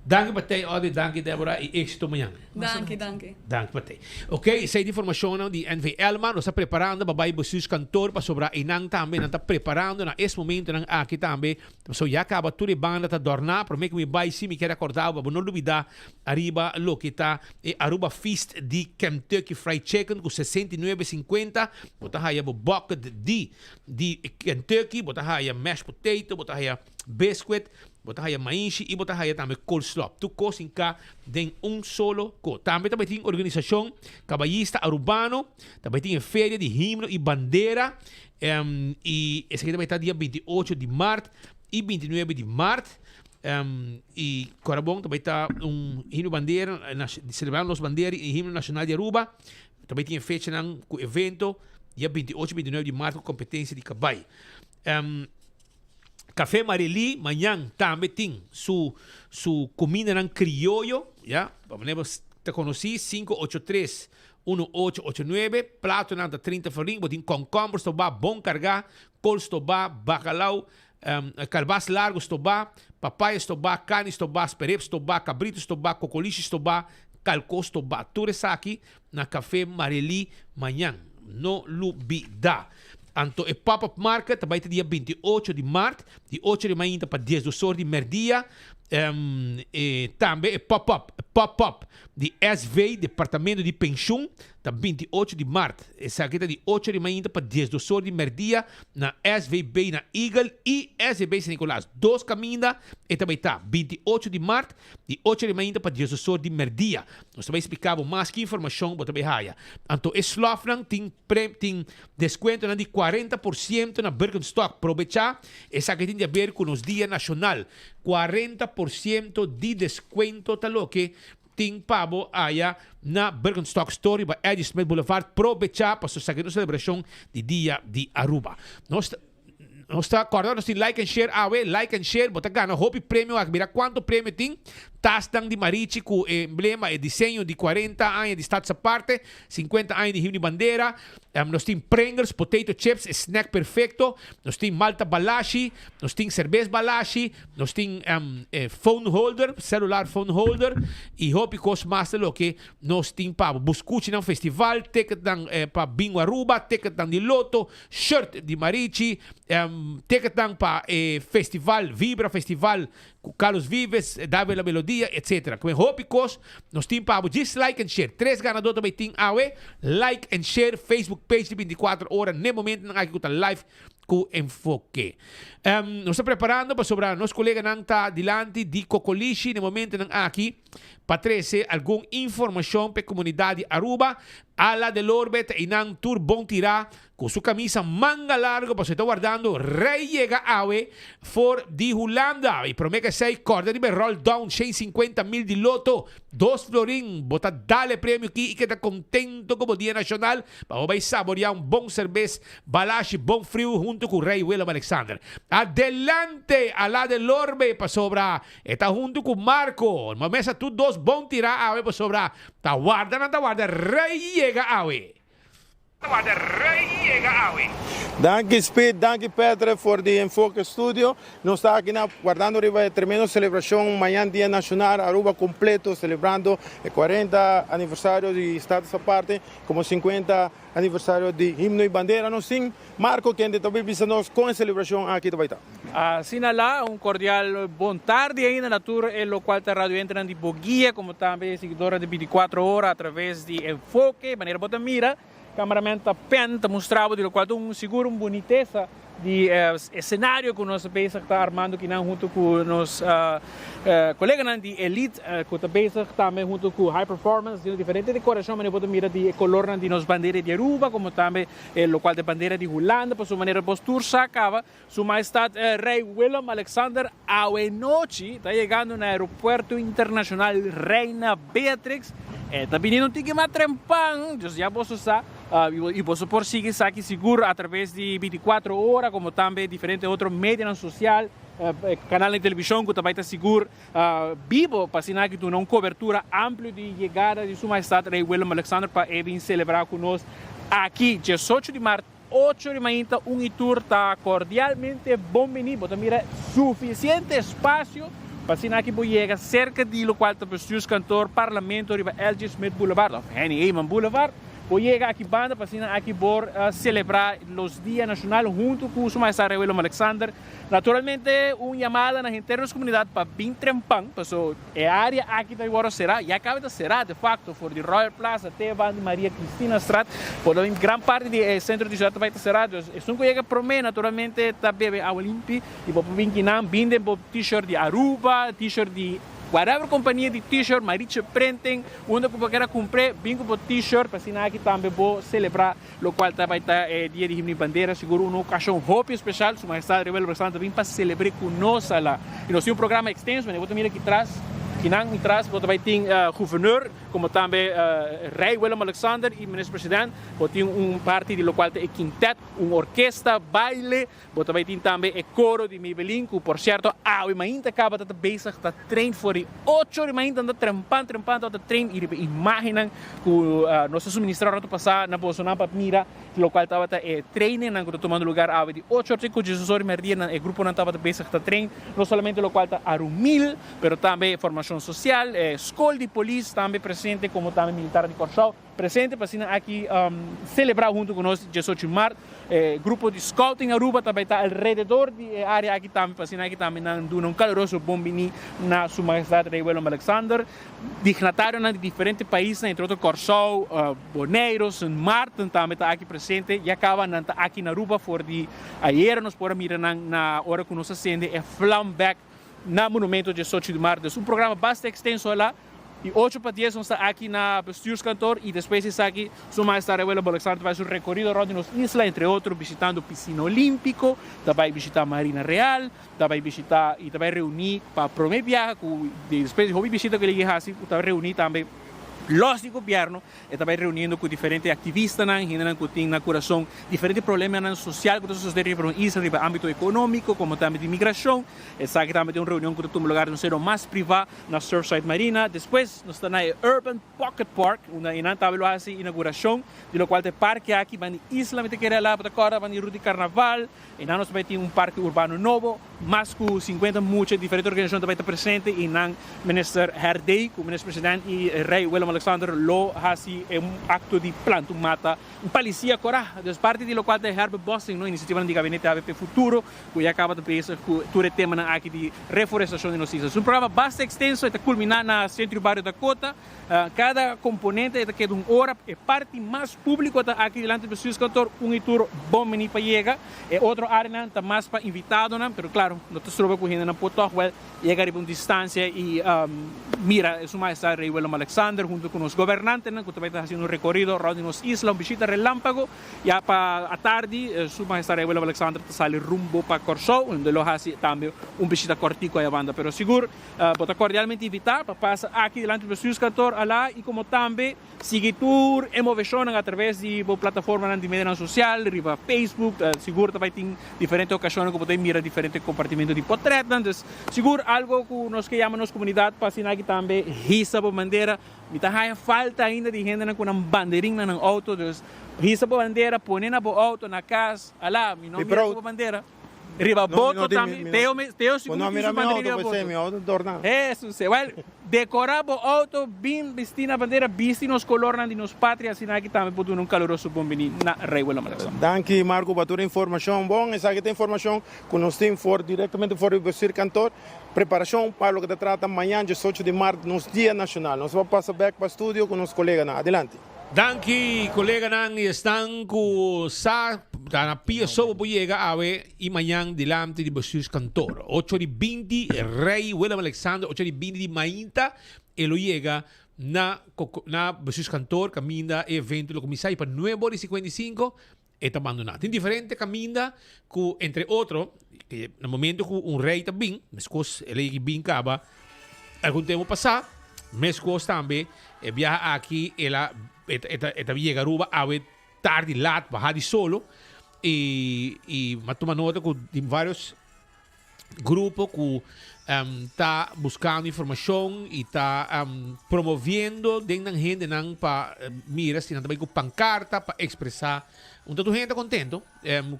Danki pa tei Audrey, danki Deborah y éxito mañan. Danki, danki. Danki pa tei. Ok, esei di informacionnan di NV Elmar. Nos ta preparando pa bai bestuurskantoor pasobra einan tambe nan ta preparando na es momentonan aki tambe. Pasobra ya caba tur e banda ta dorna. Prome cu mi bai si mi kier acorda bo pa bo no lubida ariba loke ta e Aruba Feast di Kentucky Fried Chicken cu 69,50. Bo ta haya bo bucket di di Kentucky, bo ta haya mashed potato, bo ta haya biscuit. Bo ta haya maishi i bo ta haya tambe coleslaw. Tur kos hinká den un solo ko. Tambe ta bai tin organisashon Kabayista Arubano, ta bai tin e feria di himno i bandera i esaki ta bai ta dia 28 di mart i 29 di mart. I kora bon ta bai ta un himno bandera, selebrando nos bandera i himno nashonal di Aruba. Ta bai tin e fechanan ku evento dia 28 i 29 di mart ku kompetensia di kabai. Café Marily mañan tambe tin su su cumindanan crioyo, ya, pa manera bo ta conoci, 583 1889, platonan ta 30 florin, bo tin concomber stobá bon cargá, col stobá, bacalao, calbas largo stobá, papaya stobá, carni stobá, sperep stobá, cabrito stobá, cocolishi stobá, calco stobá. Tur esaki na Café Marily mañan. No lubida. Anto e pop-up market ta bai te dia 28 di maart, di 8 di mainta pa 12 or di merdia. E tambe e pop-up, pop-up di SV, Departamento di Pensioen, ta 28 di maart. Esaki ta di 8 di mainta pa 12 or di merdia na SVB na Eagle y SVB San Nicolas. Dos caminda e ta bai ta, 28 di maart, Di ocho di mainta pa diesdos or di merdia. Nos ta bai splika bo mas ki informashon bo ta bai haya. Anto e slòfnan tin pre tin deskuentonan di 40% na Birkenstock. Probechá esaki tin di haber ku nos dia nashonal. 40% di deskuento ta loke tin pa bo haya na Birkenstock Store riba Eddie Smith Boulevard. Probechá pasobra esaki ta un selebrashon di Dia di Aruba. Nos ta. Nos ta corda nos tin like and share awe, like and share, bo ta gana hopi premio aki, mira cuanto premio tin, tasnan di Marichi cu e emblema, e diseño di 40 aña di Status Aparte, 50 aña di Himno di Bandera, nos tin Pringles, potato chips, e snack perfecto, nos tin Malta Balashi, nos tin cerbes Balashi, nos tin e phone holder, celular phone holder, y hopi cos mas ta loke nos tin pa bo. Buscuchinan festival, ticketnan pa Bingo Aruba, ticketnan di Lotto, Shirt di Marichi, ticketnan pa e festival, Vibra Festival cu Carlos Vives, David La Melodia, etc. Cu e hopi cos nos tin pa bo. Djis like and share. Tres ganador ta bay tin awe. Like and share Facebook page di 24 ora n'e momentonan aki cu ta live cu Enfoke. Nos ta preparando pasobra nos coleganan ta dilanti di Cocolishi n'e momentonan aki pa trece algun informacion p'e comunidad di Aruba. Ala del Orbe ta einan tur bon tirá ku su kamisa manga largo pasobra e ta wardando Rey yega awe for di Hulanda. I promé ku esei kòrda riba e roll down 150 mil di loto, dos florin. Bo ta dal e premio ki i keda kontento ku bo dia nashonal pa bo bai saboriá un bon serbes balashi bon friu huntu ku Rey Willem Alexander. Adelante Ala del Orbe pasobra e ta huntu ku Marco. Bo mesa tur dos bon tirá awe pasobra Ta warda nan ta warda rey yega awe. Ta warda rey yega awe. Danki Speed, danki Petre for di Enfoke Studio. Nos ta aki na wardando riba e tremendo celebracion mañan Dia Nacional Aruba completo celebrando e 40 aniversario di Status Aparte como 50 Aniversario di Himno y Bandera nos tin Marco kende ta bay bisa nos con e celebracion aki ta bay ta. Asina la, un cordial bon tardi ainda na tur e locual ta radioentenan di Boguia como tambe e siguidornan di 24 ora a traves di Enfoke. Manera bo ta mira, cameraman ta pen ta mustra bo di locual ta un sigur un bunitesa di escenario cu nos ta bezig ta armando kinan hunto cu nos coleganan di Elite cu ta bezig tambe hunto cu High Performance haciendo diferente decoracion manera bo ta mira di e colornan di nos bandera di Aruba como tambe e locual ta e bandera di Hulanda pasobra manera bos tur sa caba Su Majestad Rey Willem Alexander awenochi ta yegando na Aeropuerto Internacional Reina Beatrix. E ta biniendo un tiki mas trempan, dus ya boso sa. Y boso por sigui esaki sigur a traves di 24 ora como tambe diferente otro medianan social, canalnan di television cu ta bay ta sigur bibo pa asina aki duna un cobertura amplio di yegada di Su Majestad Rey Willem Alexander pa e bin celebra cu nos aki 18 di maart 8 di mainta un y tur ta cordialmente bon bini. Bo ta mira suficiente espacio pa asina aki bo yega cerca di locual ta Bestuurskantoor, Parlamento riba LG. Smith Boulevard of Henny Eman Boulevard. Bo yega aki banda pa asina aki por celebra los Dia Nacional hunto cu Su Majestad Rey Willem Alexander. Naturalmente un yamada na henter nos comunidad pa bin trempan, paso e area aki ta worde cera, ya caba ta cera de facto for di Royal Plaza te banda di Maria Cristina Straat, por lo gran parti di e centro di ciudad ta bay ta cera, dus esun cu yega prome naturalmente ta bebe awa limpi y bo por bin kinan, bin den bo t-shirt di Aruba, t-shirt di whatever compania di t-shirt, Marietje Printing, unda cu bo kier a cumpre, bin cu bo t-shirt pa asina aki tambe bo celebra Locual ta bay ta e Dia di Himno y Bandera, sigur un ocasion hopi especial. Su Majestad Rey Willem Alexander ta bin pa celebre cu nos ala. Y nos tin un programa extenso, manera bo ta mira aki tras, kinan y tras bo ta bay tin Gouverneur, como tambe Rey Willem Alexander y Minister President. Bo tin un parti di locual ta e quintet, un orkesta, baile. Bo ta bay tin tambe e coro di Maybelline cu por cierto awe mainta caba ta ta bezig ta train for di ocho di mainta nan ta trempan trempan tabata train y riba imagennan cu nos a suministra rato pasa na bosonan pa mira locual tabata e trainingnan cu ta tumando lugar awe di ocho or te cu diesdos or di merdia nan e gruponan tabata bezig ta train no solamente locual ta Arumil pero tambe formacion social e scol di polis tambe presente como tambe militar di Corsou. Presente pa asina aki celebra hunto cu nos 18 maart. E grupo di Scouting Aruba ta bay ta alrededor di e area aki tambe pa asina aki tambe nan duna un caluroso bon bini na Su Majestad Rey Willem Alexander. Dignatarionan di diferente paisnan entre otro Corsou, Boneiro, Sint Maarten tambe ta aki presente. Ya caba nan ta aki na Aruba for di ayera nos por a mira nan na ora cu nos a cende e vlam bek na Monumento 18 di Maart. Dus un programa basta extenso ala. Di ocho pa dies nos ta aki na Bestuurskantoor y despues di esaki Su Majestad Rey Willem Alexander ta bay su recorido rond di nos isla, entre otro bishitando Piscina Olimpico, ta bay bishita Marina Real, ta bay bishita y ta bay reuni pa prome biaha cu despues di hopi bishita cu el a yega haci ta reuni tambe los di gobierno. E ta bai reuniendo ku diferente aktivistanan, hendenan ku tin na kurason diferente problemanan sosial ku ta sosodé riba nos isla, riba ámbito ekonómiko komo tambe di migrashon. Esaki tambe ta un reunion ku ta tuma lugar den un seno mas privá na Surfside Marina. Despues nos ta na e Urban Pocket Park, unda einan tambe lo hasi inaugurashon di lokual ta e parke aki banda di isla. Mi ta kere alá bo ta kòrda banda di Ruta di Karnaval. Einan nos ta bai tin un parke urbano nobo. Mas ku 50 mucha di diferente organisashon ta bai ta presente i nan Minister Herdé ku Minister President i Rei Willem Alexander lo hasi e un akto di planta un mata, un palisia korá. Dus parti di lokual ta e herbebossing, no, inisiativanan di Gabinete ABP Futuro ku ya kaba ta bezig ku tur e temanan aki di reforestashon di nos isla. Es un programa basta ekstenso, e ta kulminá na Sentro Bario Dakota. Kada komponente e ta keda un ora. E parti mas públiko ta aki dilanti Bestuurskantoor, un i tur bon bini pa yega. E otro áreanan ta mas pa invitadonan, pero klaro, no ta stroba ku hendenan por tòg wèl yega riba un distansia i mira e Su Majestad Rei Willem Alexander huntu ku nos gobernantenan ku ta bai ta hasiendo un rekorido rònt di nos isla, un bishita relámpago. Ya pa atardi Su Majestad Rei Willem Alexander ta sali rumbo pa Kòrsou, unda lo hasi tambe un bishita kòrtiku ayabanda. Pero sigur bo ta kordialmente invitá pa pasa aki dilanti Bestuurskantoor alá i komo tambe Sigui tur e moveshonnan atraves di bo plataformanan di medianan sosial, riba Facebook, sigur ta bai tin diferente okashonnan ku bo ta mira diferente kompartimentu di potretnan. Dus sigur algo ku nos ke yama nos komunidat pa asina aki tambe hisa bo bandera. Mi ta haña falta ainda di hendenan ku nan banderin na nan outo, dus hisa bo bandera, pone na bo outo, na kas, ala mi no mira ku bo bandera. Riba boto tambe, Teo me, Teo sigur no tin su mira mi bandera auto, riba pues boto. mi auto torna. Jesus, wel, decora bo auto, bin bisti na bandera, bisti nos colornan di nos patria, asina aki tambe por duna un caluroso bon bini na Rey Willem Alexander. Danki Marco pa tur e informacion. Bon, esaki ta informacion cu nos tin for directamente for di Bestuurkantoor. Preparacion pa loke ta trata mañan 18 di maart, nos Dia Nacional. Nos por pasa bek pa studio cu nos coleganan. Adelante. Danki koleganan y esnan cu sa ta na pia so bo por yega awe y mañan dilanti di bestuurskantoor. Ocho di binti Rey Willem Alexander ocho di binti di mainta e lo yega na na bestuurskantoor caminda e evento lo cuminsa y pa nuebe ora y cincuenta y cinco e ta bandona. Tin diferente caminda cu entre otro na momento cu un rey ta bin, mescos el a yega bin caba algun tempo pasa, mescos tambe e biaha aki el a e ta e ta yega Aruba awe. tardi laat baha di solo y y m'a tuma nota cu tin varios grupo cu ta buscando informacion y ta promoviendo den nan hendenan pa mira si nan ta bay cu pancarta pa expresa un ta tur hende ta contento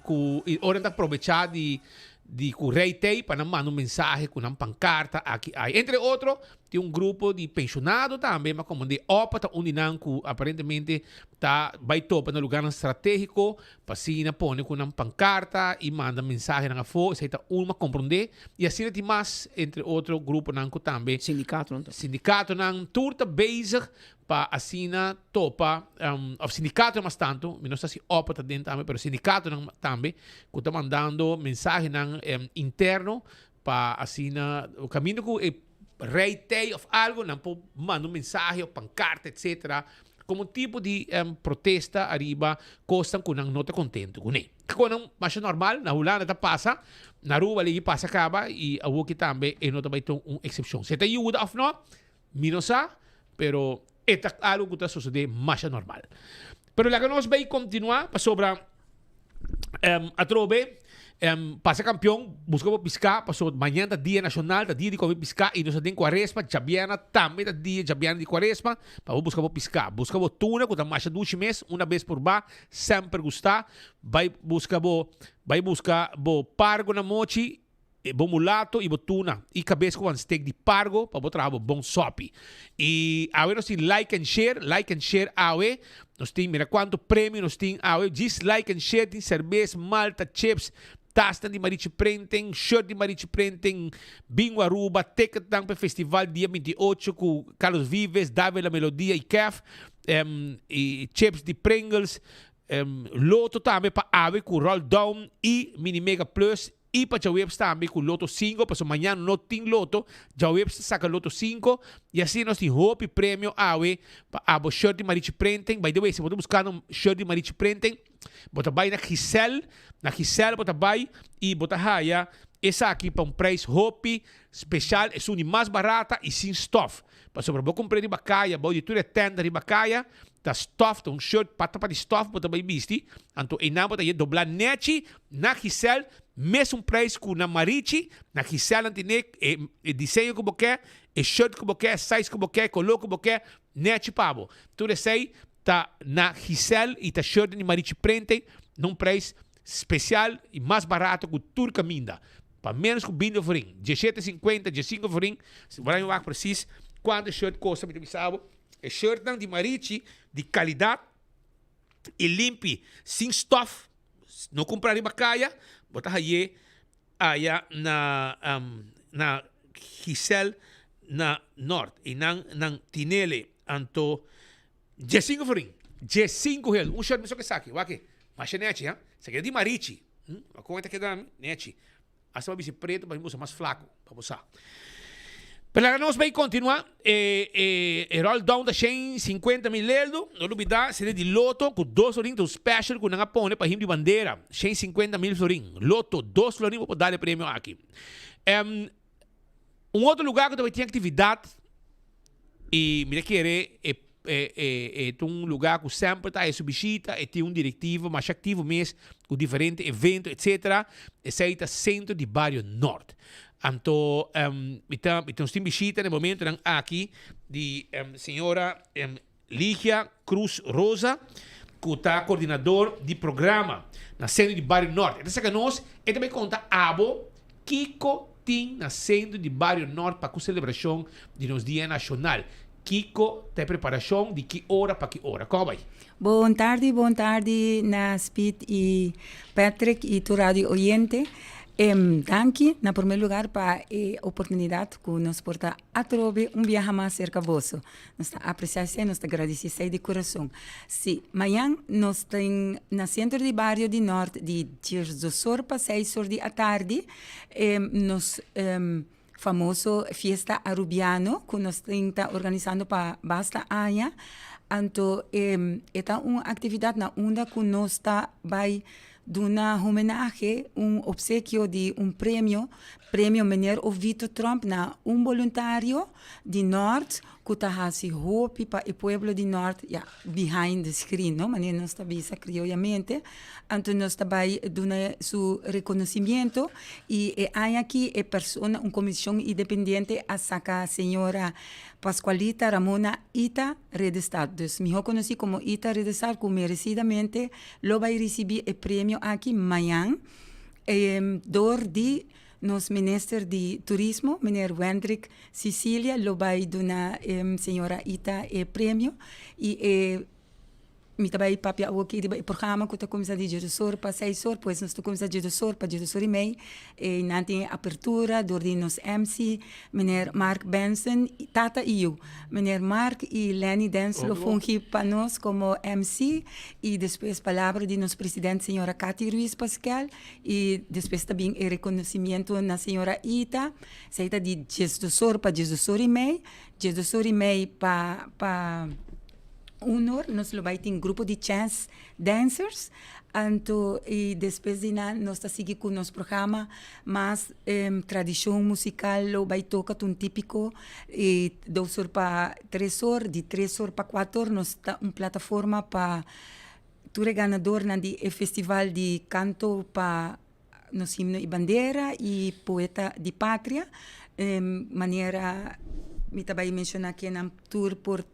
cu y ora nan ta aprovecha di di cu Rey tey pa nan manda un mensahe cu nan pancarta aki ay. Entre otro tin un grupo di pensionado tambe ma como di opa ta un di nan cu aparentemente ta bay topa na lugarnan strategico Pa asina pone ku nan pankarta i manda mensahenan afó, esei ta un ma komprondé. I asina tin mas, entre otro gruponan ku tambe. Sindikatonan tambe. Sindikatonan, tur ta bezig pa asina topa, òf sindikatonan mas tantu, mi no sa si opa ta den tambe, pero sindikatonan tambe ku ta mandando mensahenan interno pa asina kaminda ku e rei tei òf algu nan por manda un mensahe òf pankarta etsetera komo un tipo di protesta ariba kosnan ku nan no ta kontentu kuné. Kikonan masha normal na Hulanda ta pasa, na Aruba lei pasa kaba i awoki tambe e no ta bai ta un eksepshon. Si e ta yuda òf no, mi no sa, pero e ta algu ku ta sosodé masha normal. Pero laga nos bai kontinuá pasobra atrobe pasa kampion buska bo piská pasobra mañana ta dia nashonal ta dia di kome piská i nos ta den kuaresma djabièrnè tambe ta dia djabièrnè di kuaresma pa bo buska bo piská buska bo tuna ku ta masha dushi mes una bes por ba semper gustá bai buska bo bai buska bo pargo na mochi E bo mulato i bo tuna i kabes ku wan steak di pargo pa bo traha bo bon sopi. I awe nos tin like and share, like and share awe. Nos tin, mira kuantu premio nos tin awe. Djis like and share tin serbes, malta, chips, tasnan di Marichi Printing, shirt di Marichi Printing, Bingo Aruba, ticketnan pa e festival dia 28 ku Carlos Vives, David La Melodia i Kef, i chips di Pringles, Loto tambe pa awe ku Roll Down i Mini Mega Plus I pa djaweps tambe ku loto sinko pasobra mañana no tin loto, djaweps ta saka loto sinko i asina nos tin hopi premio awe pa abo shirt di Marichi Printing. By the way si bo ta buskando un shirt di Marichi Printing bo ta bai na Giselle, na Giselle bo ta bai i bo ta haya esaki pa un prijs hopi special, esun di mas barata i sin stof pasobra bo kumpra riba kaya bou di tur e tenda riba kaya Ta stof, ta un shirt pata pa di stof bo ta bai bisti, anto einan bo ta ye dobla nechi na Giselle, mesun prijs ku na Marichi, na Giselle nan tene e e diseño ku bo ke, e shirt ku bo ke, e size ku bo ke, e koló ku bo ke, nechi pa bo. Tur esei ta na Giselle i ta shirt di Marichi Printing na un prijs spesial i mas barato ku tur kaminda. Pa menos ku binti florin, diesshete sinkuenta, diesinku florin, si bo wak presis kuantu e shirt kosta mi ta bisa bo. E shirtnan di Marichi di calidad y limpi sin stof, no cumpra riba caya, bo ta haye aya na na Giselle na Noord. Y nan nan tinele anto diescinco florin, diescinco gel, un shirt mesun ke esaki, wak e, masha nechi ha, esaki ta di Marichi, wak con e ta keda nechi. Hasta pa bisti preto pa mi boso mas flaco, pa bo sa. Pero laga nos bay continua, e, e, e roll down ta 150 mil leldo, no lubida, sede di loto cu dos florin ta un special cu nan a pone pa him di bandera, 150 mil florin, loto, dos florin bo por dal e premio aki. Um, un otro lugar cu ta bay tin actividad, y mi ta kere e E, e, e ta un lugar cu semper ta haya su bishita, e tin un directivo masha activo mes cu diferente evento etcetera. Esey ta Centro di Bario Noord. Anto um, mi ta, mi nos tin bishita na e momentonan aki di um, señora um, Ligia Cruz Rosa, cu ta coordinador di programa na Centro di Bario Noord. E ta saca nos, e ta bay conta abo Kiko tin na Centro di Bario Nort pa ku selebrashon di nos Dia Nashonal? Kiko ta e preparashon, di ki ora pa ki ora? Kon a bai? Bon tardi, bon tardi na Speed y Patrick y tur radio oyente. Danki na primer lugar pa e oportunidad cu nos por ta atrobe un biaha mas cerca boso. Nos ta aprecia esey, nos ta gradici esey di curason. Si, mañan nos tin na Centro di Bario di Nort di diesdosor pa seisor di atardi nos famoso Fiesta Arubiano cu nos tin ta organisando pa basta aña. Anto e ta un actividad na unda cu nos ta bay duna homenahe, un obsequio di un premio. Premio Meneer Ovito Tromp na un boluntario di Noord cu ta haci hopi pa e pueblo di Noord, ya, behind the screen, no, manera nos ta bisa crioyamente. Anto nos ta bay duna su reconocimiento y e aña aki e persona, un comision independiente a saca señora Pascualita Ramona Ita Redestad, dus miho conoci como Ita Redestad cu merecidamente lo bay ricibi e premio aki mañan. Dor di nos minister di Turismo, meneer Wendrick Cicilia, lo bai duna señora Ita e premio y e mi ta bai papia awoki riba e programa cu ta cuminsa di djedos or pa seis or, pues nos ta cuminsa djedos or pa djedos or y mei. E nan tin e apertura dor di nos MC, meneer Mark Benson, tata y yu. Meneer Mark y Lenny Dens lo fungi pa nos como MC y despues palabra di nos president señora Cathy Ruiz Pasquel y despues ta bin e reconocimiento na señora Ita, esey ta di diesdos or pa diesdos or y mei, diesdos or y mei pa pa un or nos lo bay tin grupo di chance dancers anto y despues di nan nos ta sigui cu nos programa mas tradicion musical lo bay toca ta un tipico y dos or pa tres or di tres or pa cuatro or nos ta un plataforma pa tur e ganadornan di e festival di canto pa nos himno y bandera y poeta di patria manera mi ta bay menciona kinan tur por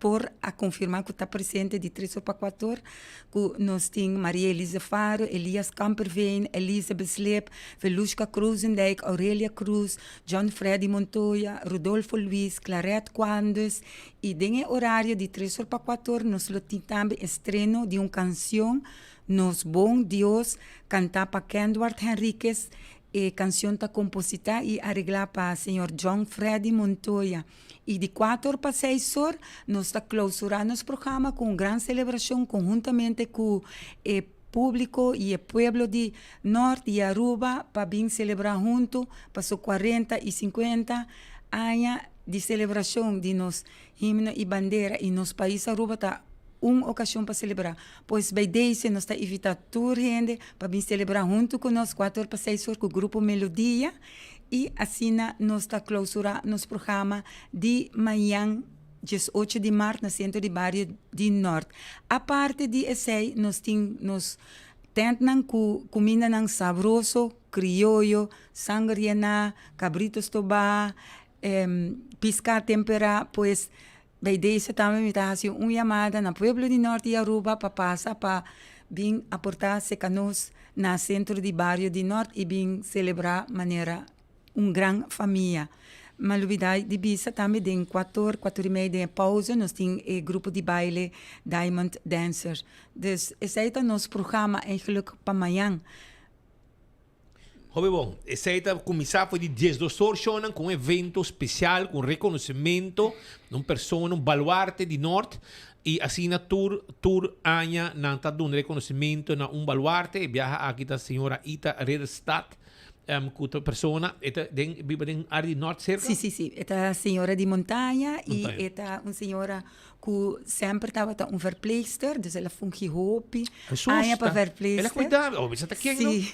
por a konfirmá ku ta presente di tres or pa kuater or, ku nos tin Maria Elise Faro, Elias Kamperveen, Elizabeth Slip, Velushka Krozendijk, Aurelia Cruz, John Freddy Montoya, Rodolfo Luis, Claret Quandes i den e orario di tres or pa kuater or nos lo tin tambe estreno di un kansion Nos Bon Dios kantá pa Kendward Henriquez. E kansion ta kompositá i areglá pa señor John Freddy Montoya. I di kuater pa seis or nos ta klousurá nos programa ku un gran selebrashon konhuntamente ku e públiko i e pueblo di Nort i Aruba pa bin selebrá huntu paso kuarenta i sinkuenta aña di selebrashon di nos himno i bandera i nos pais Aruba ta un okashon pa selebrá. Pues bei dese nos ta invitá tur hende pa bin selebrá huntu ku nos kuater pa seis or ku Grupo Melodia. I asina nos ta klousurá nos programa di mañan diesocho di mart na Sentro di Bario di Nort. Aparte di esei nos tin nos tèntnan ku kumindanan sabroso, krioyo, sanger yená, kabrito stobá, piská temperá, pues Bij deze tambe mi ta hasi un yamada na pueblo di Nort di Aruba pa pasa pa bin aporta seca nos na Centro di Bario di Nort y bin celebra manera un gran famia. Ma lubida di bisa tambe den cuator, cuator y media den e pauze nos tin e grupo di baile Diamond Dancers. Dus esey ta nos programa eigenlijk pa mañan. Hopi bon. Esei ta kuminsá for di diesdos or shownan ku un evento spesial, ku un rekonosementu di un persona, un baluarte di Nort. I asina tur tur aña nan ta duna rekonosementu na un baluarte. E biaha aki ta señora Ita Ridderstad ku ta persona, e ta den biba den área di Nort serka? Sí, sí, sí. E ta señora di Montaña i e ta un señora Ku semper tabata un verpleegster, dus el a fungi hopi aña pa verpleegster. El a cuida, oh, bisa ta ken no? Sí,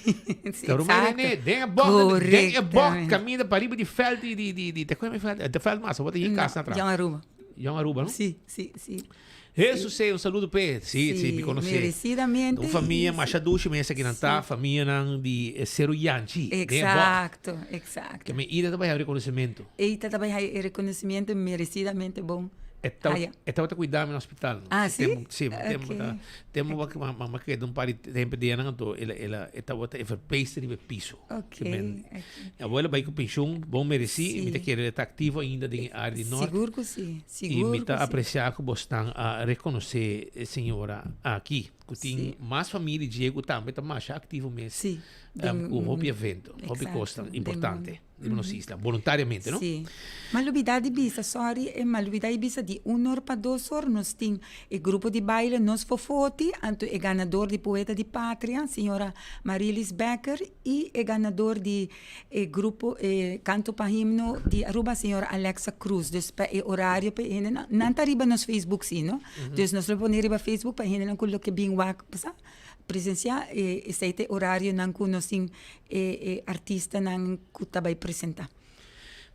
sí, Pero exacto. René, den e bocht, den e bocht caminda pa riba di veld di di di di, te acuerda mi veld? De veld mas, wat hier casa atrás. Jong Aruba. Jong Aruba, no? Sí, sí, sí. Jesus, sí, un saludo pe. Sí, sí, mi conoce. Merecidamente. Un familia masha dushi mesa ki nan ta, familia nan di Cero Yanchi. Exacto, exacto. Que mi ida ta bay reconocimiento. Ida ta bay e reconocimiento merecidamente bon. E tabata cuida mi na hospital. Ah, si? Si, tempo ta, tempo cu mama keda un par di tempo di nan anto el el e tabata e verpleegster riba e piso. Ok. Mi abuelo bay cu pensioen bon mereci y mi ta kere el ta activo ainda den e area di Noord. Sigur cu si, sigur cu si. Y mi ta aprecia cu bosnan a reconoce e señora aki, cu tin mas famia di dje cu tambe ta masha activo mes. Si. Cu hopi evento, hopi cosnan importante. Riba nos isla, voluntariamente, no? Sí. Ma lubida di bisa, sorry, e ma lubida di bisa di un or pa dos or nos tin e grupo di baile Nos Fofoti, anto e ganador di Poeta di Patria, señora Marilis Becker, y e ganador di e grupo e Canto pa Himno di Aruba, señora Alexa Cruz. Dus pa e horario pa e hendenan, nan ta riba nos Facebook sí, no? Dus nos lo pone riba Facebook pa e hendenan ku lo ke bin wak, bo sa? presensiá e esei ta e orarionan ku nos tin e e artistanan ku ta bai presentá.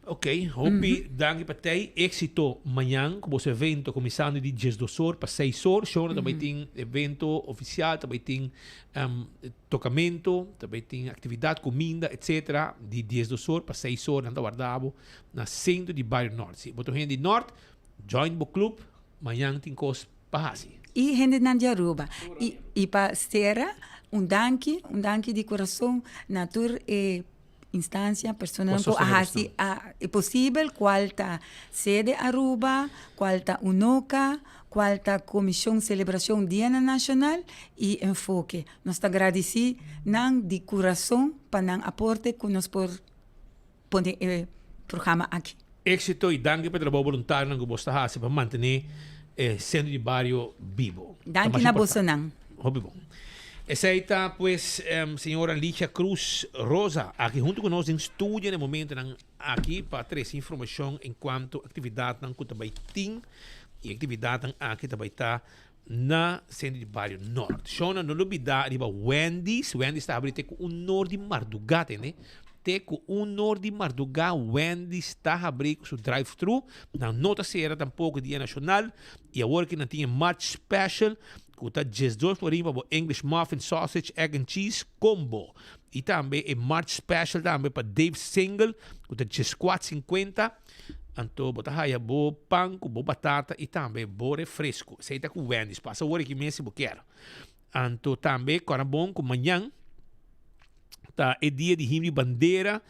Ok, hopi danki pa tei. Éxito mañan ku boso evento kuminsando di diesdos or pa seis or. Shona ta bai tin evento ofisial, ta bai tin tocamento, ta bai tin actividad, cuminda, etc. Di diesdos or pa seis or nan ta warda bo na centro di Bario Nort. Si bo ta un hende di Nort, join bo club, mañan tin cos pa haci. Y hendenan di Aruba. Y y pa cera, un danki, un danki di corazon na tur e instancia, personanan cu a haci e posibel, cual ta Sede Aruba, cual ta UNOCA, cual ta Comision Celebracion Dianan Nacional y Enfoke. Nos ta gradici nan di curason pa nan aporte cu nos por pone e programa aki. Éxito y danki pa e trabou boluntarionan cu bos ta haci pa mantene e centro di bario bibo. Ta Danki masha na importante. bosonan. Hopi bon. Esey ta pues señora Licia Cruz Rosa aki hunto cu nos den studio na e momentonan aki pa trece informacion en cuanto actividadnan cu ta bay tin y actividadnan aki ta bay ta na centro di bario Noord. Shona no lubida riba Wendy's. Wendy's ta habri te cu un nor di marduga tende. Te cu un nor di marduga Wendy's ta habri cu su drive thru. Nan no ta cera tampoco dia nacional y awor ki nan tin e March special Ku ta 12 florin pa bo English muffin, sausage, egg and cheese combo. I tambe e March special tambe pa Dave's Single ku ta dieskuat sinkuenta. Anto bo ta haya bo pan ku bo batata i tambe bo refresco. Esei ta ku Wendy's. Pasa awor aki mes si bo kier. Anto tambe kòrda bon ku mañan ta e dia di himno di bandera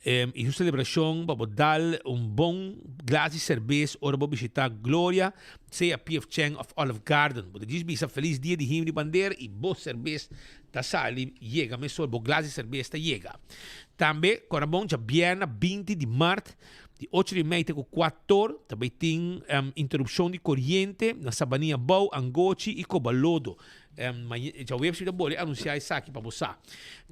i su selebrashon pa bo dal un bon glas di serbes ora bo bishita Gloria, sea PF Chang of Olive Garden. Bo ta djis bisa felis dia di himno di bandera i bo serbes ta sali yega mesora, bo glas di serbes ta yega. Tambe kòrda bon djabièrnè 20 di mart di ocho di mei te ku kuator ta bai tin interupshon di koriente na Sabanilla Bou, Angochi i Kobalodo. Djaweps mi ta bole anunsiá esaki pa bo sa.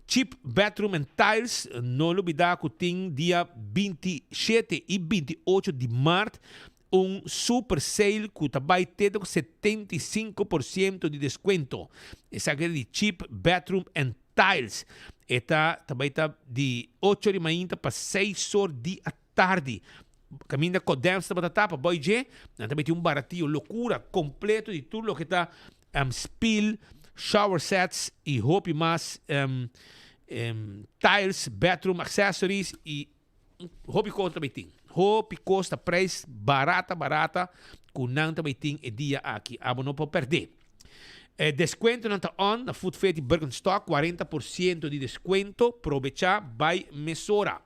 Cheap Bathroom and Tiles, no lubidá ku tin dia 27 i 28 di mart un super sale ku ta bai te ku 75% di deskuento. Esaki ta di Cheap Bathroom and Tiles. E ta ta bai ta di ocho di mainta pa seis or di atardi. Kaminda Kodems tabata tapa boy dje, nan ta meti un baratio lokura kompleto di tur loke ta spiel, shower sets i hopi mas tiles, bedroom accessories i hopi kos ta bai tin. Hopi kos ta prijs barata barata ku nan ta bai tin e dia aki. Abo no por pèrdè. E descuentonan ta on na Food Fair di Birkenstock, 40% di descuento, probecha bai mesora.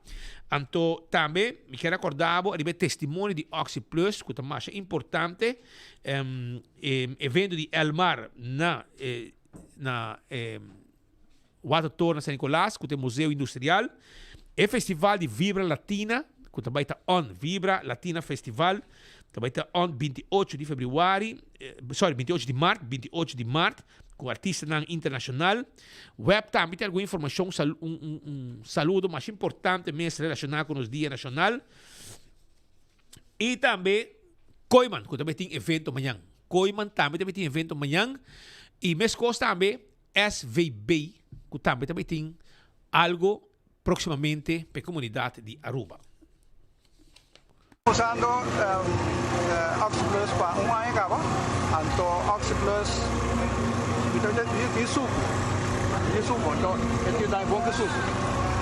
Anto tambe mi kier acorda bo riba e testimonio di Oxi Plus cu ta masha importante, e evento di Elmar na na Watertoren na San Nicolas cu ta e Museo Industrial, e festival di Vibra Latina cu ta bai ta on, Vibra Latina Festival ta bai ta on 28 di februari, sorry 28 di maart, 28 di maart cu artistanan internacional. Web tambe tin algun informacion, un un saludo masha importante mes relaciona cu nos Dia Nacional. Y tambe Kooyman cu ta bai tin evento mañan. Kooyman tambe ta bai tin evento mañan y mescos tambe SVB cu tambe ta bay tin algo proximamente pa e comunidad di Aruba. Usando OxyPlus pa un aña caba, anto OxyPlus mi ta tin sucu, mi tin sucu, anto e tin dai bon cu sucu.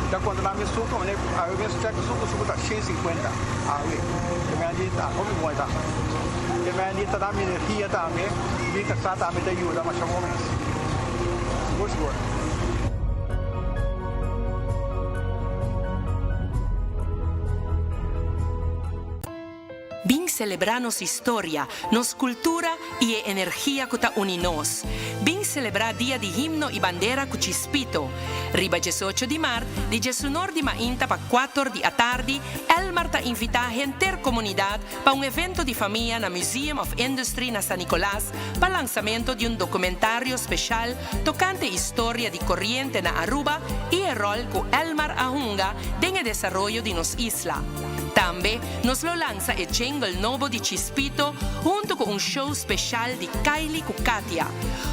Mi ta controla mi sucu, mane awe mes check sucu, sucu ta 150 awe, e mei di ta hopi bon e ta. E mei di ta da mi energia tambe. Mi kasá tambe ta yuda masha bon mes. Sigur sigur. Bin selebrá nos historia, nos kultura i e energia ku ta uni nos. Bin selebrá Dia di Himno i Bandera ku Chispito. Riba 18 di mart, di diesunor di mainta pa kuator di atardi, Elmar ta invitá henter komunidat pa un evento di famia na Museum of Industry na San Nicolas pa lansamento di un documentario special tocante historia di coriente na Aruba y e rol cu Elmar a hunga den e desaroyo di nos isla. Tambe nos lo lansa e jingle nobo di Chispito hunto cu un show special di Kylie cu Katia.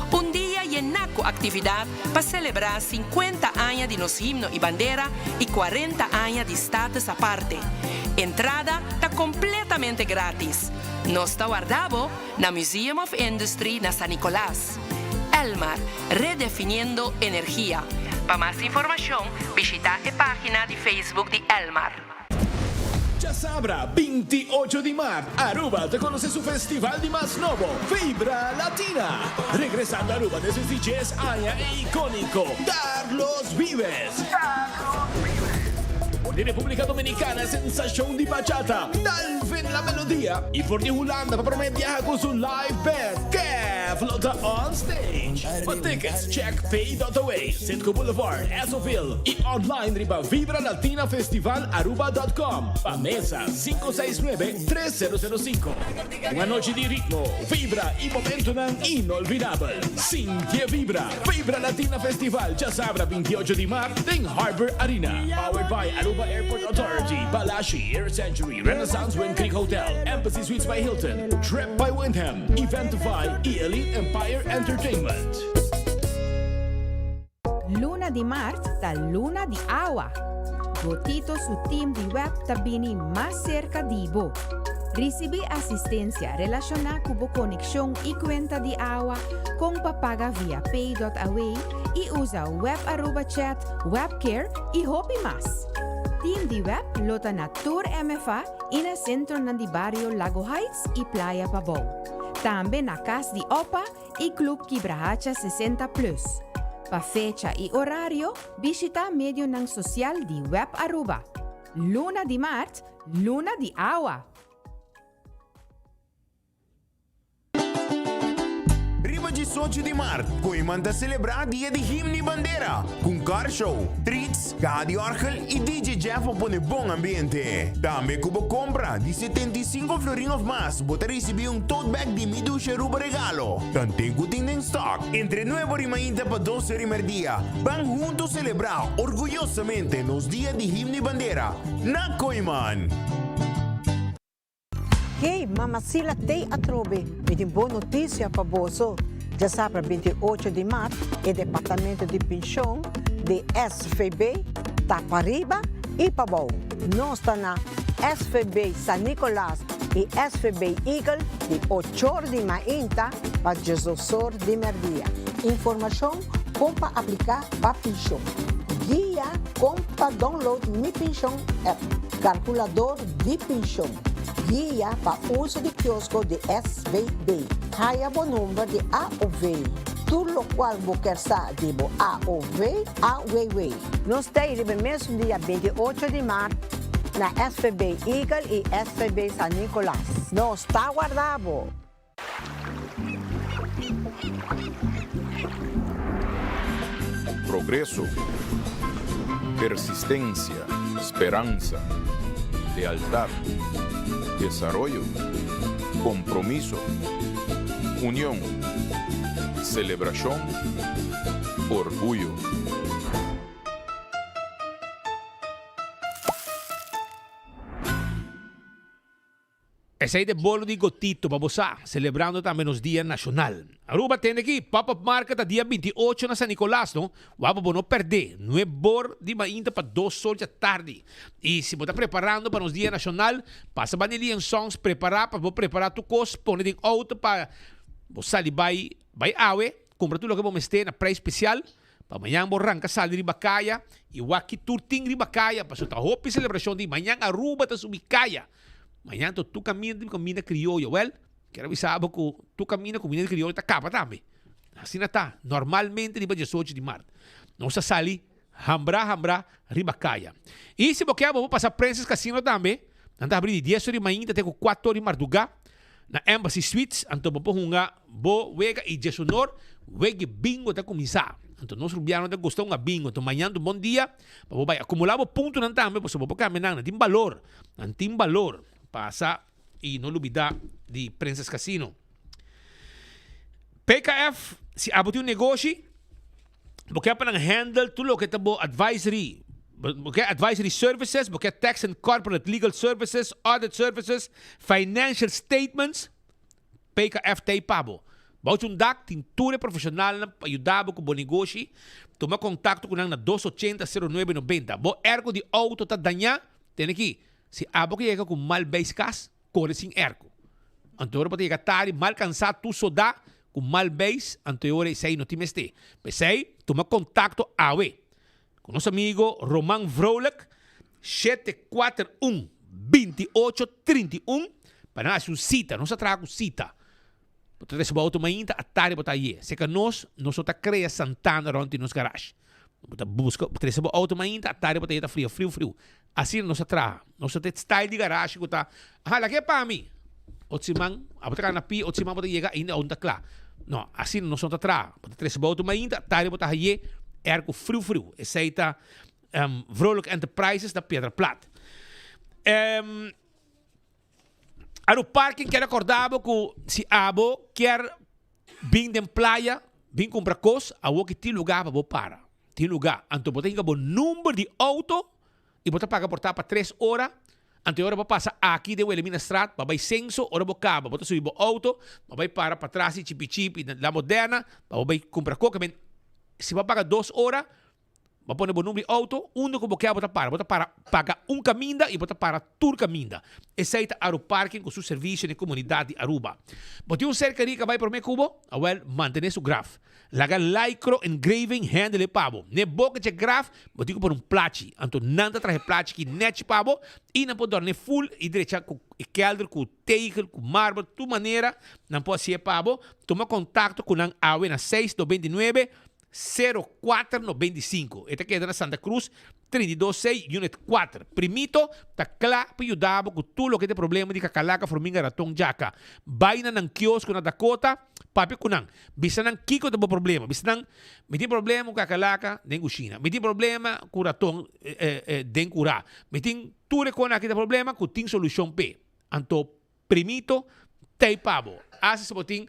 Un dia. yená ku aktividat pa selebrá 50 aña di nos himno i bandera i 40 aña di Status Aparte. Entrada ta kompletamente grátis. Nos ta warda bo na Museum of Industry na San Nicolas. Elmar, redefiniendo energia. Pa mas informashon bishitá e página di Facebook di Elmar. Djasabra 28 di mart Aruba ta conoce su festival di mas nobo, Vibra Latina. Regresando Aruba despues di djes aña e iconico Carlos Vives. For di Republica Dominicana sensacion di bachata, Dalvin La Melodia y for di Hulanda pa prome biaha cu su live band, Kev lo ta on stage. Pa tickets check pay.away, Citgo Boulevard, Essoville y online riba vibralatinafestivalaruba.com. Pa mesa 569 3005. Un anochi di ritmo, vibra y momentonan inolvidabel. Sinti e vibra! Vibra Latina Festival djasabra 28 di mart den Harbor Arena. Powered by Aruba Airport Authority, Balashi, Air Century, Renaissance Wind Creek Hotel, Embassy Suites by Hilton, Trip by Wyndham, Eventify y Elite Empire Entertainment. Luna di mart ta luna di awa. Gotito su team di web ta bini mas serka di bo. Risibí asistensia relashoná ku bo konekshon i kuenta di awa, kon pa paga via pay.away i usa Web Aruba Chat, Webcare i hopi mas. Team di web lo ta na tur MFA i na sentronan di bario Lago Heights i Playa Pabou. Tambe na Kas di Opa i Club Kibrahacha 60 Plus. Pa fecha i orario, bishita medionan sosial di Web Aruba. Luna di mart, luna di awa! Riba 18 di mart, Kooiman ta selebrá Dia di Himno i Bandera ku un car show, treats, kaha di òrgel i DJ Jeff pa pone bon ambiente. Tambe ku bo kompra di 75 florin òf mas bo ta risibí un tote bag di Mi Dushi Aruba regalo. Tanten ku tin den stock. Entre nuebe ora i mainta pa dos ora i merdia, ban huntu selebrá orguyosamente nos Dia di Himno i Bandera na Kooiman! Hey, Mama Sila tei atrobe, mi tin bon notisia pa boso. Djasabra 28 di mart e departamento di penshon di SVB ta pariba i pabou. Nos ta na SVB San Nicolas i SVB Eagle di ochor di mainta pa diesosor di merdia. Informashon kon pa apliká pa penshon. Guia kon pa download Mi Penshon app. Kalkulador di penshon. Guia pa uso di kiosko di SVB. Haya bo number di AOV. Tur lokual bo ker sa di bo AOV, AWW. Nos ta ei riba e mesun dia 28 di mart na SVB Eagle i SVB San Nicolas. Nos ta warda bo! Progreso, persistencia, speransa, lealtad, desaroyo, compromiso, union, celebracion, orguyo. Esei ta e bolo di Gotito pa bo sa, celebrando tambe nos Dia Nacional. Aruba tende aki, Pop Up Market ta dia 28 na San Nicolas no, wou bo no perde, nuebor di mainta pa dos or dja tardi. Y si bo ta preparando pa nos Dia Nacional, pasa banda di Lian Songs prepara pa bo prepara tur cos, pone den auto pa bo sali bay, bay awe, cumpra tur loke bo mester na prijs special. Pa mañan bo ranka sali riba kaya i wak ki tur tin riba kaya pasobra ta hopi selebrashon di mañan Aruba ta subi kaya. Mañan to tur kaminda tin kuminda krioyo. Wèl, kier a bisa bo ku tur kaminda kuminda di krioyo ta kaba tambe. Asina ta normalmente riba diesocho di mart. Nos ta sali hambrá hambrá riba kaya. I si bo ke bo por pasa Princess Casino tambe. Nan ta habri di dies or di mainta te ku kuater or di mardugá na Embassy Suites. Anto bo por hunga bo wega i djesonor wega bingo ta kuminsá. Anto nos rubiano ta gusta hunga bingo. Anto mañan ta un bon dia pa bo bai akumulá bo puntonan tambe pasobra bo por kambia nan. Nan tin balor. Nan tin balor. Pasa i no lubidá di Princess Casino. PKF, si abo tin un negoshi, Bo ke pa nan handle tur loke ta bo advisory, bo ke advisory services, bo ke tax and corporate legal services, audit services, financial statements, PKF ta ei pa bo. Bou un dak tin tur e profesionalnan pa yuda bo cu bo negoshi. Tuma contacto cu nan na dos ochenta sero nuebe nobenta. Bo airco di auto ta daña? Tene aki, si abo ke yega cu mal beis cas, core sin airco. Anto ora bo ta yega tardi, mal cansa, tur soda, cu mal beis, anto e ora esey no tin mester. P'esey, tuma contacto awe cu nos amigo Roman Vrolijk, 741 28 31, pa nan haci un cita. Nos ta traha cu cita. Bo ta trece bo auto mainta, atardi bo ta aye. Seca nos, nos no ta crea santana rond di nos garage. Bo ta busca, trece bo auto mainta, atardi bo ta aye ta fria, friu friu. Asina nos ta traha. Nos no ta e style di garage cu ta, aha, laga e pa mi. Otro siman, abo ta cana na pia, otro siman bo ta yega ainda auto no ta cla. No, asina nos no ta traha. Bo ta trece bo auto mainta, atardi bo ta haye airco friu friu. Esey ta Vrolijk Enterprises na Piedra Plat. Aru Parking kier acorda bo cu si abo kier bin den playa bin cumpra cos awor ki tin lugar pa bo para. Tin lugar. Anto bo ta hinca bo number di auto y bo ta paga por ta pa tres ora. Anto e ora bo pasa aki den Wilhelminastraat pa bay Censo ora bo caba bo ta subi bo auto bo bay para patras di Chipi Chipi na La Moderna pa bo bay cumpra coca. Si bo a paga dos ora Bo a pone bo number di auto, unda ku bo ke bo ta para. Bo ta para paga un kaminda i bo ta para tur kaminda. Esei ta Aru Parking ku su servisio na e komunidat di Aruba. Bo tin un ser kerí ku a bai promé ku bo? Awèl, mantené su graf. Laga Lycro Engraving handle e pa bo. N'e boka dje graf, bo tin ku pone un plachi. Anto nan ta traha e plachi ki nèchi pa bo i nan por dòrn'é ful i drecha ku e kèlder, ku tegel, ku marmer, tur manera nan por hasié pa bo. Tuma kontakto ku nan awe na seis 99 0495. E ta keda na Santa Cruz, 32 C, Unit 4. Primito ta kla pa yuda bo ku tur loke ta e problema di kakalaka, forminga, raton, djaka. Bai na nan kiosko na Dakota, papia ku nan. Bisa nan kiko ta bo problema. Bisa nan, Mi tin problema ku kakalaka den kushina. Mi tin problema ku raton den kurá. Mi tin tur e kosnan aki ta problema ku tin solushon p'e. Anto Primito tei pa bo. Asi si bo tin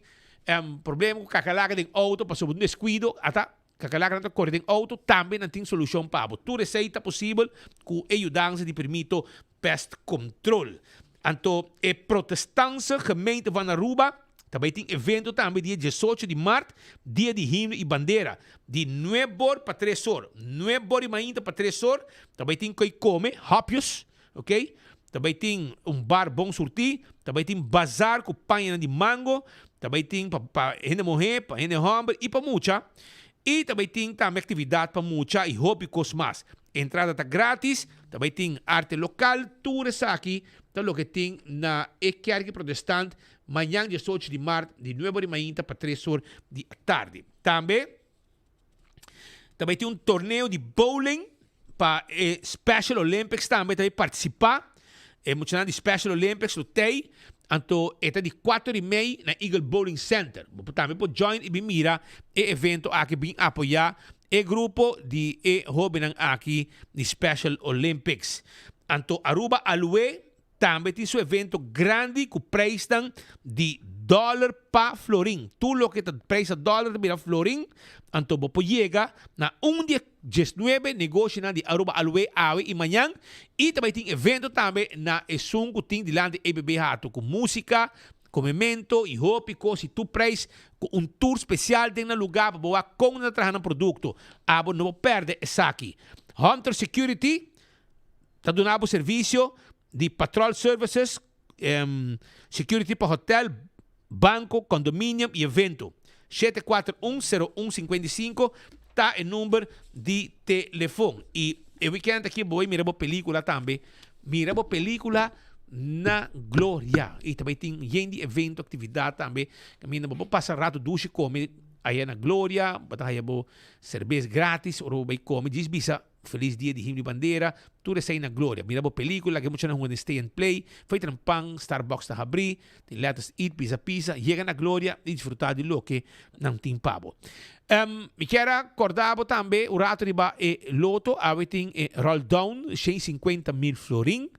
problema ku kakalaka den outo pasobra bo tin deskuido, ata kakalakanan ta kore den outo, tambe nan tin solushon pa bo. Tur esei ta posibel ku e yudansa di Primito Pest Control. Anto e Protestantse Gemeente van Aruba ta bai tin evento tambe dia diesocho di mart, dia di himno i bandera, di nuebor pa tres or. Nuebor di mainta pa tres or ta bai tin koi kome, hapjes, Ok, ta bai tin un bar bon surtí, ta bai tin bazar ku pañanan di mango, ta bai tin pa pa hende muhé, pa hende hòmber i pa mucha, i ta bai tin tambe aktividat pa mucha i hopi kos mas. Entrada ta grátis, ta bai tin arte lokal, tur esaki ta loke tin na e Kerki Protestant mañan diesocho di mart di nuebe or di mainta pa tres or di atardi. Tambe. Ta bai tin un torneo di bowling pa e Special Olympics tambe ta bai participa. E muchanan di Special Olympics lo tei. Anto e ta di cuatro di mei na Eagle Bowling Center. Bo por tambe por join y bin mira e evento aki bin apoya e grupo di e hobennan aki di Special Olympics. Anto Aruba Aloe Tambe tin su evento grandi ku preisnan di dòler pa florin. Tur loke ta preis a dòler ta bira florin, anto bo por yega na un di e diesnuebe negoshinan di Aruba Aloe awe i mañan. I ta bai tin evento tambe na esun ku tin dilanti EBB Hato ku músika, komemento i hopi kos i tur preis ku un tur spesial den nan lugá pa bo wak kon nan ta traha nan produkto. Abo no por pèrdè esaki. Hunter Security Ta duna bo servisio di patrol services, security pa hotel, banco, condominium y evento. 741 01 55 ta e number di telefon. Y e weekend aki bo bay mira bo pelicula tambe. Mira bo pelicula na Gloria. Y ta bay tin yen di evento, actividad tambe. Caminda bo por pasa rato dushi come aya na Gloria. Bo ta haya bo cerbes gratis ora bo bay come. Djis bisa. Feliz dia di himno y bandera, tur esey na gloria. Mira bo pelicula, ke muchanan hunga den Stay and Play, fey tren pan, Starbucks ta habri, tin Let Us Eat, Pizza Pizza, yega na gloria y disfruta di loke nan tin pa bo. Mi kier a corda bo tambe un rato riba e loto, awe tin e roll down, 150 mil florin.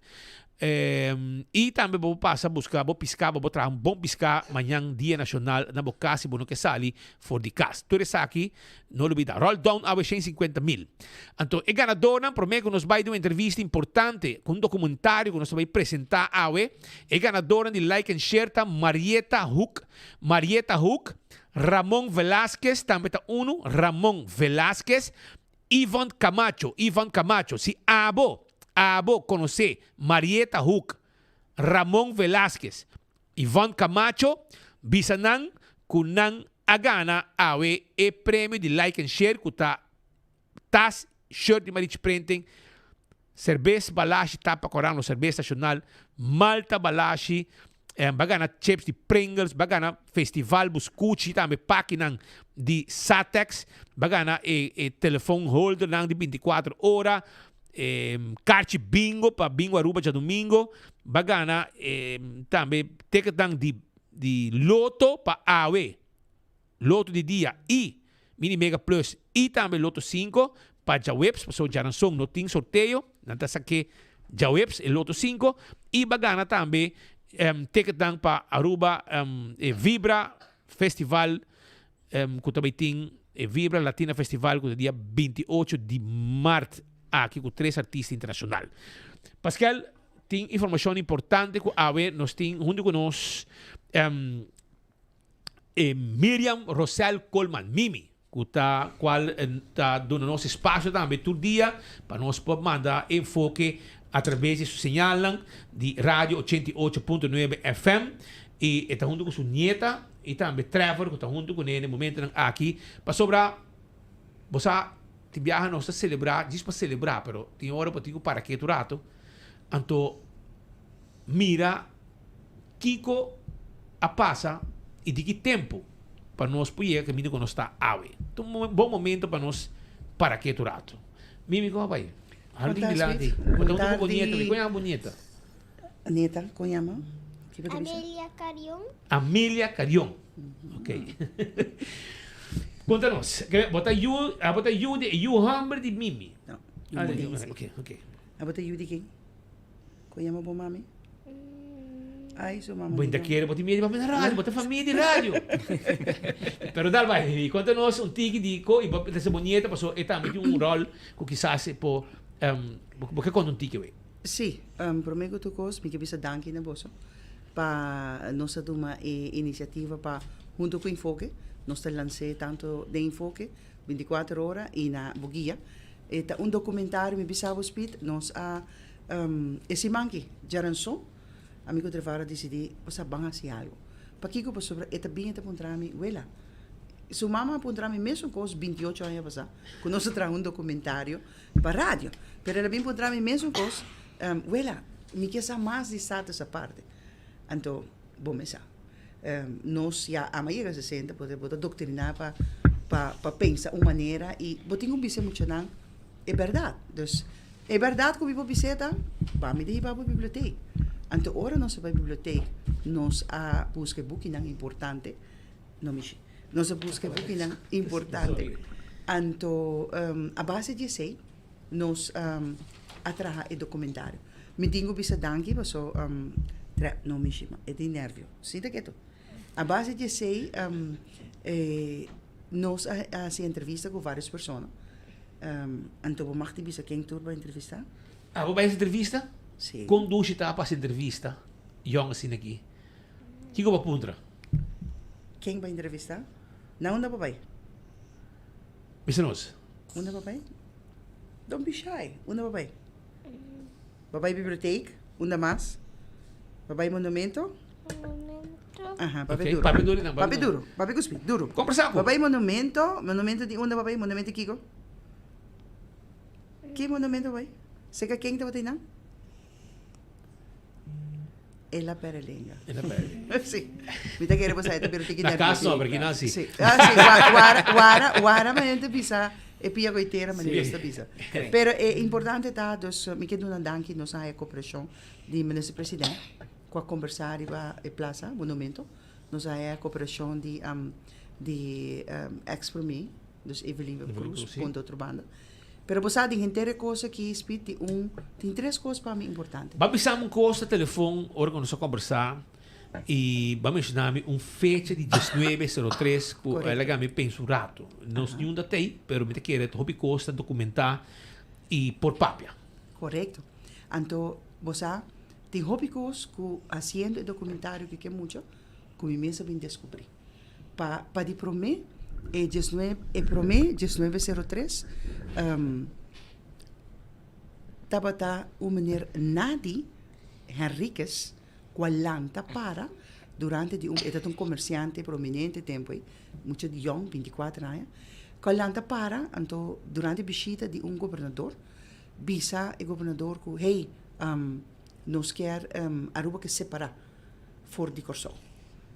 I tambe bo por pasa buska bo piská, bo por traha un bon piská mañan Dia Nashonal na bo kas si bo no ke sali for di kas. Tur esaki no lubida. Roll down awe 150 mil. Anto e ganadornan, promé ku nos bai den un entrevista importante ku un dokumentario ku nos ta bai presentá awe, e ganadornan di Like and Share ta Marieta Hoek, Marieta Hoek. Ramon Velasquez tambe ta unu, Ramon Velasquez, Ivon Camacho, Ivon Camacho. Si abo, abo konosé Marieta Hoek, Ramon Velasquez, Ivon Camacho, bisa nan ku nan a gana awe e premio di Like and Share ku ta tas, shirt di Marichi Printing, serbes Balashi tapa koran lo serbes nacional, malta Balashi, ba gana chips di Pringles, ba gana festival buscuchi tambe pakinan di Satex, ba gana e e telefon holdernan di binticuatro ora, karchi bingo pa Bingo Aruba djadumingo, ba gana tambe ticketnan di di loto pa awe. Loto di dia y Mini Mega Plus y tambe Loto 5 pa djaweps pasobra djaranson no tin sorteo, nan ta sake djaweps e Loto 5 y ba gana tambe ticketnan pa Aruba e Vibra Festival cu ta bay tin e Vibra Latina Festival cu ta dia 28 di maart aki cu tres artista internacional. Paskel tin informacion importante cu awe nos tin hunto cu nos. E Miriam Rosel Koolman, Mimi, ku ta kual ta duna nos espasio tambe tur dia pa nos por manda enfoke atraves di su señalnan di Radio 88.9 FM i e ta huntu ku su nieta i tambe Trevor ku ta huntu kuné na e momentonan aki pasobra bo sa tin biaha nos ta selebrá djis pa selebrá pero tin ora bo tin ku para ketu rato anto mira Kiko a pasa i di ki tempu pa nos por yega kaminda ku nos ta awe? Ta un bon momento pa nos para ketu ratu. Mimi, kon a bai? Halu tin dilanti. Bo ta huntu ku bo nieta. Kon yama bo nieta? Nieta, kon yama? Ki bo ta bisa? Amelia Carion. Amelia Carion. Ok. Konta nos. Bo ta yu, abo ta yu di e yu hòmber di Mimi? No. Yu muhé. Ok, ok. Abo ta yu di ken? Kon yama bo mami? Ay, su mama. Bo inta kere bo tin miedu di papia na radio, bo ta famia di radio. Pero dal bai, konta nos un tiki di ko i bo trese bo nieta paso e tambe tin un ròl ku kisas e por bo ke konta un tiki awey. Sí, promé ku tur kos mi ke bisa danki na boso pa nos a tuma e inisiativa pa huntu ku Enfoke nos ta lans'é tantu den Enfoke bintikuater ora i na Boguia. E ta un dokumentario mi bisa bo Speed nos a E siman aki, djaranson, ami ku Trevor a disidí, Bo ban hasi algu. Pakiko? Pasobra e ta bin e ta puntra mi, Wela, su mama a puntra mi mesun kos bintiocho aña pasá, ku nos a traha un dokumentario pa radio. Pero el a bin puntra mi mesun kos, Wela, mi ke sa mas di Status Aparte. Anto, bo mes sa, nos ya ama yega sesenta, bo ta doktriná pa pa pensa un manera i bo tin ku bisa e muchanan e bèrdat. Dus, E bèrdat ku mi por bis'é ta, Ba mi ta hiba bo bibliotek. Anto ora nos a bai bibliotek, nos a buska e bukinan importante. No mishi. Nos a buska e bukinan importante. Anto a base di esei nos a traha e dokumentario. Mi tin ku bisa danki paso no mishi, e tin nervio. Sinta ketu. A base di esei nos a hasi entrevista ku vários persona. Anto bo mag di bisa ken tur bo a entrevistá? Abo bai hasi entrevista? Sí. Kon dushi ta pa hasi entrevista yòn asina aki? Kiko bo a puntra? Ken bo a entrevistá? Na unda bo bai? Bisa nos. Unda bo bai? Don't be shy. Unda bo bai? Bo bai biblioteek? Unda mas? Bo bai monumento? Monumento. Aha, papia Ok, duro. papia duro dan, Papia duro. Papia ku spi, duro. Kombersá ku. Bo bai monumento, monumento di unda bo bai? Monumento kiko? Ki monumento bo bai? Seka ken tabata einan? El a perde lenga. El a perde lenga. Sí. Mi ta kere bo sa e ta bira tiki Na nervioso. kas no, pero kinan si. Sí. Ah, sí. Wara, wara, wara manera ta bisa e pia goitera manera nos ta bisa. Pero e importante ta, dus mi ke duna danki nos a haya koperashon di Minister President ku a kombersá riba e plaza, monumento. Nos a haya koperashon di di ex prome, dus Evelyn Cruz, punto otro banda. Pero bo sa, den henter e kos aki, Speed, tin un, tin tres kos pa mi importante. Bo a bisa mi un kos na telefon ora ku nos a kombersá i bo a menshoná mi un fecha di diesnuebe sero tres ku a laga mi pensa un ratu. Nos niun ta tei, pero mi ta kere hopi kos ta dokumentá i por papia. Korekto. Anto, bo sa, tin hopi kos ku hasiendo e dokumentario ku ke mucha, ku mi mes a bin deskubrí. Pa pa di promé e diesnuebe e promé diesnuebe sero tres tabata un meneer Nadi Henriquez ku a lanta para durante di un e tabata un komersiante prominente tempu ei mucha yòn binti kuater aña ku a lanta para anto durante bishita di un gobernador bisa e gobernador ku hey nos kier Aruba ke separá for di Kòrsou.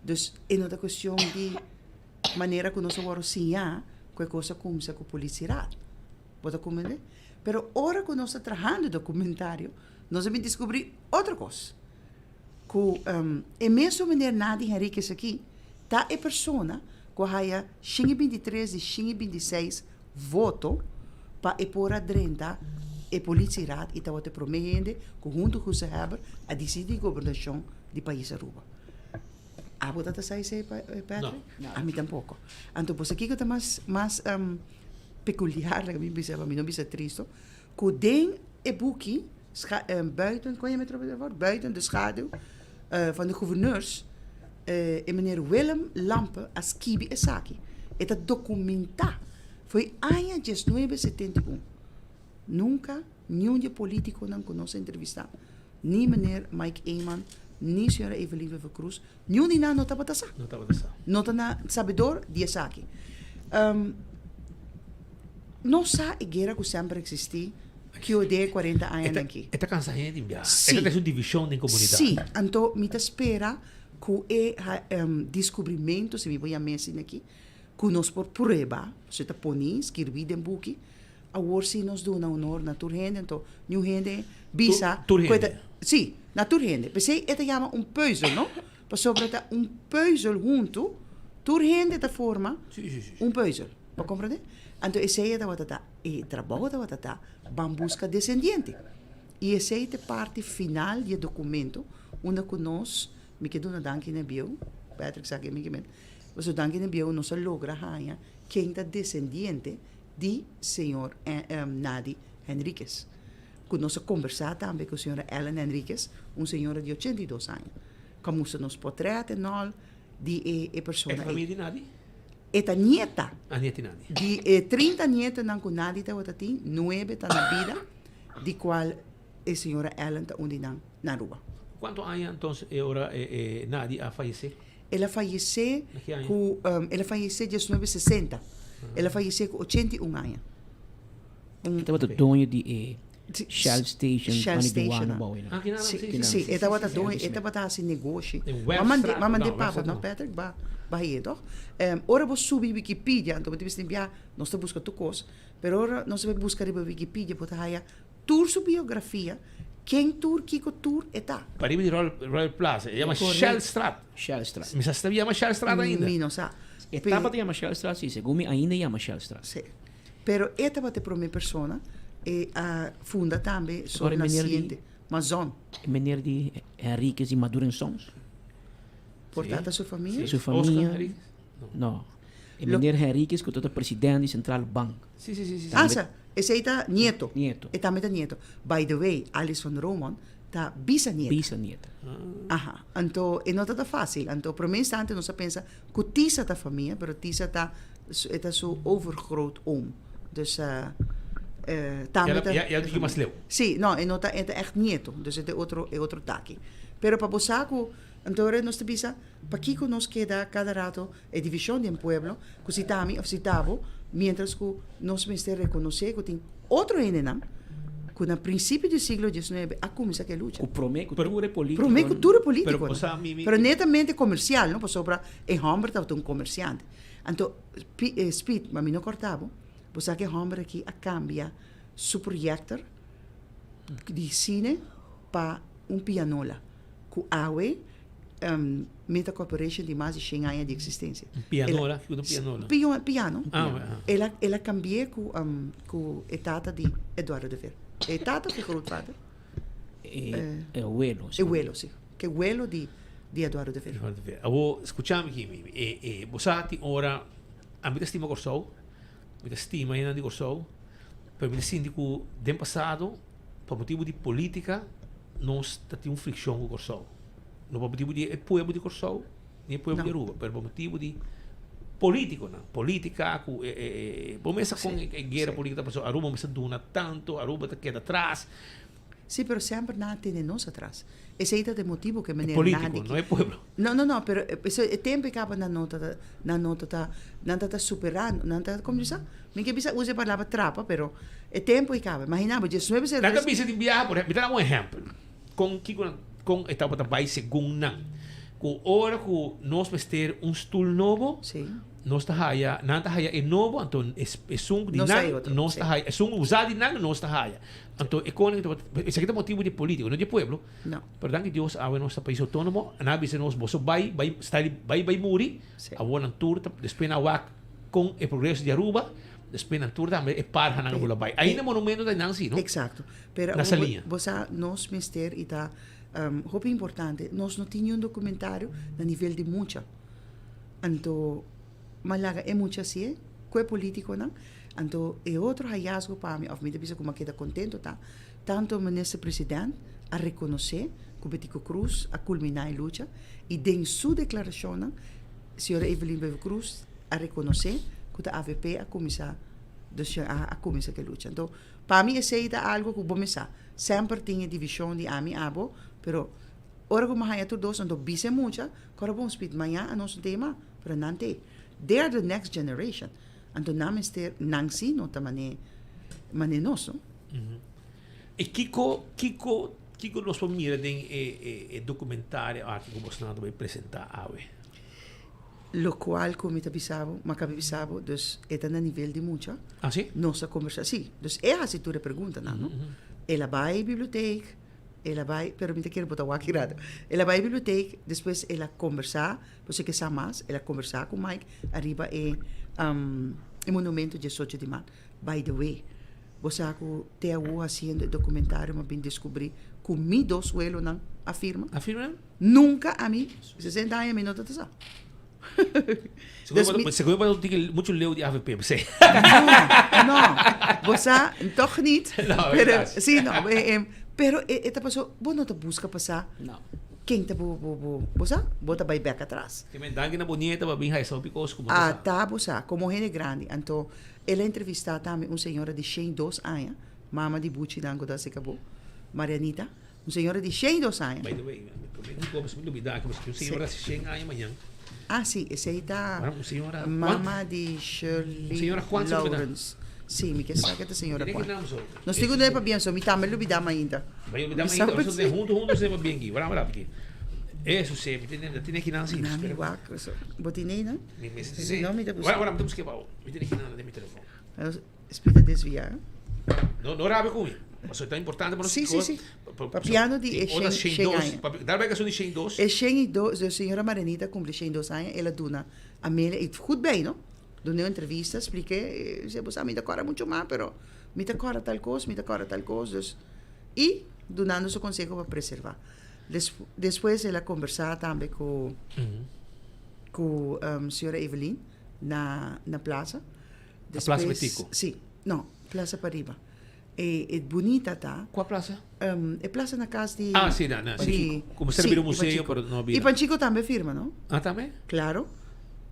Dus e no ta kuestion di manera ku nos a wòrdu siñá ku e kos a kumsa ku Politieraad. Bo ta komprendé? Pero ora ku nos ta trahando e dokumentario, nos a bin diskubrí otro kos. Ku e mesun meneer Nadi Henriquez aki ta e persona ku a haya shen i bintitres di shen i bintiseis voto pa e por a drenta e Politieraad i tabata e promé hende ku huntu ku Gezaghebber a disidí gobernashon di pais Aruba. Abo ta ta sa esei, Patrick? No. Ami tampoko. Anto bo sa kiko ta mas mas peculiar, laga mi bisa, pa mi no bisa tristo, ku den e buki scha buiten, kon yama e trope daarvoor? Buiten de schaduw van de gouverneurs, e meneer Willem Lampe a skibi esaki. E ta dokumentá fo'i aña diesnuebe setenta i un. Nunka niun di e politikonan ku nos a entrevistá, ni meneer Mike Eman, ni señora Evelyn Wever-Croes, niun di nan no tabata sa. No tabata sa. No ta na sabedor di esaki. Nos sa e guera ku semper a eksistí kio den e kuarenta añanan aki. E ta kansa hende tin biaha. Sí. E ta trese un divishon den komunidat. Sí. Anto mi ta spera ku e diskubrimentu, si mi por yam'é asina aki, ku nos por prueba, pasobra ta poni, skirbí den buki, Awor si nos duna honor na tur hende, anto niun hende bisa Tur ku e ta hende. Sí, na tur hende. P'esei e ta yama un pùzel, no? Pasobra ta un pùzel huntu, tur hende ta forma un pùzel. Bo komprendé? Anto esei e tabata ta, e trabou tabata ta ban buska desendiente. I esei ta e parti final di e dokumento unda ku nos, mi ke duna danki na e bieu, Patrick sa ke mi ke men, pasobra danki na e bieu nos a logra haña ken ta desendiente di señor Nadi Henriquez, ku nos a kombersá tambe ku señora Ellen Henriquez, un señora di ochenta i dos aña, ku a mustra nos potrèt en òl di e e persona E ta ei. famia di Nadi? E ta nieta. Ah, nieta di Nadi. Di e trinta nietonan ku Nadi tabata tin, nuebe ta na bida, di kual e señora Ellen ta un di nan na Aruba. Kuantu aña entonces e ora e Nadi a fayesé? El a fayesé Na ki aña? ku el a fayesé diesnuebe sesenta. El a fayesé ku ochenta i un aña. Un E tabata doño di e Shell Station Shell bani Station douane a. bou einan. Ah, kinan, Sí, sí, sí, sí, sí, e sí, tabata sí, doño, sí, e tabata hasi negoshi. Den M'a mand'é, Webstraat, m'a mand'é no, pa bo, Webstraat no, no. Patrick, ba ba haye toch? Ora bo subi Wikipedia, anto bo ta bisa tin bia nos ta buska tur kos, pero ora nos ta bai buska riba Wikipedia bo ta haya Tur su biografia, ken tur, kiko tur e ta. Pariba di Royal, Royal Plaza, e yama Shellstraat. Shellstraat. Mi sa si ta yama Shellstraat ainda. Mi no sa. E tabata yama Shellstraat, si, segun mi ainda yama Shellstraat. Si. Pero e tabata e prome persona, e a funda tambe Sol Ora e meneer di- Naciente, Mazon. E meneer di Henriquez di Maduro en Sons. Por tata su famia? Su Oscar famia. Henriquez? No. E Lo- meneer Henriquez ku tabata president di Central Bank. Si, si, si, si. Ah, sa. Esei ta nieto. Nieto. E tambe ta nieto. By the way, Alison Roman ta bisanieta. Bisanieta. Aha. Anto e no ta ta fácil. Anto promé instante nos a pensa ku Tisa ta famia, pero Tisa ta e ta su overgrootoom. Dus tambe ta. Ya ya diki mas leu. Sí, no, e no ta e ta ègt nieto. Dus e ta e otro e otro taki. Pero pa bo sa ku anto ora nos ta bisa pakiko nos keda kada rato e divishon den pueblo ku si ta mi òf si ta bo, miéntras ku nos mester rekonosé ku tin otro hendenan ku na prinsipio di siglo diesnuebe a kuminsá ku e lucha. Ku promé ku tur e polítikonan. Promé ku tur e polítikonan. Pero netamente komersial, no, pasobra e hòmber tabata un komersiante. Anto, Speed, ma mi no kòrta bo, bo sa ku e hòmber aki a kambia su proyèkter di sine pa un pianola ku awe Meta Corporation di mas di shen aña di existencia. Un pianola? Kiko ta un pianola? Pio, piano. Ah, ah. El a, el a cambi'é cu, cu e tata di Eduardo de Veer. E tata of e grootvader? E, e welo. E welo, si. Ke welo di, di Eduardo de Veer. Eduardo de Veer. Awor, scuchami aki, mi. E, e, bo sa tin ora, ami ta stima Kòrsou, mi ta stima hendenan di Kòrsou, pero mi ta sinti ku den pasado, pa motibu di politica, nos ta tin un friccion cu Kòrsou. No pa motibu di e pueblo di Kòrsou, ni e pueblo di Aruba, pero pa motibu di. Politiconan, politica cu e e e bo mester con e guera politica ta pasobra Aruba mester duna tanto, Aruba ta keda atras. Sí, pero semper nan a tene nos atras. Esey ta e motibo cu e meneer Politico, Nadi no e pueblo. No, no, no, pero e tempo e caba nan no ta, nan no ta ta, nan ta ta supera, nan ta, como bisa? Mi ke bisa usa e palabra trapa, pero e tempo e caba. Imagina bo, diesnuebe Nan ta bisa di biaha, por ehempel, mi ta da un ehempel, con kico nan, con e tabata bay segun nan, cu ora cu nos mester un stoel nobo, nos ta haya, nan ta haya e nobo, anto esun di nan, nos ta haya, esun usa di nan, nos ta haya. Anto e koning tabata, esaki ta motibu di e politico, no di e pueblo. Pero danki Dios awe nos ta pais autonomo, nan a bisa nos boso bay, bay style bay bay muri, awor nan tur ta, despues nan a wak con e progreso di Aruba, despues nan tur tambe e parhanan a bula bay. Ainda monumento ta nan si, no? Exacto. Pero Na Saliña. bo sa nos mester y ta hopi importante, nos no tin niun documentario na nivel di mucha. Anto ma laga e mucha hacié cu e politiconan. Anto e otro hallazgo pa mi, of mi ta bisa cu mi a keda contento ta, tanto Minister President a reconoce cu Betico Croes a culmina e lucha y den su declaracionnan Señora Evelyn Wever Croes a reconoce cu ta avp a cuminsa, dus a cuminsa cu e lucha. Anto pa mi esey ta algo cu bo mi sa, semper tin e division di ami abo, pero ora cu mi haya tur dos anto bisa e mucha, Kòrda bon Speed, maña a nos no ta mas, pero nan t'e. They are the next generation. Anto nan mester, nan si no ta mane, mane nos, no? I kiko, kiko, kiko nos por mira den e, e, e documentario aki ku bosnan ta bai presentá awe? Lokual ku mi ta bisa bo, mi a kaba bisa bo, dus e ta na nivel di mucha. Ah, si? Nos a kombersá, si. Dus e hasi tur e preguntanan, no? El a bai bibliotek, El a bai, pero mi ta kere bo ta wak rato. El a bai bibliotek, despues el a kombersá, pasobra ke sa mas, el a kombersá ku Mike ariba e e monumento diesocho di mart. By the way, bo sa ku te awo hasiendo e dokumentario mi a bin deskubrí ku mi dos welonan a firma. A firma? Nunka ami, sesenta aña mi no ta ta sa. Segun mi, segun mi bo tin mucho leu di avp, p'esei. No, no, bo sa, toch niet. No, pero, helaas. sí, no, pero e ta paso, bo no ta buska pa sa ken ta bo, bo, bo, bo sa, bo ta bai bek atras. Te men danki na bo nieta pa bin haisa hopi kos ku bo ta sa. Ata bo sa, komo hende grandi, anto el a entrevistá tambe un señora di shen dos aña, mama di buchinan ku ta seka bo, Marianita. Un señora di shen i dos aña. By the way, mi promé di koba mi lubidá ki un señora di shen aña mañan. Ah, si, esei ta Bueno, un señora mama di Shirley Señora Juan, se lubidá. Lawrence. Si, mi ke sa ke ta señora Tiene Juan. ki nam so. Nos tin ku duna pabien so, mi tambe lubidá mainta. Bai lubidá Mi mainta, sa nos si. huntu huntu se pabien ki. Wara wara ki. Eso si, mi tiene tiene ki nan si. Na mi wak, so. Bo tine einan? Mi mi Si no, mi ta Wara buska. wara mi ta buska pa bo. Mi tiene ki nan den mi telefon. Spita desviá. No, no rabia ku mi. Pasobra ta importante pa nos. Sí, sí, sí. Papiando di e shen, shen aña. Daar bij di shen dos. E shen i dos, de señora Marianita kumpli shen dos aña, el a duna Amelia, i goed bij, no? Dun'é un entrevista, splik'é, e bo sa mi ta kòrda mucho mas, pero mi ta kòrda tal kos, mi ta kòrda tal kos, dus, i dunando su konseho pa preservá. Despues el a kombersá tambe ku, ku señora Evelyn na, na plaza. Na Plaza Betico? Sí, no, Plaza Pariba. E, e bunita ta. Kua plaza? Um, e plaza na kas di. Ah, sí, na, na, sí. Como ser bira un museo, pero no bira. I Panchico tambe firma, no? Ah, tambe? Claro.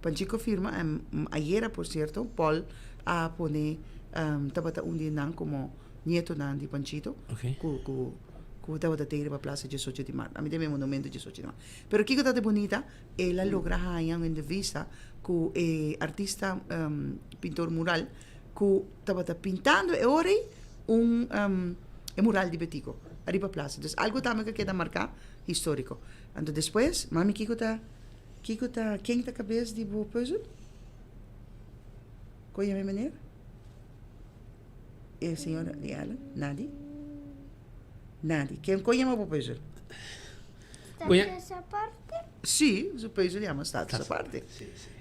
Panchico firma, en ayera, por cierto, Paul a pone, um, tabata un di nan como nietonan di Panchito. Okay. Ku, ku, ku tabata tei riba plaza diesocho di maart. Ami den e monumento diesocho di maart. Pero kiko ta de bunita? El a logra haña un entrevista ku e artista pintor mural ku tabata pintando e ora ei un e mural di Betico ariba plaza. Dus algo tambe ku a keda marká históriko. Anto despues, mami kiko ta kiko ta ken ta kabes di bo pùzel? Kon yama e meneer? E señora di Ellen? Nadi? Nadi. Ken kon yama bo pùzel? Status aparte? Sí, su puzzel yama status aparte.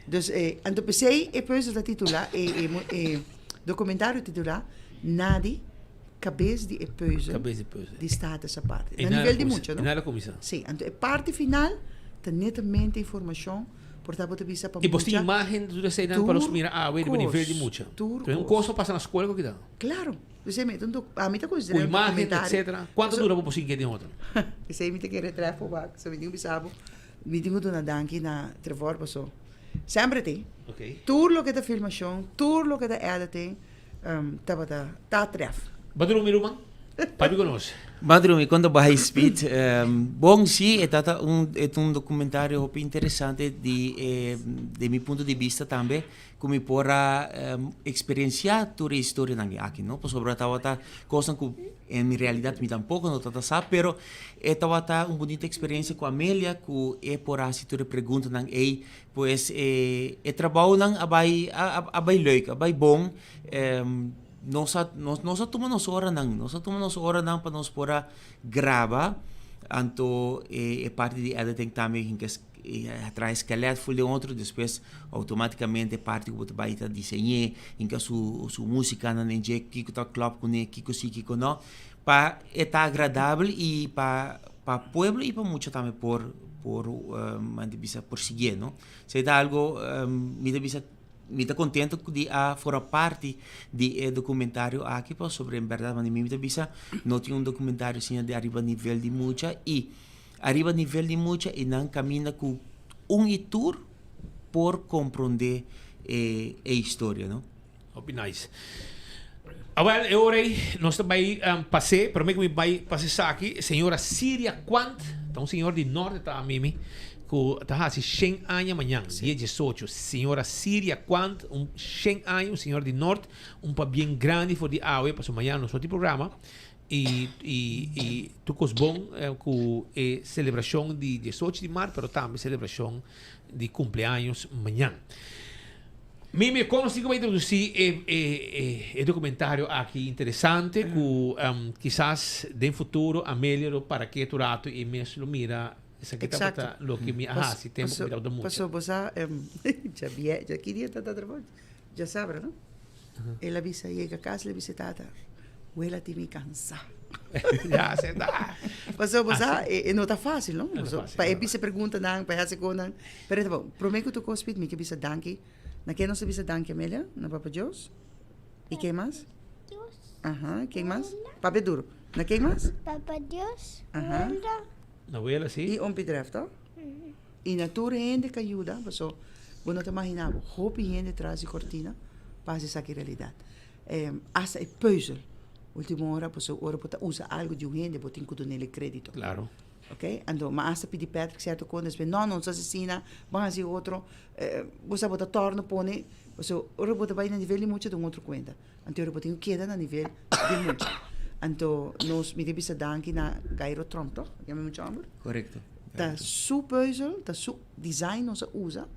Dus eh, anto p'esei e puzzel ta titulá, e, e, e documentario titulá Nadi, kabes di e puzzel Kabes di puzzel. di status aparte. E Na nada nivel di kumisa, mucha, e no? nada kumisa. Sí, anto e parti final ta netamente informashon por ta bo ta bisa pa I bos tin mucha imagen tur eseinan pa nos tur mira awe riba nivel di kos, mucha. tur Entonces un kos. kos a pasa na skol ku kita. Claro. P'esei mi ta un doc, ami ta Ku considera un imagen, documentario. etcetera. Kuantu Paso- dura bo por sinti den otro? P'esei mi ta kere trèf bo wak. So mi tin ku bisa bo, mi tin ku duna danki na Trevor paso. Semper tin. Okay. Tur loke ta filmashon, tur loke ta editing, um, tabata ta tref. Ba drumi ruman? Papia ku nos. Ba drumi kon ta bai Speed. Bon si e ta un e ta un documentario hopi interesante di e di mi punto di bista tambe ku mi por a experiencia tur e historianan aki no pasobra tabata kosnan ku en mi realidad mi tampoco no tabata sa pero e tabata un bunita experiencia ku Amelia ku e por a hasi tur e preguntanan ey pues e e trabounan a bai a bai leuk a bai bon nos a nos a tuma nos oranan nos a tuma nos oranan pa nos por a graba anto e parti di editing tambe hinka a traha skelet ful den otro despues automaticamente e parti ku bo ta bai ta diseñ'é hinka su su musikanan den dje kiko ta klòp kuné kiko si kiko no pa e ta agradabel i pa pa pueblo i pa mucha tambe por por man ta bisa por siguié no esei ta algo mi ta bisa mi ta kontento di a forma parti di e dokumentario aki pasobra en bèrdat manera mi ta bisa no tin un dokumentario asina di ariba nivel di mucha i Ariba nivel di mucha i nan kaminda ku un i tur por komprondé e e historia, no? Hopi nice. Awel, e ora ei nos ta bai pas'é, promé ku mi bai pasa esaki, señora Siria Quant, ta un señor di norte ta mimi, ku ta hasi shen aña mañan, dia diesocho. Señora Siria Quant, un shen aña, un señora di nort, un pabien grandi for di awe, pasobra mañan nos no tin programa. I i i tur kos bon ku e selebrashon di diesocho di mart pero tambe selebrashon di kumpleaños mañan. Mimi, kon nos tin ku bai introdusí e e e dokumentario aki interesante ku kisas den futuro Amelia lo para ketu rato i mes lo mira esaki tabata loke mi a hasi tempu ku mi tabata mucha. Paso bo sa djabie dja ki dia ta ta trabou? Djasabra no? El a bisa yega cas, el a bisa tata, wela tin mi cansa. Ya, se ta. Paso, bo sa, e, e no ta fácil, no? No ta fácil, pa e bisa preguntanan, pa e hasi konan. Pero e ta bon. Promé ku tur kos, Piet, mi ke bisa danki. Na ken nos a bisa danki, Amelia? Na Papa Dios? I ken mas? Dios. Aha, ken mas? Papia duro. Na ken mas? Papa Dios, Aha. wela. Na wela, si. I Ompie Dreft, to? I na tur hende ka yuda, paso bo no ta magina bo, hopi hende tras di kortina pa hasi esaki realidat. Asta e pùzel, ultimo ora, paso ora bo ta usa algu di un hende bo tin ku dun'el e kredito. Klaro. Ok, anto mi a asta pidi Patrick sierto kos, despues no, no nos hasi asina, ban hasi otro, bo sa bo ta tòrno pone, paso ora bo ta bai na nivel di mucha ta un otro kuenta, anto ora bo tin ku keda na nivel di mucha. Anto nos, mi ta bisa danki na Gairo Tromp, tòg? Yama e mucha hòmber? Korekto. Ta su puzzel, ta su design nos a usa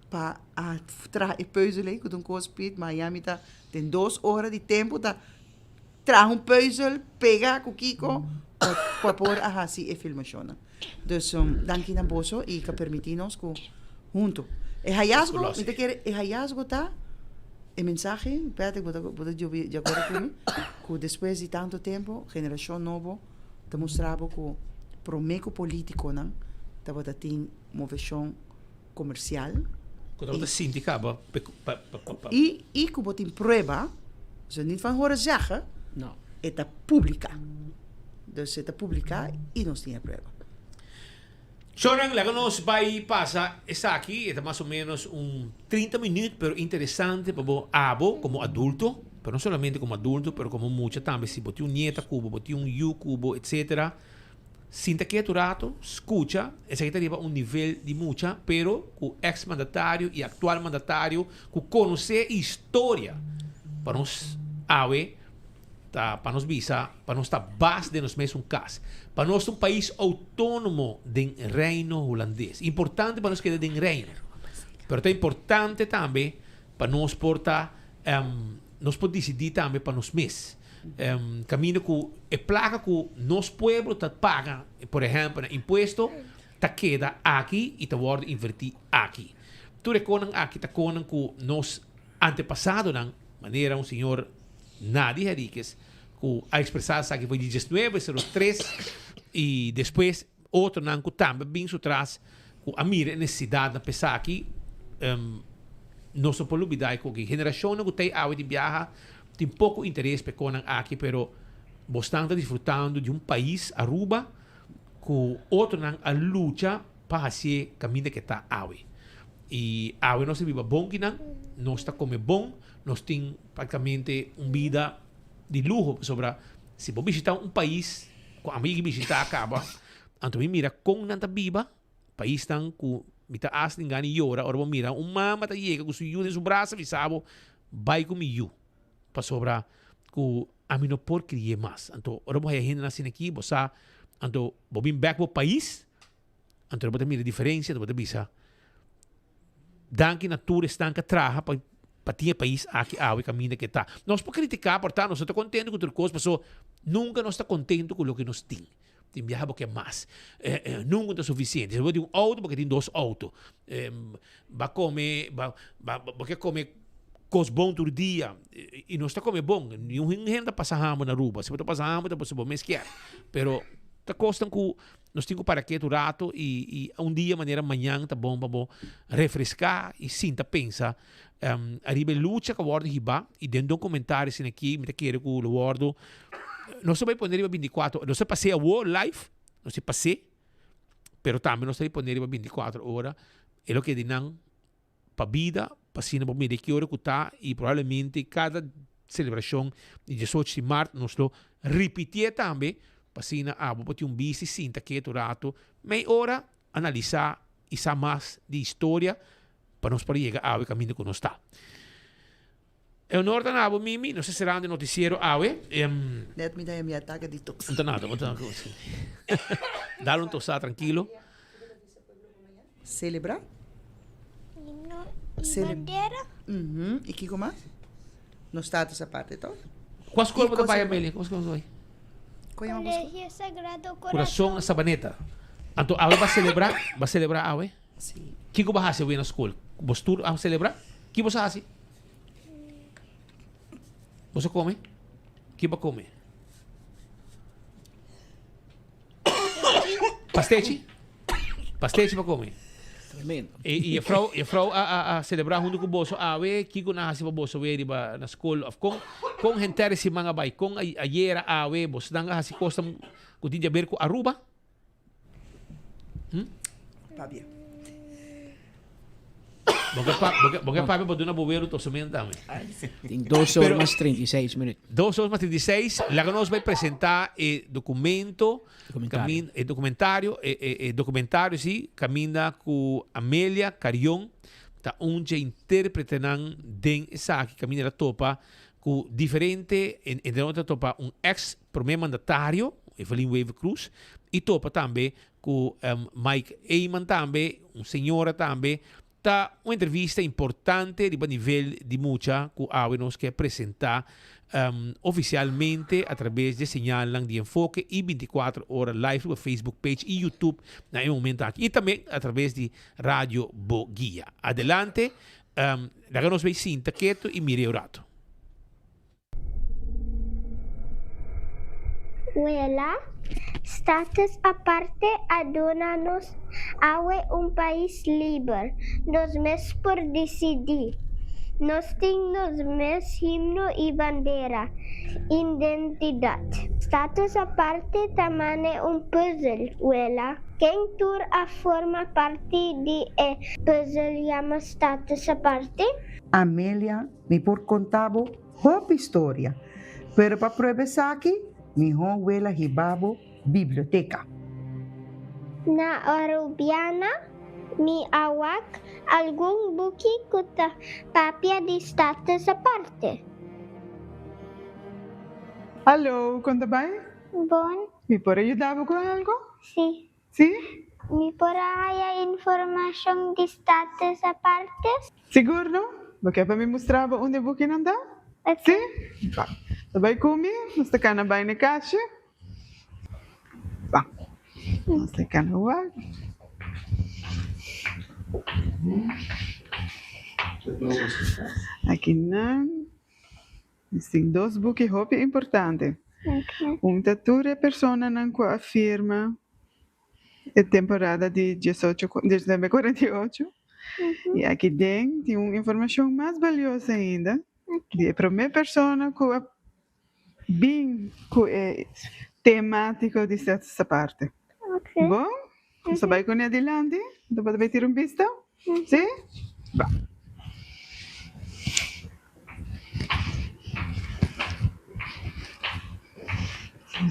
pa a traha e puzzel ei ku ta un kos pit Miami ta den dos ora di tempu ta traha un puzzel pega ku kiko pa pa por a hasi e filmashonnan. Dus danki na boso i ka permití nos ku huntu e hayazgo mi ta kere e hayazgo ta e mensahe Patrick bo ta bo ta djobi di akuerdo ku mi ku despues di tantu tempu generashon nobo ta mustra bo ku promé ku polítikonan tabata tin moveshon komersial. Ku tabata sinti kaba pa pa. I i ku bo tin prueba, ze niet van horen zeggen, No. e ta publiká. Dus e ta publiká i nos tin e prueba. Shonan, laga nos bai pasa esaki, e ta mas o menos un 30 minuut, pero interesante pa bo, abo como adulto, pero no solamente como adulto, pero como mucha tambe, si bo tin un nieta cu bo, bo tin un yu cu bo, etcetera, sinta ketu rato, scucha, esaki ta riba un nivel di mucha, pero cu ex mandatario y actual mandatario cu conoce historia pa nos awe, Ta pa nos bisa pa nos ta bas den nos mesun kas. Pa nos ta un pais outónomo den Reino Hulandes. Importante pa nos keda den Reino. Pero ta importante tambe pa nos por ta, nos por disidí tambe pa nos mes. Kaminda ku e plaka ku nos pueblo ta paga, por ehèmpel na impuesto, ta keda aki i ta wòrdu invertí aki. Tur e konan aki ta konan ku nos antepasadonan, manera un señor Nadi Henriquez cu a expresa esaki for di diesnuebe sero tres y despues otronan cu tambe bin su tras cu a mira e necesidadnan pa esaki. Nos no por lubida e koki. Generacionnan cu ta awe di biaha tin poco interes pa e konan aki pero bosnan ta disfrutando di un pais Aruba cu otronan a lucha pa hacié caminda ke ta awe. I awe nos ta biba bon kinan, nos ta kome bon, nos tin praktikamente un bida di luho pasobra si bo bishita un pais ku ami yegi bishita kaba anto mi mira kon nan ta biba, paisnan ku mi ta asta tin gana di yora ora bo mira un mama ta yega ku su yu den su brasa bisa bo bai ku mi yu pasobra ku ami no por kri'é mas. Anto ora bo haya hendenan asina aki bo sa anto bo bin bek bo pais Anto bo ta mira diferencia, anto bo ta bisa, danki na tur esnan ku a traha pa pa tin e pais aki awe kaminda ke ta. Nos por kritiká, por ta nos no ta kontento ku tur kos, paso nunka nos ta kontento ku loke nos tin. Tin biaha bo ke mas. Nunka ta sufisiente. Si bo tin un outo, bo ke tin dos outo. Ba kome, ba ba bo ke kome kos bon tur dia. I nos ta kome bon. Niun hende ta pasa hamber na Aruba. Si bo ta pasa hamber ta pasobra bo mes kier. Pero ta kosnan ku Nos tin ku para ketu rato i i un dia manera mañan ta bon pa bo refreská i sinta pensa ariba e lucha ku a wòrdu hibá i den dokumentario asina aki mi ta kere ku lo wòrdu nos ta bai pone riba bintikuatro nos ta pas'é awor live nos ta pas'é pero tambe nos ta bai pone riba bintikuatro ora e loke di nan pa bida, pa asina bo mira ki ora ku ta i probablemente kada selebrashon di diesocho di mart nos lo ripitié tambe pa asina abo por tin un bista i sinta ketu rato mei ora analisá i sa mas di historia pa nos por yega awe kaminda ku nos ta. E honor ta na abo Mimi, nos ta serando e noticiero awe. Net mi ta mi atake di tos. No ta nada, no ta nada. Dal un tosá trankilo. Celebra. Himno y bandera. Mhm. Y kiko mas? Nos status aparte toch? Kua skol bo ta bai Amelia? Kua skol bo ta bai? Colegio Sagrado Corazon. Corazon na Sabaneta. Anto awe ba celebra? Ba celebra awe? Si. Kiko bo hasi awe na skol? Bos tur a celebra? Ki bos a hasi? Bos a come? Ki bo a come? Pastechi? Pastechi pa come. Tremendo. E, e juffrouw, juffrouw a, a, a celebra hunto cu boso awe, kiko nan hasi pa boso we riba na school of con con henter e siman a bai, con ayera awe boso nan a hasi cosnan cu tin di haber cu Aruba? Hm? Pabia. Bo ke pa, bo ke, bo ke papia pa duna bo welo tosemen tambe. Tin dos or mas 36 minuut. Dos or mas 36, laga nos bai presenta e documento, Documentario. kamin, e documentario, e, e, e documentario si, kaminda ku Amelia Carion ta un dje interpretenan den esaki, kaminda el a topa ku diferente, en, entre otro a topa un ex prome mandatario, Evelyn Wever Croes, i topa tambe Ku Mike Eman tambe, un señora tambe. Ta un entrevista importante riba nivel di mucha ku awe nos ke presenta ofisialmente a traves di e señalnan di Enfoke i 24 ora live riba Facebook page i YouTube na e momento aki i tambe a traves di Radio Bo Guia. Adelante, laga nos bay sinta ketu i mira e un rato. Wela, Status Aparte a duna nos awe un pais liber, nos mes por disidí. Nos tin nos mes himno i bandera, identidat. Status Aparte ta mane un pùzel, wela. Ken tur a forma parti di e pùzel yama Status Aparte? Amelia Mi por konta bo hopi storia, pero pa prueba esaki, mihó wela hiba bo biblioteka. Na Arubiana mi a wak algun buki ku ta papia di Status Aparte. Hallo, kon ta bai? Bon. Mi por a yuda bo ku algo? Si. Si? Mi por a haya informashon di Status Apartes? Sigur no? Bo ke pa mi mustra bo unda e bukinan ta? Si? Ba. Ta bai ku mi, nos ta kana bai na e kashi. Ba. Nos ta kana wak. Akinan nos tin dos buki hopi importante. Un ta tur e personanan ku a firma e temporada di diesocho diesnuebe kuarenta i ocho i aki den tin un informashon mas balioso ainda di e prome persona ku a bin ku e tematiko di Status Aparte. Bon, nos ta bai kuné adilanti, bo ta bai tira un bista? Si? Ba.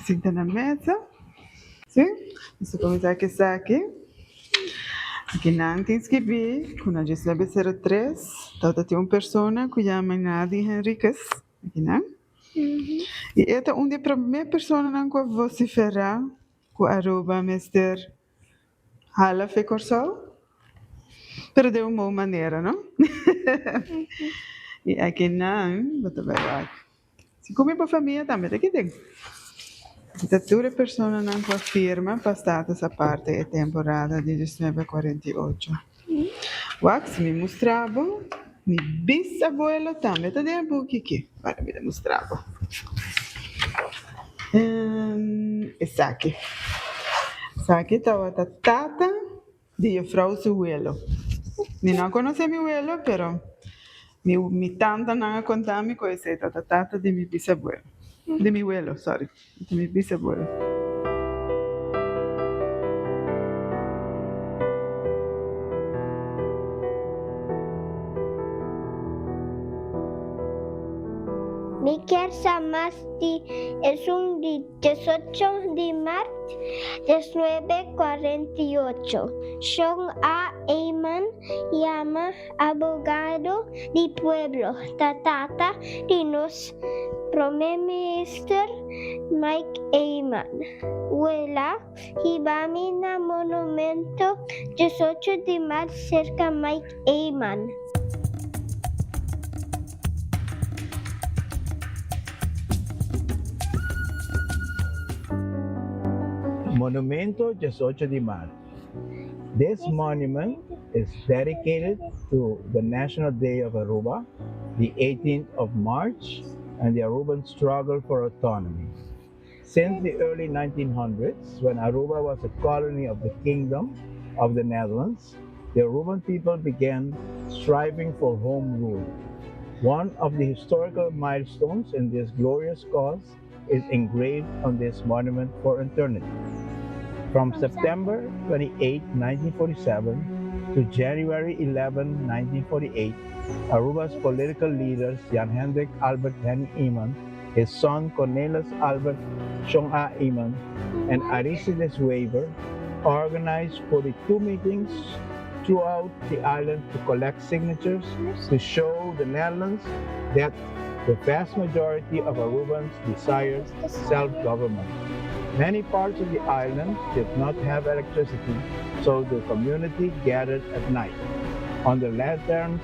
Sinta na mesa. Si? Nos ta kuminsá ku esaki. Aki nan tin skibí ku na diesnuebe sero tres tabata tin un persona ku yama Nadi Henriquez. Aki nan. I e ta un di e promé personanan ku a vosiferá ku Aruba mester hala fe Kòrsou, pero den un bon manera, no? I aki nan bo ta bai wak. Si ku mi bo famia tambe ta kiten. Aki ta tur e personanan ku a firma pa status aparte e temporada di 1948. Wak, si mi mustra bo, mi bisabuelo tambe ta den e buki aki. Wak, mi ta mustra bo. Esaki. Esaki tabata tata di juffrouw su welo. Mi no a conoce mi welo, pero mi mi tantanan a conta mi cu esey tabata tata di mi bisabuelo, di mi welo, sorry, di mi bisabuelo. Mi kier sa mas di esun di diesocho di mart diesnuebe kuarenta i ocho. Shon A. Eman yama abogado di pueblo ta tata di nos Prome Minister Mike Eman. Wela hiba mi na monumento 18 di mart serka Mike Eman. Monumento 18 di Maart. This monument is dedicated to the National Day of Aruba, the 18th of March, and the Aruban struggle for autonomy. Since the early 1900s, when Aruba was a colony of the Kingdom of the Netherlands, the Aruban people began striving for home rule. One of the historical milestones in this glorious cause is engraved on this monument for eternity. From September 28, 1947 to January 11, 1948, Aruba's political leaders Jan Hendrik Albert Henny Eman, his son Cornelis Albert Shon A. Eman, and Aristides Wever organized 42 meetings throughout the island to collect signatures to show the Netherlands that the vast majority of Arubans desired self-government. Many parts of the island did not have electricity, so the community gathered at night. On the lanterns,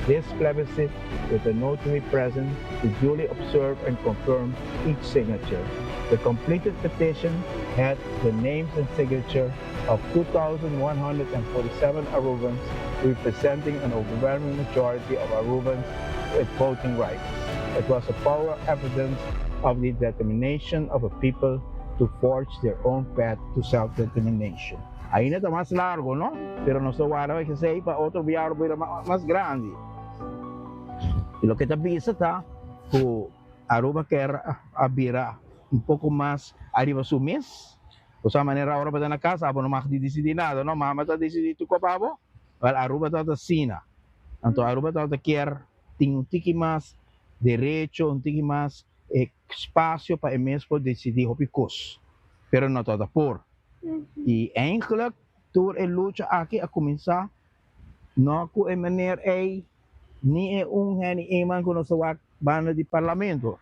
this plebiscite with a notary present to duly observe and confirm each signature. The completed petition had the names and signature of 2,147 Arubans, representing an overwhelming majority of Arubans with voting rights. It was a power evidence of the determination of a people to forge their own path to self-determination. Ainda ta mas largo, no? Pero nos ta warda esey pa otro biaha bira mas grandi. Y loke ta bisa ta cu Aruba kier a bira un poco mas ariba su mes. Osea manera ora bo ta na cas abo no mag di dicidi nada, no? Mama ta dicidi tur cos pa bo. Wel Aruba tabata asina. Anto Aruba tabata kier tin un tiki mas derecho, un tiki mas espacio pa e mes por dicidi hopi cos. Pero no tabata por. Y eigenlijk tur e lucha aki a cuminsa no cu e meneer ey ni e un Henny Eman cu nos ta wak banda di parlamento.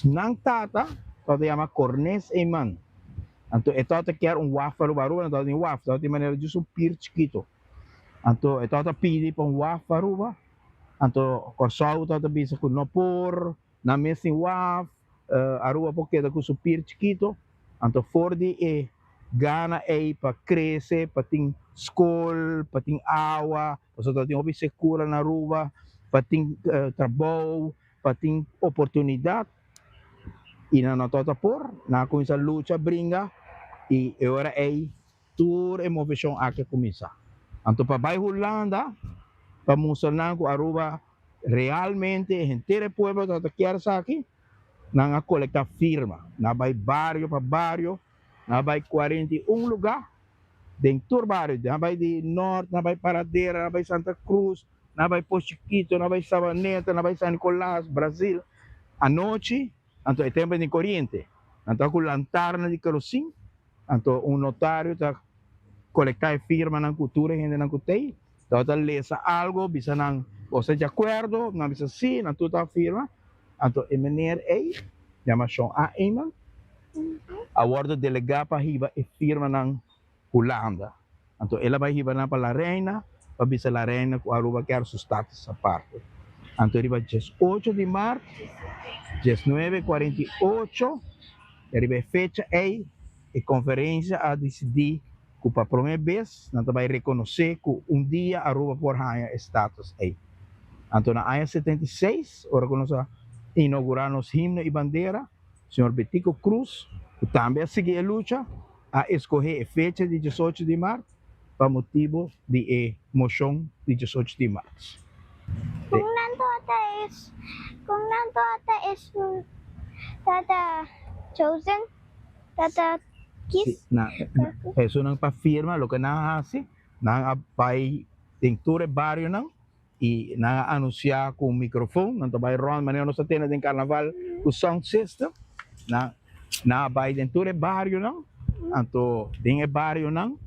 Nan tata tabata yama Cornes Eman. Anto e tabata kier un waf pa Aruba. Aruba no tabata tin waf, tabata tin manera just un pier chikito. Anto e tabata pidi pa un waf pa Aruba. Anto Kòrsou tabata bisa ku no por, nan mes tin waf, Aruba por keda ku su pier chikito. Anto for di e gana ei pa krese, pa tin skol, pa tin awa, pasobra tabatin hopi sekura na Aruba, pa tin trabou, pa tin oportunidat i nan no tabata por, nan a kuminsá lucha, bringa i e ora ei tur e moveshon aki a kuminsá. Anto pa bai Hulanda pa mustra nan ku Aruba realmente henter e pueblo tabata kier esaki, nan a kolektá firma, nan a bai bario pa bario, nan a bai 41 lugá. Den tur bario, nan a bai di Nort, nan a bai Paradera, nan a bai Santa Cruz, nan a bai Pos Chikito, nan a bai Sabaneta, nan a bai San Nicolas, Brazil. Anochi, anto e tempo di coriente, nan ta cu lantarna di kerosin, anto un notario ta colecta e firmanan cu tur e hendenan cu t'ey, tabata lesa algo, bisa nan, bo sta di acuerdo? Nan bisa si, nan tur ta firma. Anto e meneer ey, yama Shon A. Eman, a wordo delega pa hiba e firmanan Hulanda. Anto el a bay hiba nan pa La Reina, pa bisa La Reina cu Aruba kier su status aparte. Anto riba diesocho di maart, diesnuebe cuarenta i ocho, riba e fecha ey, e conferencia a dicidi cu pa prome bes nan ta bay reconoce cu un dia Aruba por haya e status ey. Anto na aña 76, ora cu nos a inaugura nos himno y bandera, señor Betico Croes, cu tambe a sigui e lucha, a escoge e fecha di 18 di maart pa motibo di e mocion di 18 di maart. Con nan tata es, con nan tata esun tata chosen, tata Si, na, esunnan pa firma loke nan a hasi, nan a bai den tur e barionan i nan a anunsiá ku un mikrofon, nan ta bai rònt manera nos ta tene den karnaval ku sound system, nan nan a bai den tur e barionan, anto den e barionan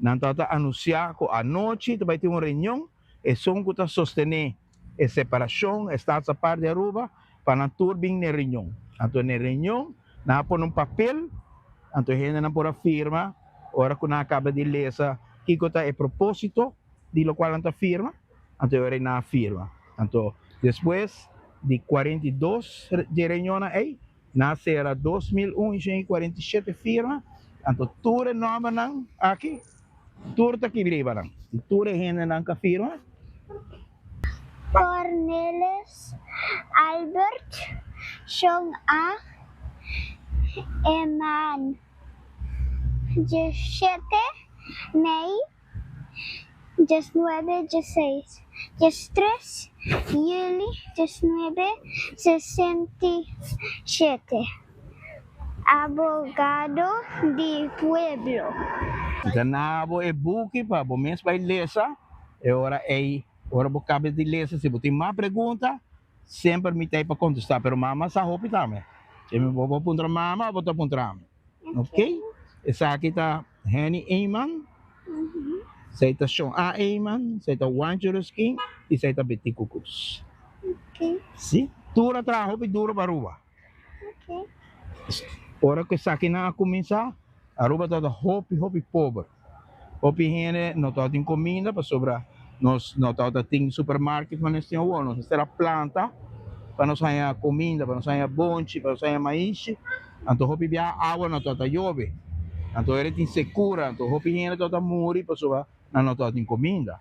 nan tabata anunsiá ku anochi ta bai tin un reunion, esun ku ta sostené e separashon, e Staats Apart di Aruba, pa nan tur bin n'e reunion. Anto n'e reunion nan a pone un papel, anto e hendenan por a firma ora ku nan a kaba di lesa kiko ta e proposito di lokual nan ta firma, anto e ora ei nan a firma. Anto despues di 42 dje reunionnan ei, nan a sera 2147 firma, anto tur e nòmbernan aki Tur ta kibri riba nan, i tur e hendenan ka firma. Cornelis Albert Shon A. Eman, 17 mei 19 16, 13 juli 1967. Abogado di pueblo. Mi ta na bo e buki pa bo mes bai lesa. E ora ei, ora bo kaba di lesa, si bo tin mas pregunta, semper mi ta ei pa kontestá. Pero mama sa hopi tambe. Si bo por puntra mama o bo ta puntra mi. Ok? Esaki ta Henny Eman, esei ta Shon A. Eman, esei ta Juancho Ruskin i esei ta Betico Cruz. Si, tur a traha hopi duro pa Aruba. Ora ku esakinan a kuminsá, Aruba tabata hopi hopi pober. Hopi hende no tabatin kuminda pasobra nos no tabata tin supermarket manera nos tin awor. Nos mester a planta pa nos haña kuminda, pa nos haña bonchi, pa nos haña maishi. Anto hopi biaha awa no tabata yobe. Anto ora tin sekura, anto hopi hende tabata muri pasobra nan no tabatin kuminda.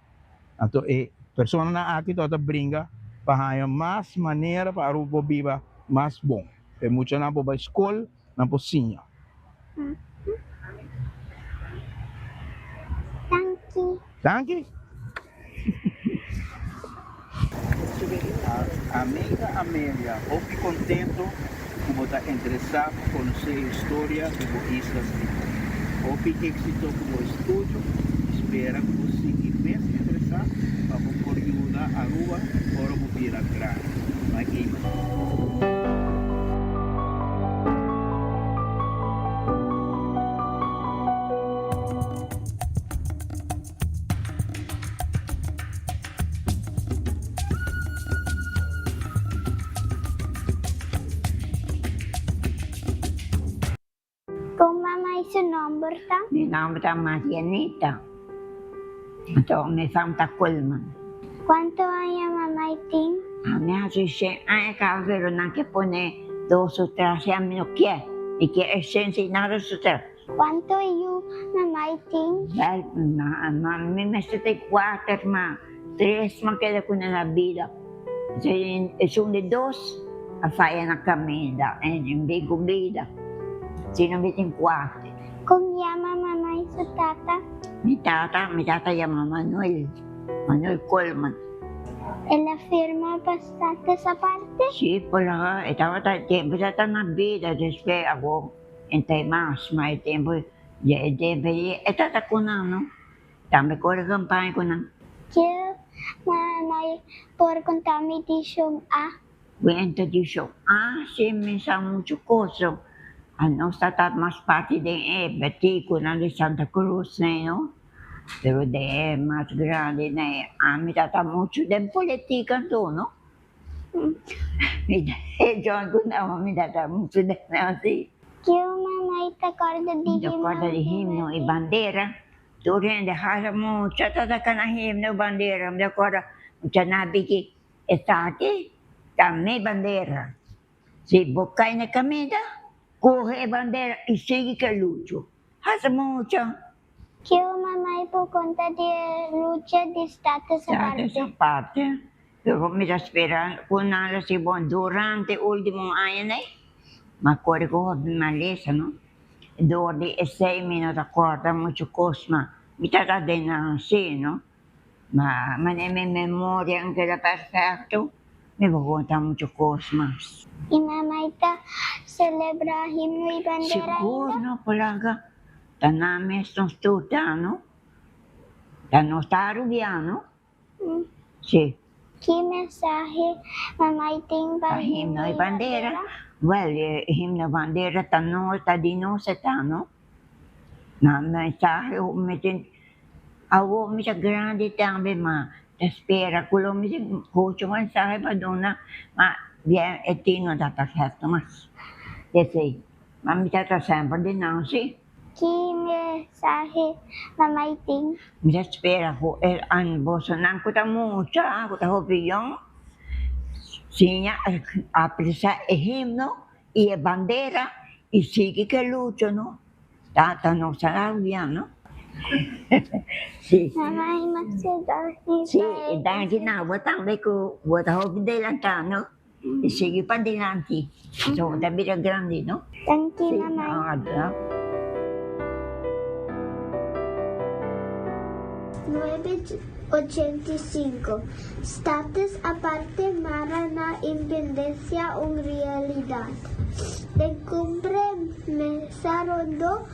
Anto e personanan aki tabata bringa pa haña mas manera pa Aruba por biba mas bon. E muchanan por bai skol, nan por siña. Danki. Danki. Amiga Amelia, hopi contento cu bo ta interesa pa conoce e historia di bo isla stima. Hopi exito cu bo estudio y spera cu bo sigui mes interesa pa bo por yuda Aruba ora bo bira grandi. Mike Eman. Kon mama i su nomber ta? Mi nomber ta Marianita. Anto mi fam ta Coleman. Kuantu aña mama i tin? Mi hasi shen aña kaba pero nan ke pone dos su tras i ami no kier. Mi kier e shen sin nada su tras. Kuantu yu mamai tin? Bèl, mi mester tin kuater ma tres mi a keda ku nan na bida. Esun di dos a faya na kaminda en bin ku bida. Sino mi tin kuater. Kon yama mamai su tata? Mi tata, mi tata yama Manuel, Manuel Coleman. El a firma pa status aparte? Si, por e tabata, tempu e tabata na bida, despues awor. Entre mas, ma e tempu. Ya e dvd e tata ku nan no. Tambe kore kampaña ku nan. Kier mamai por konta mi di Shon A? Kuenta di Shon A si mi sa muchu kos. Anos ta ta mas parti den e batikunan di Santa Cruz nei no. Pero den e mas grandi nei ami ta ta muchu den politika anto no. Mi ta e John ku nan mi ta ta muchu den nan si. Kier mamai ta kòrda di Mi ta kòrda di himno i bandera. Tur hende hasa mucha ta saka nan himno i bandera. Mi ta kòrda mucha nan biki esaki ta mi bandera. Si bo kai na kaminda kohe e bandera i sigui ke lucho. Hasa mucha. Kier mamai por konta di e lucha di Status Aparte? Status Aparte. Pero mi ta spera ku nan lo si bon durante ultimo añanan. Ma kore ku hopi malesa no. Dor di esei mi no ta kòrda muchu kos ma mi ta ta den nan si no. Ma manera mi memoria a keda perfekto mi por konta muchu kos mas. I mamai ta selebrá himno i bandera ainda? Sigur no por laga. Ta nan mes nos tur ta no. Ta nos ta arubiano. Si. Ki mensahe mamai tin pa himno i bandera? Wèl, e himno i bandera ta no, ta di nos e ta no. Ma mensahe mi tin, awor mi ta grandi tambe ma ta spera ku lo mi tin hopi mensahe pa duna, ma bien e tin no ta perfekto mas. P'esei, ma mi ta ta semper di nan si. Ki mensahe mamai tin? Mi ta spera ku e bosonan ku ta mucha, ku ta hopi yòn, siña apresiá e himno i e bandera i sigui ku e lucha no. Ta nos rabia no. Si. Mamai masha danki Si, danki na bo tambe ku bo ta hopi delantá no. I sigui padilanti, pasobra bo ta bira grandi, no? Danki, mamai. Nuebe 85. Status aparte mara na independencia un realidad. Den cumbre mesa rondo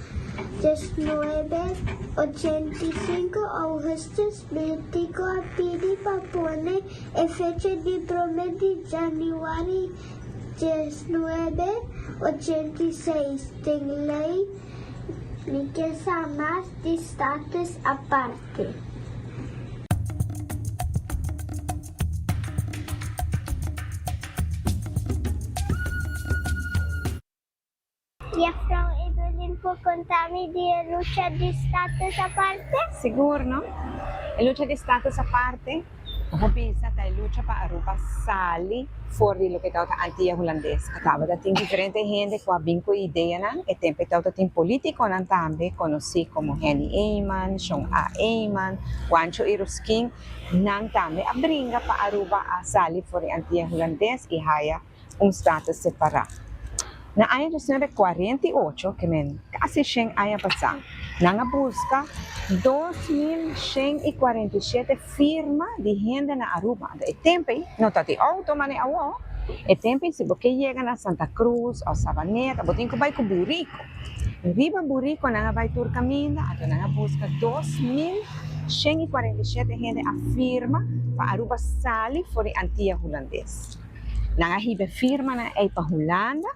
19 85 augustus Betico a pidi pa pone e fecha di prome di januari 1986 den lei. Mi ke sa mas di Status Aparte. Juffrouw Evelyn por conta mi di e lucha di Status Aparte? Sigur no. E lucha di Status Aparte, bo por bisa ta e lucha pa Aruba sali for di loke tabata Antia Hulandes. Tabata tin diferente hende cu a bin cu ideanan. E tempo e tabata tin politiconan tambe conoci como Henny Eman, Shon A. Eman, Juancho Iruskin. Nan tambe a bringa pa Aruba a sali for di Antia Hulandes y haya un status separá. Na aña 1948, ke men kasi shen aña pasá, nan a buska 2147 firma di hende na Aruba. Anto e tempu ei no ta tin outo manera awor. E tempu ei si bo ke yega na Santa Cruz òf Savaneta bo tin ku bai ku buriku. Riba buriku nan a bai tur kaminda, anto nan a buska 2147 hende a firma pa Aruba sali for di Antia Hulandes. Nan a hiba e firmanan ei pa Hulanda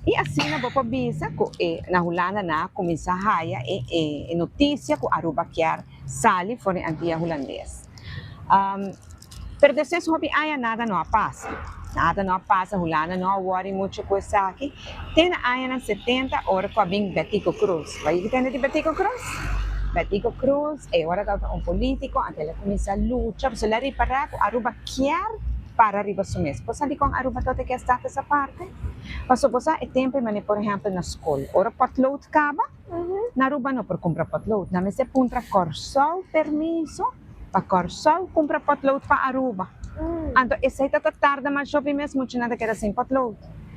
i asina bo por bisa ku e na Hulanda nan a kuminsá haya e e notisia ku Aruba kier sali for di Antia Hulandes. Pero despues hopi aña nada no a pasa. Nada no a pasa, Hulanda no a wòri muchu ku esaki. Te na añanan setenta ora ku a bin Betico Croes. Bo a yega tende di Betico Croes? Betico Croes e ora tabata un polítiko, anto el a kuminsá lucha pasobra el a ripará ku Aruba kier para riba su mes. Bo sa dikon Aruba tabata ke status aparte? Pasobra bo sa e tempu e manera por ehèmpel na skol ora potlood kaba na Aruba no por kumpra potlood. Nan mester puntra Kòrsou permiso pa Kòrsou kumpra potlood pa Aruba. Anto esei ta ta tarda mas hopi mes mucha nan ta keda sin potlood.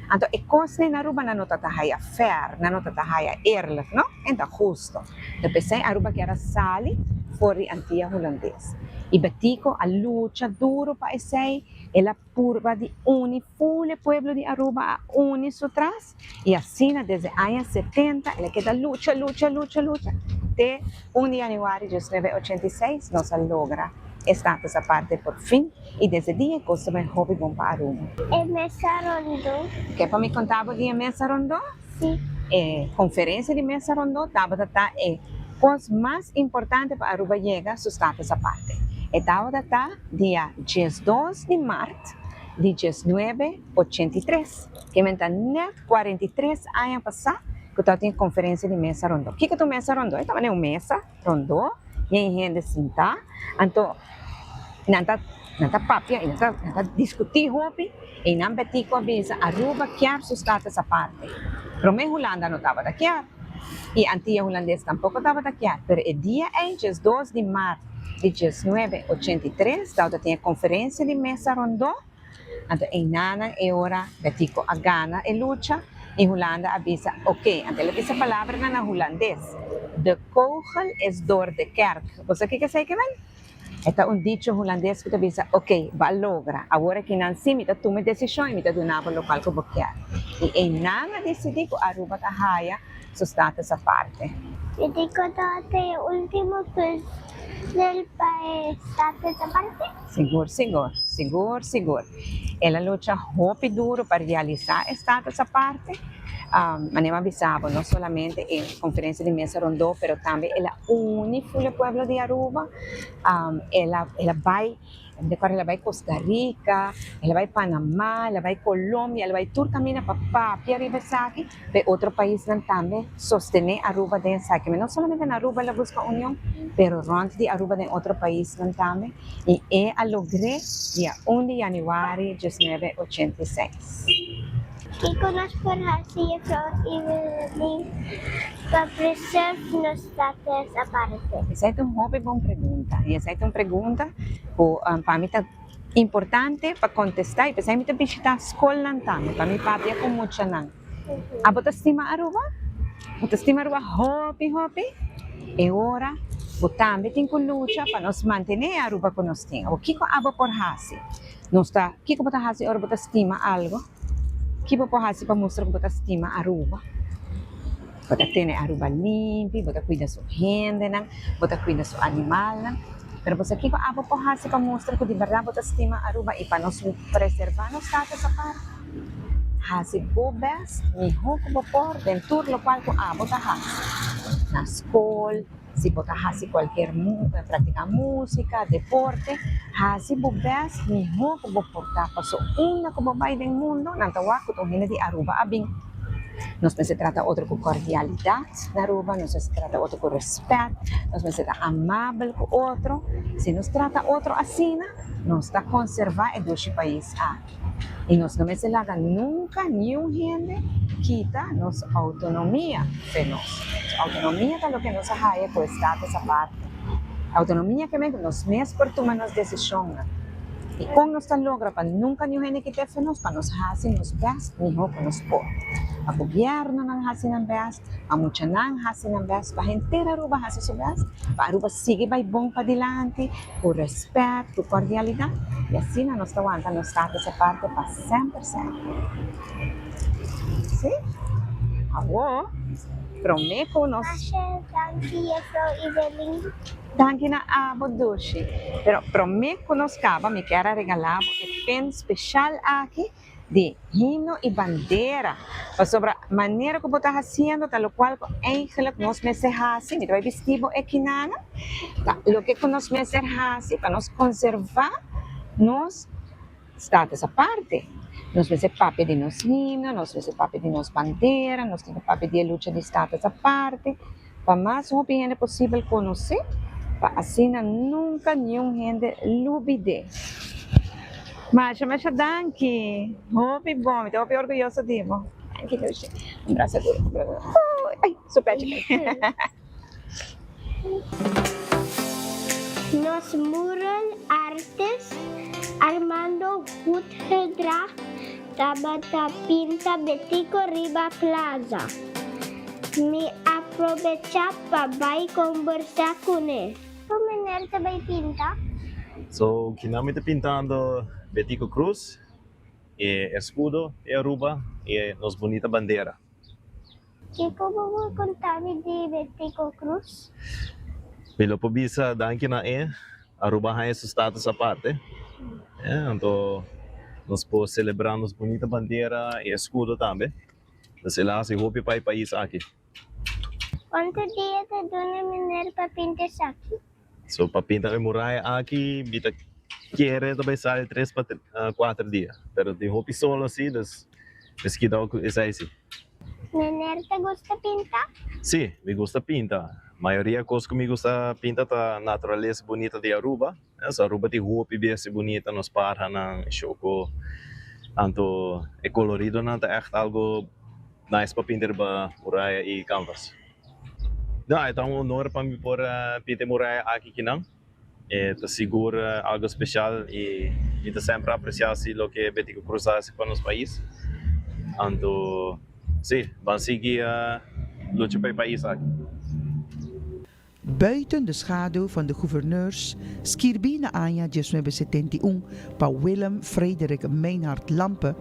Anto e kosnan na Aruba nan no ta ta haya fair, nan no ta ta haya eerlijk no, en ta husto. Ta p'esei Aruba kier a sali for di Antia Hulandes. I Betico a lucha duro pa esei. El a purba di uni ful e pueblo di Aruba a uni su tras y asina desde aña setenta el a keda lucha, lucha, lucha, lucha te un di januari diesnuebe ochenta i seis nos a logra e status aparte por fin y desde dia e cos ta bai hopi bon pa Aruba. E mesa rondó. Ke pa mi conta bo di e mesa rondó? Si. E conferencia di mesa rondó tabata ta e cos mas importante pa Aruba yega su status aparte. E tabata ta dia 12 di maart di 1983, ke men ta net 43 aña pasá ku tabatin e konferensia di mesa rondó. Kiko ta un mesa rondó? E tabata un mesa rondó yen hende sintá, anto nan ta nan ta papia i nan ta nan ta diskutí hopi i nan Betico a bisa Aruba kier su status aparte. Promé Hulanda no tabata kier i Antia Hulandes tampoko tabata kier, pero e dia ei, 12 di maart di 1983, tabata tin e konferensia di mesa rondó. Anto einanan e ora Betico a gana e lucha y Hulanda a bisa oke. Anto el a bisa palabranan na Hulandes, De kogel is door de kerk. Bo sa kiko esei ke men? E ta un dicho Hulandes ku ta bisa oke, bo a logra. Awor akinan si mi ta tuma e desishon y mi ta duna bo lokual ku bo kier. Y einan a disidí ku Aruba ta haya su status aparte. Betico tabata e ultimo presidente pa e status aparte? Sigur, sigur, sigur, sigur. El a lucha hopi duro pa realisa e status aparte. Manera mi a bisa bo, no solamente e conferencia di mesa rondó, pero tambe el a uni ful e pueblo di Aruba. El a, el a bai, mi ta acuerda el a bai Costa Rica, el a bai Panama, el a bai Colombia, el a bai tur caminda pa papia riba esaki. P'e otro paisnan tambe sostené Aruba den esaki. No solamente na Aruba el a buska union, pero rònt di Aruba den otro paisnan tambe. I e a logr'é dia un di yanüari diesnuebe ochenta i seis. Kiko nos por hasi Juffrouw Evelyn pa preserve nos status aparte? Esei ta un hopi bon pregunta i esei ta un pregunta ku pa mi ta Importante pa contesta y p'esei mi ta bishita scolnan tambe pa mi papia cu muchanan. Abo ta stima Aruba? Bo ta stima Aruba hopi hopi? E ora bo tambe tin cu lucha pa nos mantene e Aruba cu nos tin. Abo kico abo por haci? Nos ta, kico bo ta haci ora bo ta stima algo? Ki bo por haci pa mustra cu bo ta stima Aruba? Bo ta tene Aruba limpi, bo ta cuida su hendenan, bo ta cuida su animalnan. Pero bo sa kico abo por haci pa mustra cu di berdad bo ta stima Aruba y pa nos preserva nos status apart? Haci bo best, miho cu bo por den tur locual cu abo ta haci. Na scol, si bo ta haci cualkier practica musica, deporte, haci bo best, miho cu bo por ta. Paso unda cu bo bay den mundo nan ta wak cu ta un hende di Aruba a bin. Nos mester trata otro ku kordialidat na Aruba, nos mester trata otro ku rèspèt, nos mester ta amabel ku otro. Si nos trata otro asina, nos ta konservá e dushi pais aki. I nos no mester laga nunka niun hende kita nos outonomia fe nos. Nos outonomia ta loke nos a haya ku e status aparte. Outonomia ke men ku nos mes por tuma nos desishonnan. I kon nos ta logra pa nunka niun hende kit'é fe nos? Pa nos hasi nos bèst mihó ku nos por. Pa gobièrnunan hasi nan bèst, pa muchanan hasi nan bèst, pa henter Aruba hasi su bèst, pa Aruba sigui bai bon padilanti ku rèspèt, ku kordialidat, i asina nos ta wanta nos status aparte pa semper semper. Sí? Awor, promé ku nos. Masha danki Juffrouw Ivelin. Danki na abo Dushi. Pero prome cu nos caba mi kier a regala bo e pen special aki di himno y bandera. Pasobra manera cu bo ta haciendo ta locual cu eigenlijk nos mester haci, mi ta bay bisti bo e kinana, ta loke cu nos mester haci pa nos conserva nos status aparte. Nos mester papia di nos himno, nos mester papia di nos bandera, nos tin cu papia di e lucha di status aparte. Pa mas hopi hende posibel konosé, pa asina nunka niun hende lubid'é. Masha masha danki! Hopi bon, mi ta hopi orguyoso di bo. Danki Lushi. Un brasa duro, un brasa duro. Ay, su pechi kai. Nos mural artist Armando Goedgedrag tabata pinta Betico riba plaza. Mi a probechá pa bai kombersá kuné. Kon meneer ta bai pinta? So, kinan mi ta pintando? Betico Croes, e escudo di Aruba y nos bunita bandera. Kiko bo por konta mi di Betico Croes? Mi lo por bisa danki na e, Aruba haña su status aparte. Anto nos por celebra nos bunita bandera y escudo tambe. Nos el a haci hopi pa e pais aki. Cuanto dia ta duna meneer pa pinta esaki? So pa pinta e muraya aki mi ta kere ta bay sali tres pa cuater dia. Pero tin hopi sol asi dus mes kita cu esey si. Meneer ta gusta pinta? Si, mi gusta pinta. Mayoria cos cu mi gusta pinta ta naturalesa bunita di Aruba. So Aruba tin hopi bestia bunita, nos parhanan, shoco. Anto e coloridonan ta echt algo nice pa pinta riba muraya y canvas. No, e ta un honor pa mi por pinta e muraya aki kinan. E ta sigur algo special y mi ta semper aprecia si loke Betico Croes a haci pa nos pais. Anto, si, ban sigui lucha pa e pais aki. Buiten de schaduw van de gouverneurs skirbí na aña 1971 pa Willem Frederik Meinhard Lampe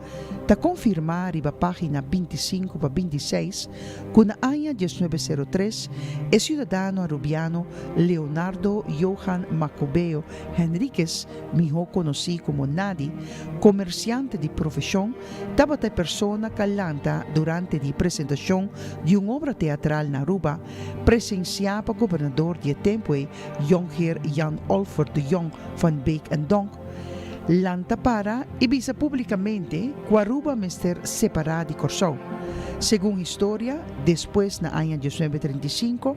ta konfirmá riba página 25 pa 26 ku na aña 1903 e siudadano arubiano Leonardo Johan Macobeo Henriquez, mihó konosí komo Nadi, komersiante di profeshon, tabata e persona ku a lanta durante di presentashon di un obra teatral na Aruba, Presensiá pa gobernador di e tempu ei, Jonkheer Jan Olfert de Jong van Beek en Donk, lanta para i bisa públikamente ku Aruba mester separá di Kòrsou. Segun historia, despues na aña 1935,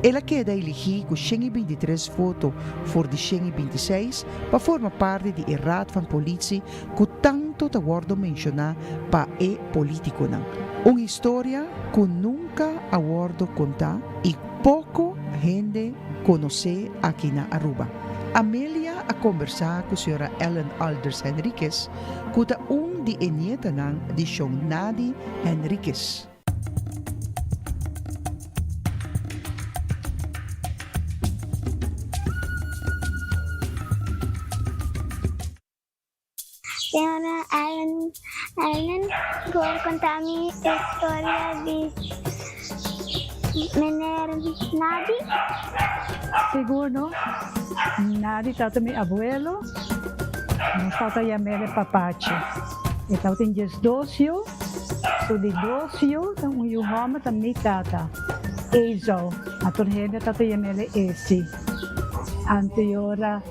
el a keda eligí ku 123 voto for di 126 pa forma parti di e Raad van Politie ku tantu ta wòrdu menshoná pa e polítikonan. Un historia ku nunka a wòrdu kontá i poko hende konosé aki na Aruba. Amelia a kombersá ku señora Ellen Alders Henriquez ku ta un di e nietanan di Shon Nadi Henriquez. Señora Allen, Allen por conta mi historia di meneer Nadi? Sigur no. Nadi tabata mi abuelo. Nos tabata yam'é Papachi. E tabatin diesdos yu. Su di dos yu ta un yu hòmber ta mi tata, Esau. A tur hende tabata yam'é Esi. Anteora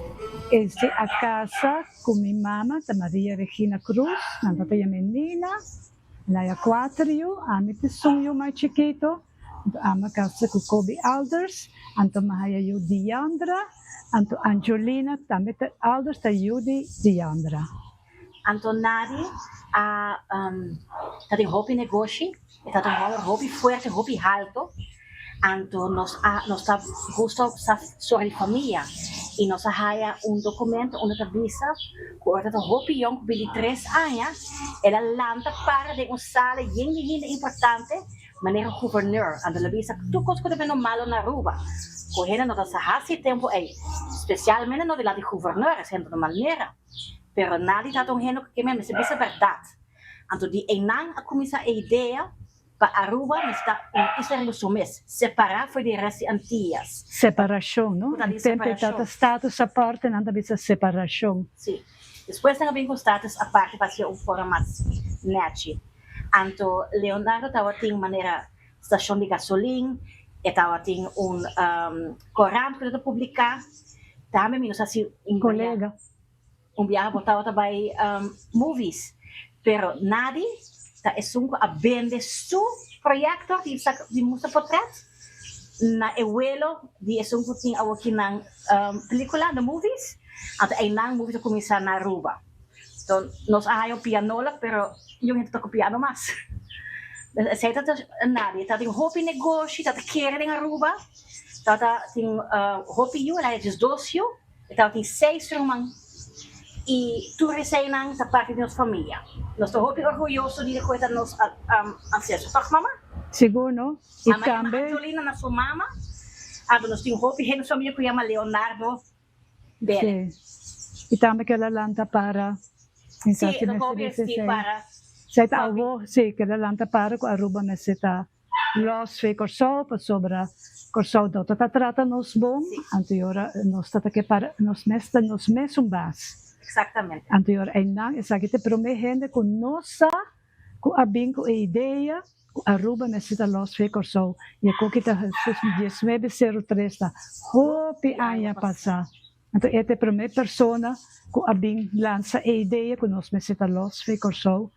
Esi a casa cu mi mama ta Maria Regina Cruz, nan tabata yam'é Nina, el haya cuater yu, ami ta esun yu mas chikito, anto ami a casa cu Kobe Alders, anto mi a haya yu Diandra, anto Angelina tambe ta Alders ta yu di Diandra. Anto Nadi a ta den hopi negoshi, e ta un hòmber hopi fuerte, hopi halto, anto nos a nos ta gusta sa sòru di famia i nos a haya un dokumento unda ta bisa ku ora ta ta hopi yòn ku 23 aña el a lanta para den un sala yen di hende importante manera guverneur, anto el a bisa tur kos ku ta bendo malo na Aruba ku hende no ta sa hasi e tempu ei, spesialmente no dilanti guverneur, esei no ta manera. Pero nadi ta un hende ku ke mester bisa bèrdat. Anto di einan a kuminsá e idea pa Aruba mester ta un isla riba su mes, separá for di e rèst di Antias. Separashon, no? Ku ta di Tempu e tabata separashon. status aparte, nan ta bisa separashon. Sí. Despues nan a bin ku status aparte pa hasié un forma mas nèchi. Anto Leonardo tabatin manera stashon di gasolin, e tabatin un korant ku ta publiká. Tambe mi no sa si un Kolega. Un biaha bo tabata bai movies, pero Nadi ta esun ku a bende su proyekto di saka di mustra potret na e welo di esun ku tin awoki nan pelikula, the movies. Anto einan movies a kuminsá na Aruba. Enton nos a haña un pianola pero niun hende ta toka piano mas. Esei ta Nadi. Ta tin hopi negoshi, ta ta kere den Aruba, ta ta tin hopi yu, el a haña diesdos yu. E tabatin seis ruman i tur eseinan ta parti di nos famia. Nos ta hopi orguyoso di ku e ta nos ancestro. Tòg, mama? Sigur no. I Mama yama tambe. Angelina na su mama. Anto nos tin hopi hende nos famia ku yama Leonardo Bennett. Sí. I tambe ku el a lanta para. Sí, mester bisa esei. Esei ta awo, sí, keda lanta para ku Aruba mester ta lòs fe Kòrsou pasobra Kòrsou no ta ta trata nos bon, anto i ora nos ta ta ke para nos mes ta nos mesun bas. Anto i ora einan esaki ta e promé hende ku no sa ku a bin ku e idea ku Aruba mester ta lòs fe Kòrsou i e koki ta diesnuebe sero tres ta hopi aña pasá. Anto e ta e promé persona ku a bin lansa e idea ku nos mester ta lòs fe Kòrsou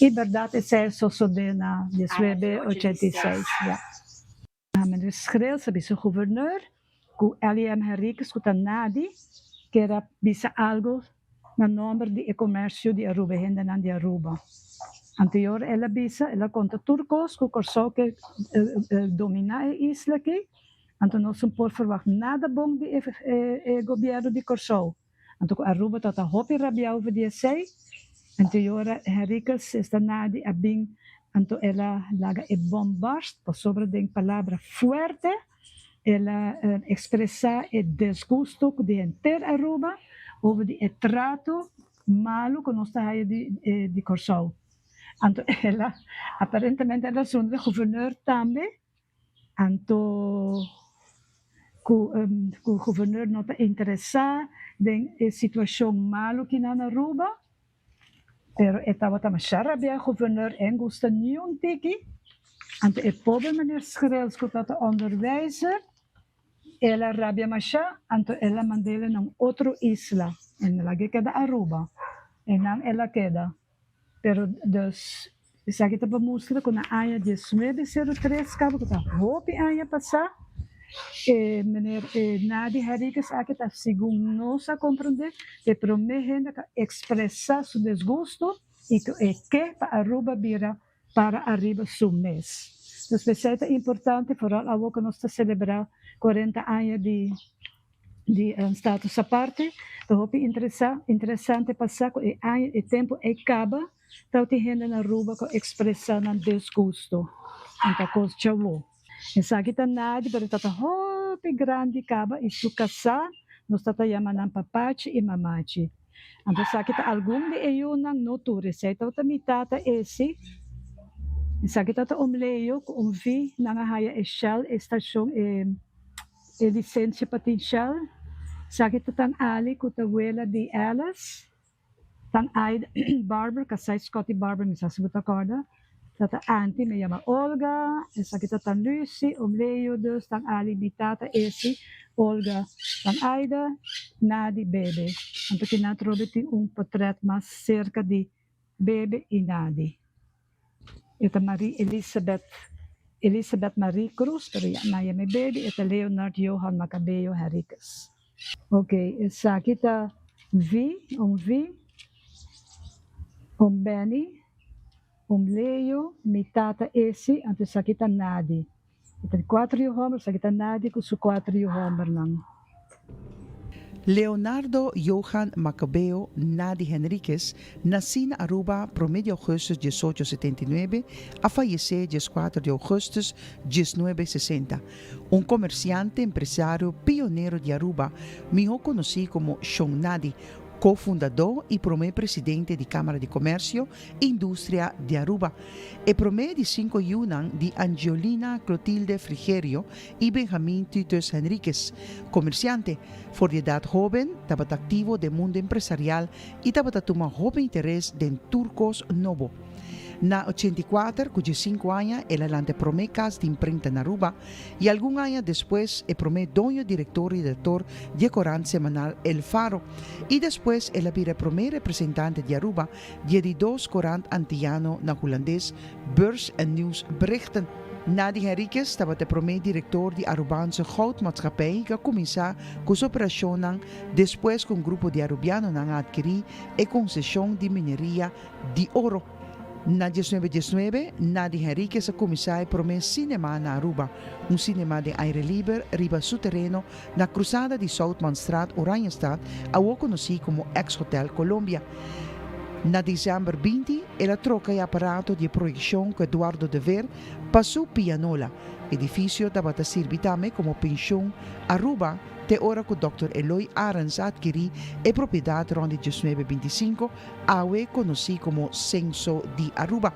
i bèrdat esei a sosodé na diesnuebe ochenta i seis. Ya. Meneer Schreels a bisa guvernor ku LIM Henriquez ku ta nadi kier a bisa algu na nòmber di e komersio di Aruba, e hendenan di Aruba. Anto e ora el a bisa, el a konta tur kos ku Kòrsou ke dominá e isla aki. Anto nos no por verwacht nada bon di e gobierno di Kòrsou. Anto ku Aruba ta ta hopi rabia over di esei. Anto e ora Henriquez esta nadi a bin anto el a laga e bom barst pasobra den palabra fuerte el a expresa e desgusto ku di henter Aruba over di e trato malo ku nos ta haya di Kòrsou. Anto el a aparentemente el a zundra guvernor tambe. Anto ku ku guvernor no ta interesá den e situashon malu ki nan Aruba, pero e tabata masha rabiá guvernor en gusta niun tiki, anto e pober meneer Schreels ku tabata onderwijzer, el a rabia masha, anto el a mand'el na un otro isla, en el a keda Aruba, einan el a keda. Pero dus esaki ta pa mustra ku na aña diesnuebe sero tres kaba ku ta hopi aña pasá e meneer Nadi Henriquez aki ta segun nos a komprondé e promé hende ku a ekspresá su desgusto i ku e ke pa Aruba bira para ariba su mes. Dus p'esei ta importante foral awor ku nos ta selebrá kuarenta aña di di status aparte ta hopi interesa interesante pa sa ku e aña e tempu ei kaba tabatin hende na Aruba ku a ekspresá nan desgusto anto kos djawo. Esaki ta nadi pero ta ta hopi grandi kaba i su kasá nos ta ta yama nan papachi i mamachi. Anto esaki ta algun di e yunan no tur esei tabata mi tata esi esaki tabata un Leo ku un vi nan a haya e shell e stashon e E lisensia pa tin Shell, esaki ta tan Ali ku ta wela di Alice, tan Aida Barber, kasai Scotty Barber, mi sa si bo ta kòrda, ta ta Anty, mi yama Olga, esaki ta tan Lucy, oom Leo dus, tan Ali, mi tata esi, Olga, tan Aida, Nadi, Bebe. Anto kinan atrobe tin un potrèt mas serka di Bebe i Nadi. E ta Marie Elisabeth Elisabeth Marie Cruz, pero ya nan yam'e Baby, e ta Leonard Johan Macabeo Henriquez. Ok, esaki ta Vi, un Vi, un Benny, un Leo, mi tata esi, anto esaki ta Nadi. E ta di kuater yu hòmber, esaki ta Nadi ku su kuater yu hòmbernan. Leonardo Johan Macabeo Nadi Henriquez, nací na Aruba promé di augustus diesocho setenta i nuebe, a fayecé dieskuater di augustus diesnuebe sesenta. Un comerciante, empresario, pionero di Aruba, mihó conocí como Shon Nadi, co-fundadó y promé presidente di Cámara di Comercio y Industria di Aruba. E promé di cinco yunan di Angiolina Clotilde Frigerio y Benjamin Titus Henriquez, comerciante. For di edad hoben tabata activo den mundo empresarial y tabata tuma hopi interes den tur cos nobo. Na ochenta i kuater, cu diesinco aña, el a lanta e prome cas di imprenta na Aruba y algun aña despues e prome doño, director y redactor di e corant semanal El Faro y despues el a bira e prome representante di Aruba di e di dos corant antillano na Hulandes Beurs en Nieuwsberichten. Nadi Henriquez tabata e prome director di Arubaanse Goudmaatschappij cu a cuminsa cu su operacionnan despues cu un grupo di Arubianonan a adkiri e concesion di mineria di oro. Na diesnuebe diesnuebe, Nadi Henriquez a cuminsa e prome cinema na Aruba, un cinema den aire liber riba su tereno na cruzada di Zoutmanstraat, Oranjestad, awo conoci como ex Hotel Colombia. Na december 20, el a troca e aparato di e proyeccion cu Eduardo de Veer pa su pianola. Edificio tabata sirbi tambe como pension Aruba te ora cu Dòkter Eloy Arends a adkiri e propiedad rond di diesnuebe bintisinco, awe conoci como Censo di Aruba.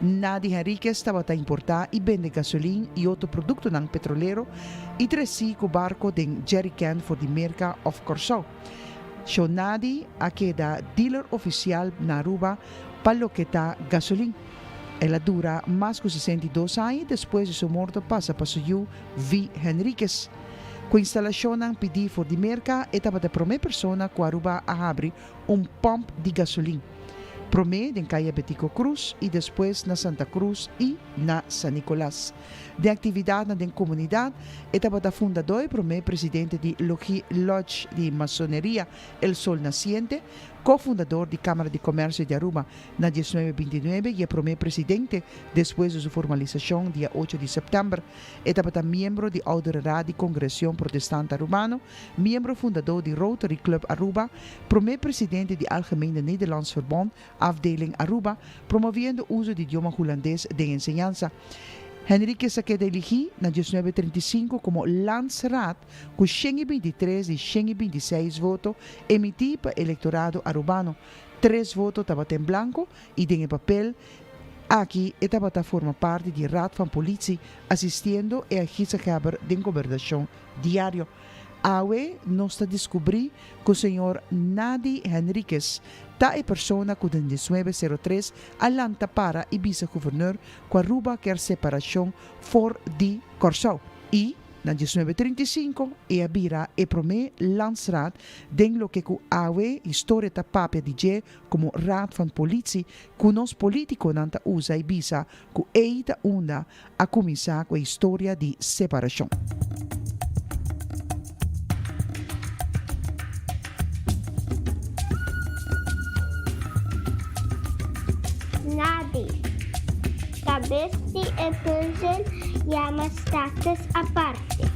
Nadi Henriquez tabata importa y bende gasolin y otro productonan petrolero y treci cu barco den jerrycan for di Merca of Corsou. Shonadi a keda dealer oficial na Aruba pa loke ta gasolin. El a dura mas cu 62 aña y despues di su morto pasa pa su yu Vi Henriquez. Cu instalacionnan pidi for di Merca e tabata e prome persona cu Aruba a habri un pomp di gasolin. Prome den Caya Betico Cruz y despues na Santa Cruz y na San Nicolas. Den actividadnan den comunidad, e tabata fundador y prome presidente di Logie Lodge di Masoneria El Sol Naciente, co-fundador di Camara di Comercio di Aruba na diesnuebe bintinuebe y e prome presidente despues di su formalisacion dia ocho di september. E tabata miembro di Oudere Raad di Congregacion Protestante Arubano, miembro fundador di Rotary Club Aruba, prome presidente di Algemene Nederlands Verbond, afdeling Aruba, promoviendo uso di idioma Hulandes den enseñansa. Henriquez a keda eligí na diesnuebe treinta i sinku komo Landsraad ku 123 di 126 voto emití pa elektorado arubano. Tres voto tabata en blanko i den e papel aki e tabata forma parti di Raad van Politie asistiendo e gezaghebber den gobernashon diario. Awe nos ta descubri cu señor Nadi Henriquez ta e persona cu den diesnuebe sero tres a lanta para y bisa guverneur cu Aruba kier separacion for di Corsou y na diesnuebe trinta i sinku e a bira e prome landsraad den loke cu awe historia ta papia di dje como Raad van Politie cu nos politiconan ta usa y bisa cu ey ta unda a kuminsá ku e historia di separashon. Nadi. Kabes di e pùzel yama Status Aparte.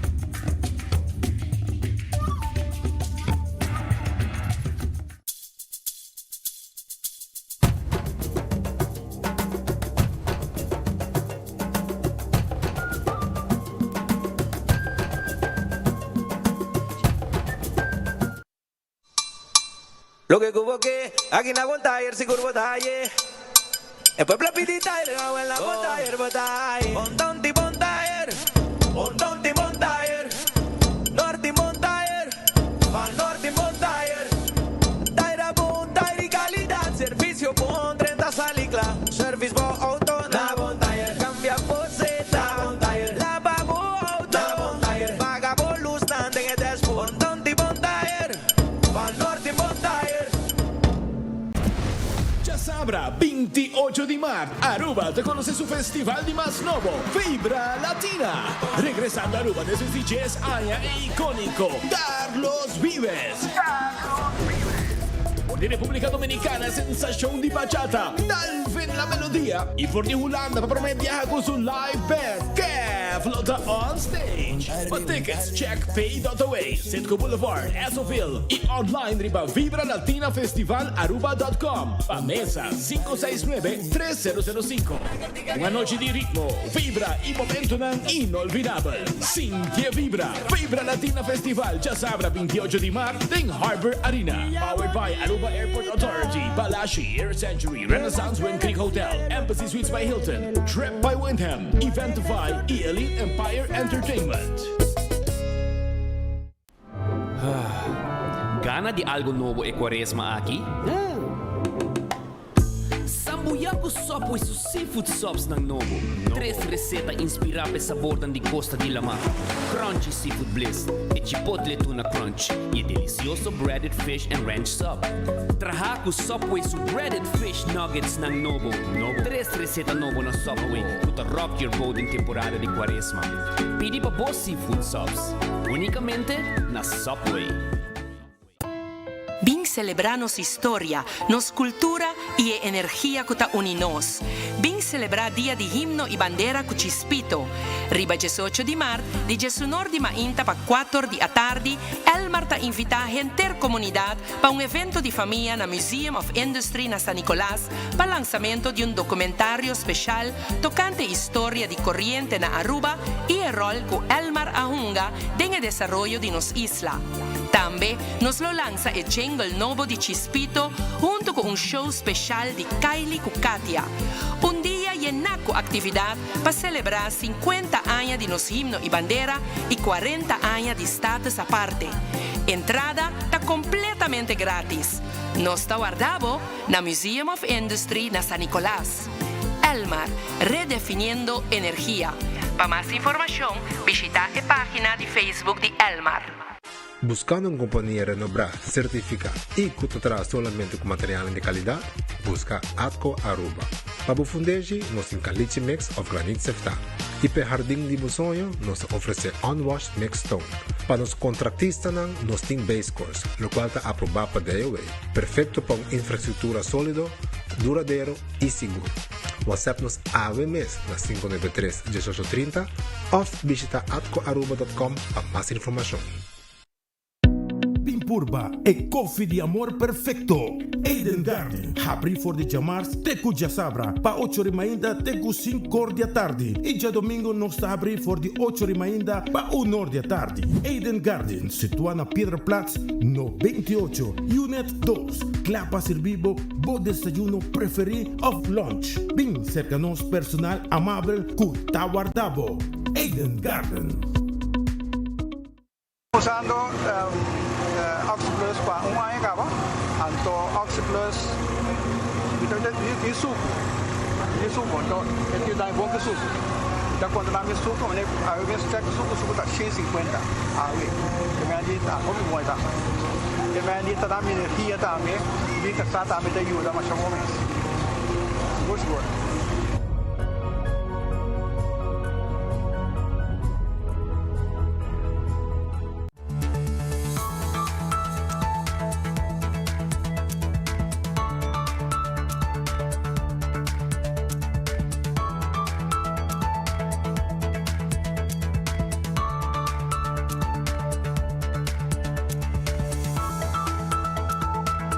Loke ku bo ke, aki na bon tayer sigur bo ta haye. E pueblo a pidi tayer, awel na bon tayer bo ta haye. Bon tonti bon tayer, bon tonti bon tayer, norti bon tayer, van norti bon tayer. Taira bon, taira y calidad, servicio bon, drenta sali cla. Service bo auto na bon tayer, cambia bo zeta na bon tayer, laba bo auto na bon tayer, paga bo luznan den e dashboard. Bon tonti bon tayer, van norte bon tayer. Djasabra 28 di maart Aruba ta conoce su festival di mas nobo, Vibra Latina. Regresando Aruba despues di dies aña e iconico Carlos Vives. For di Republica Dominicana sensacion di bachata, Dalvin La Melodia y for di Hulanda pa prome biaha cu su live band, Kev lo ta on stage. Pa tickets check pay.away, Citgo Boulevard, Essoville y online riba vibralatinafestivalaruba.com. Pa mesa 569 3005. Un anochi di ritmo, vibra y momentonan inolvidabel. Sinti e vibra! Vibra Latina Festival djasabra 28 di maart den Harbor Arena. Powered by Aruba Airport Authority, Balashi, Air Century, Renaissance Wind Creek Hotel, Embassy Suites by Hilton, Trip by Wyndham, Eventify y Elite Empire Entertainment. Gana di algo nobo e cuaresma aki? Sambuya cu Subway su seafood subs nan nobo. Tres receta inspira p'e sabornan di costa di lama, Crunchy Seafood Bliss, e Chipotle Tuna Crunch y e delicioso Breaded Fish and Ranch Sub. Traha cu Subway su Breaded Fish Nuggets nan nobo. Tres receta nobo na Subway cu ta rock your boat den temporada di cuaresma. Pidi pa bo seafood subs. Unicamente na Subway. Bin. celebra nos historia, nos cultura y e energia cu ta uni nos. Bin celebra Dia di Himno y Bandera cu Chispito. Riba 18 di maart, di 11 or di mainta pa 4 or di atardi, Elmar ta invita henter comunidad pa un evento di famia na Museum of Industry na San Nicolas pa lansamento di un documentario special tocante historia di coriente na Aruba y e rol cu Elmar a hunga den e desaroyo di nos isla. Tambe nos lo lansa e jingle nobo di Chispito hunto cu un show special di Kylie cu Katia. Un dia yena cu actividad pa celebra 50 aña di nos himno y bandera y 40 aña di Status Aparte. Entrada ta completamente gratis. Nos ta warda bo na Museum of Industry na San Nicolas. Elmar, redefiniendo energia. Pa mas informacion, bishita e pagina di Facebook di Elmar. Buscando un compania renombra, certifica y cu ta traha solamente cu material di calidad? Busca Atco Aruba. Pa bo fundeshi, nos tin caliche mix of graniet sefta. Y pa hardin di bo soño, nos ta ofrece unwashed mix stone. Pa nos contratistanan, nos tin base course, locual ta aproba pa DOW. Perfecto pa un infrastructura solido, duradero y sigur. WhatsApp nos awe mes na 593 1830 of bishita atcoaruba.com pa mas informacion. Bin purba e koffie di amor perfecto. Eden Garden, habri for di djamars te cu djasabra, pa 8 or mainta te cu 5 or di atardi. Y djadomingo nos ta habri for di 8 or mainta pa 1 or di atardi. Eden Garden, situa na Piedra Plat 98, Unit 2. Cla pa sirbi bo bo desayuno preferi of lunch. Bin cerca nos personal amabel cu ta warda bo. Eden Garden. Usando OxyPlus pa un aña caba, anto OxyPlus mi ta tin sucu, tin sucu, anto e tin dami bon ki sucu. Mi ta controla mi sucu, mi awe mes check sucu, sucu ta 150 awe. E mei di ta hopi bon e ta. E mei di ta dami energia tambe, mi casa tambe ta yuda masha bon mes.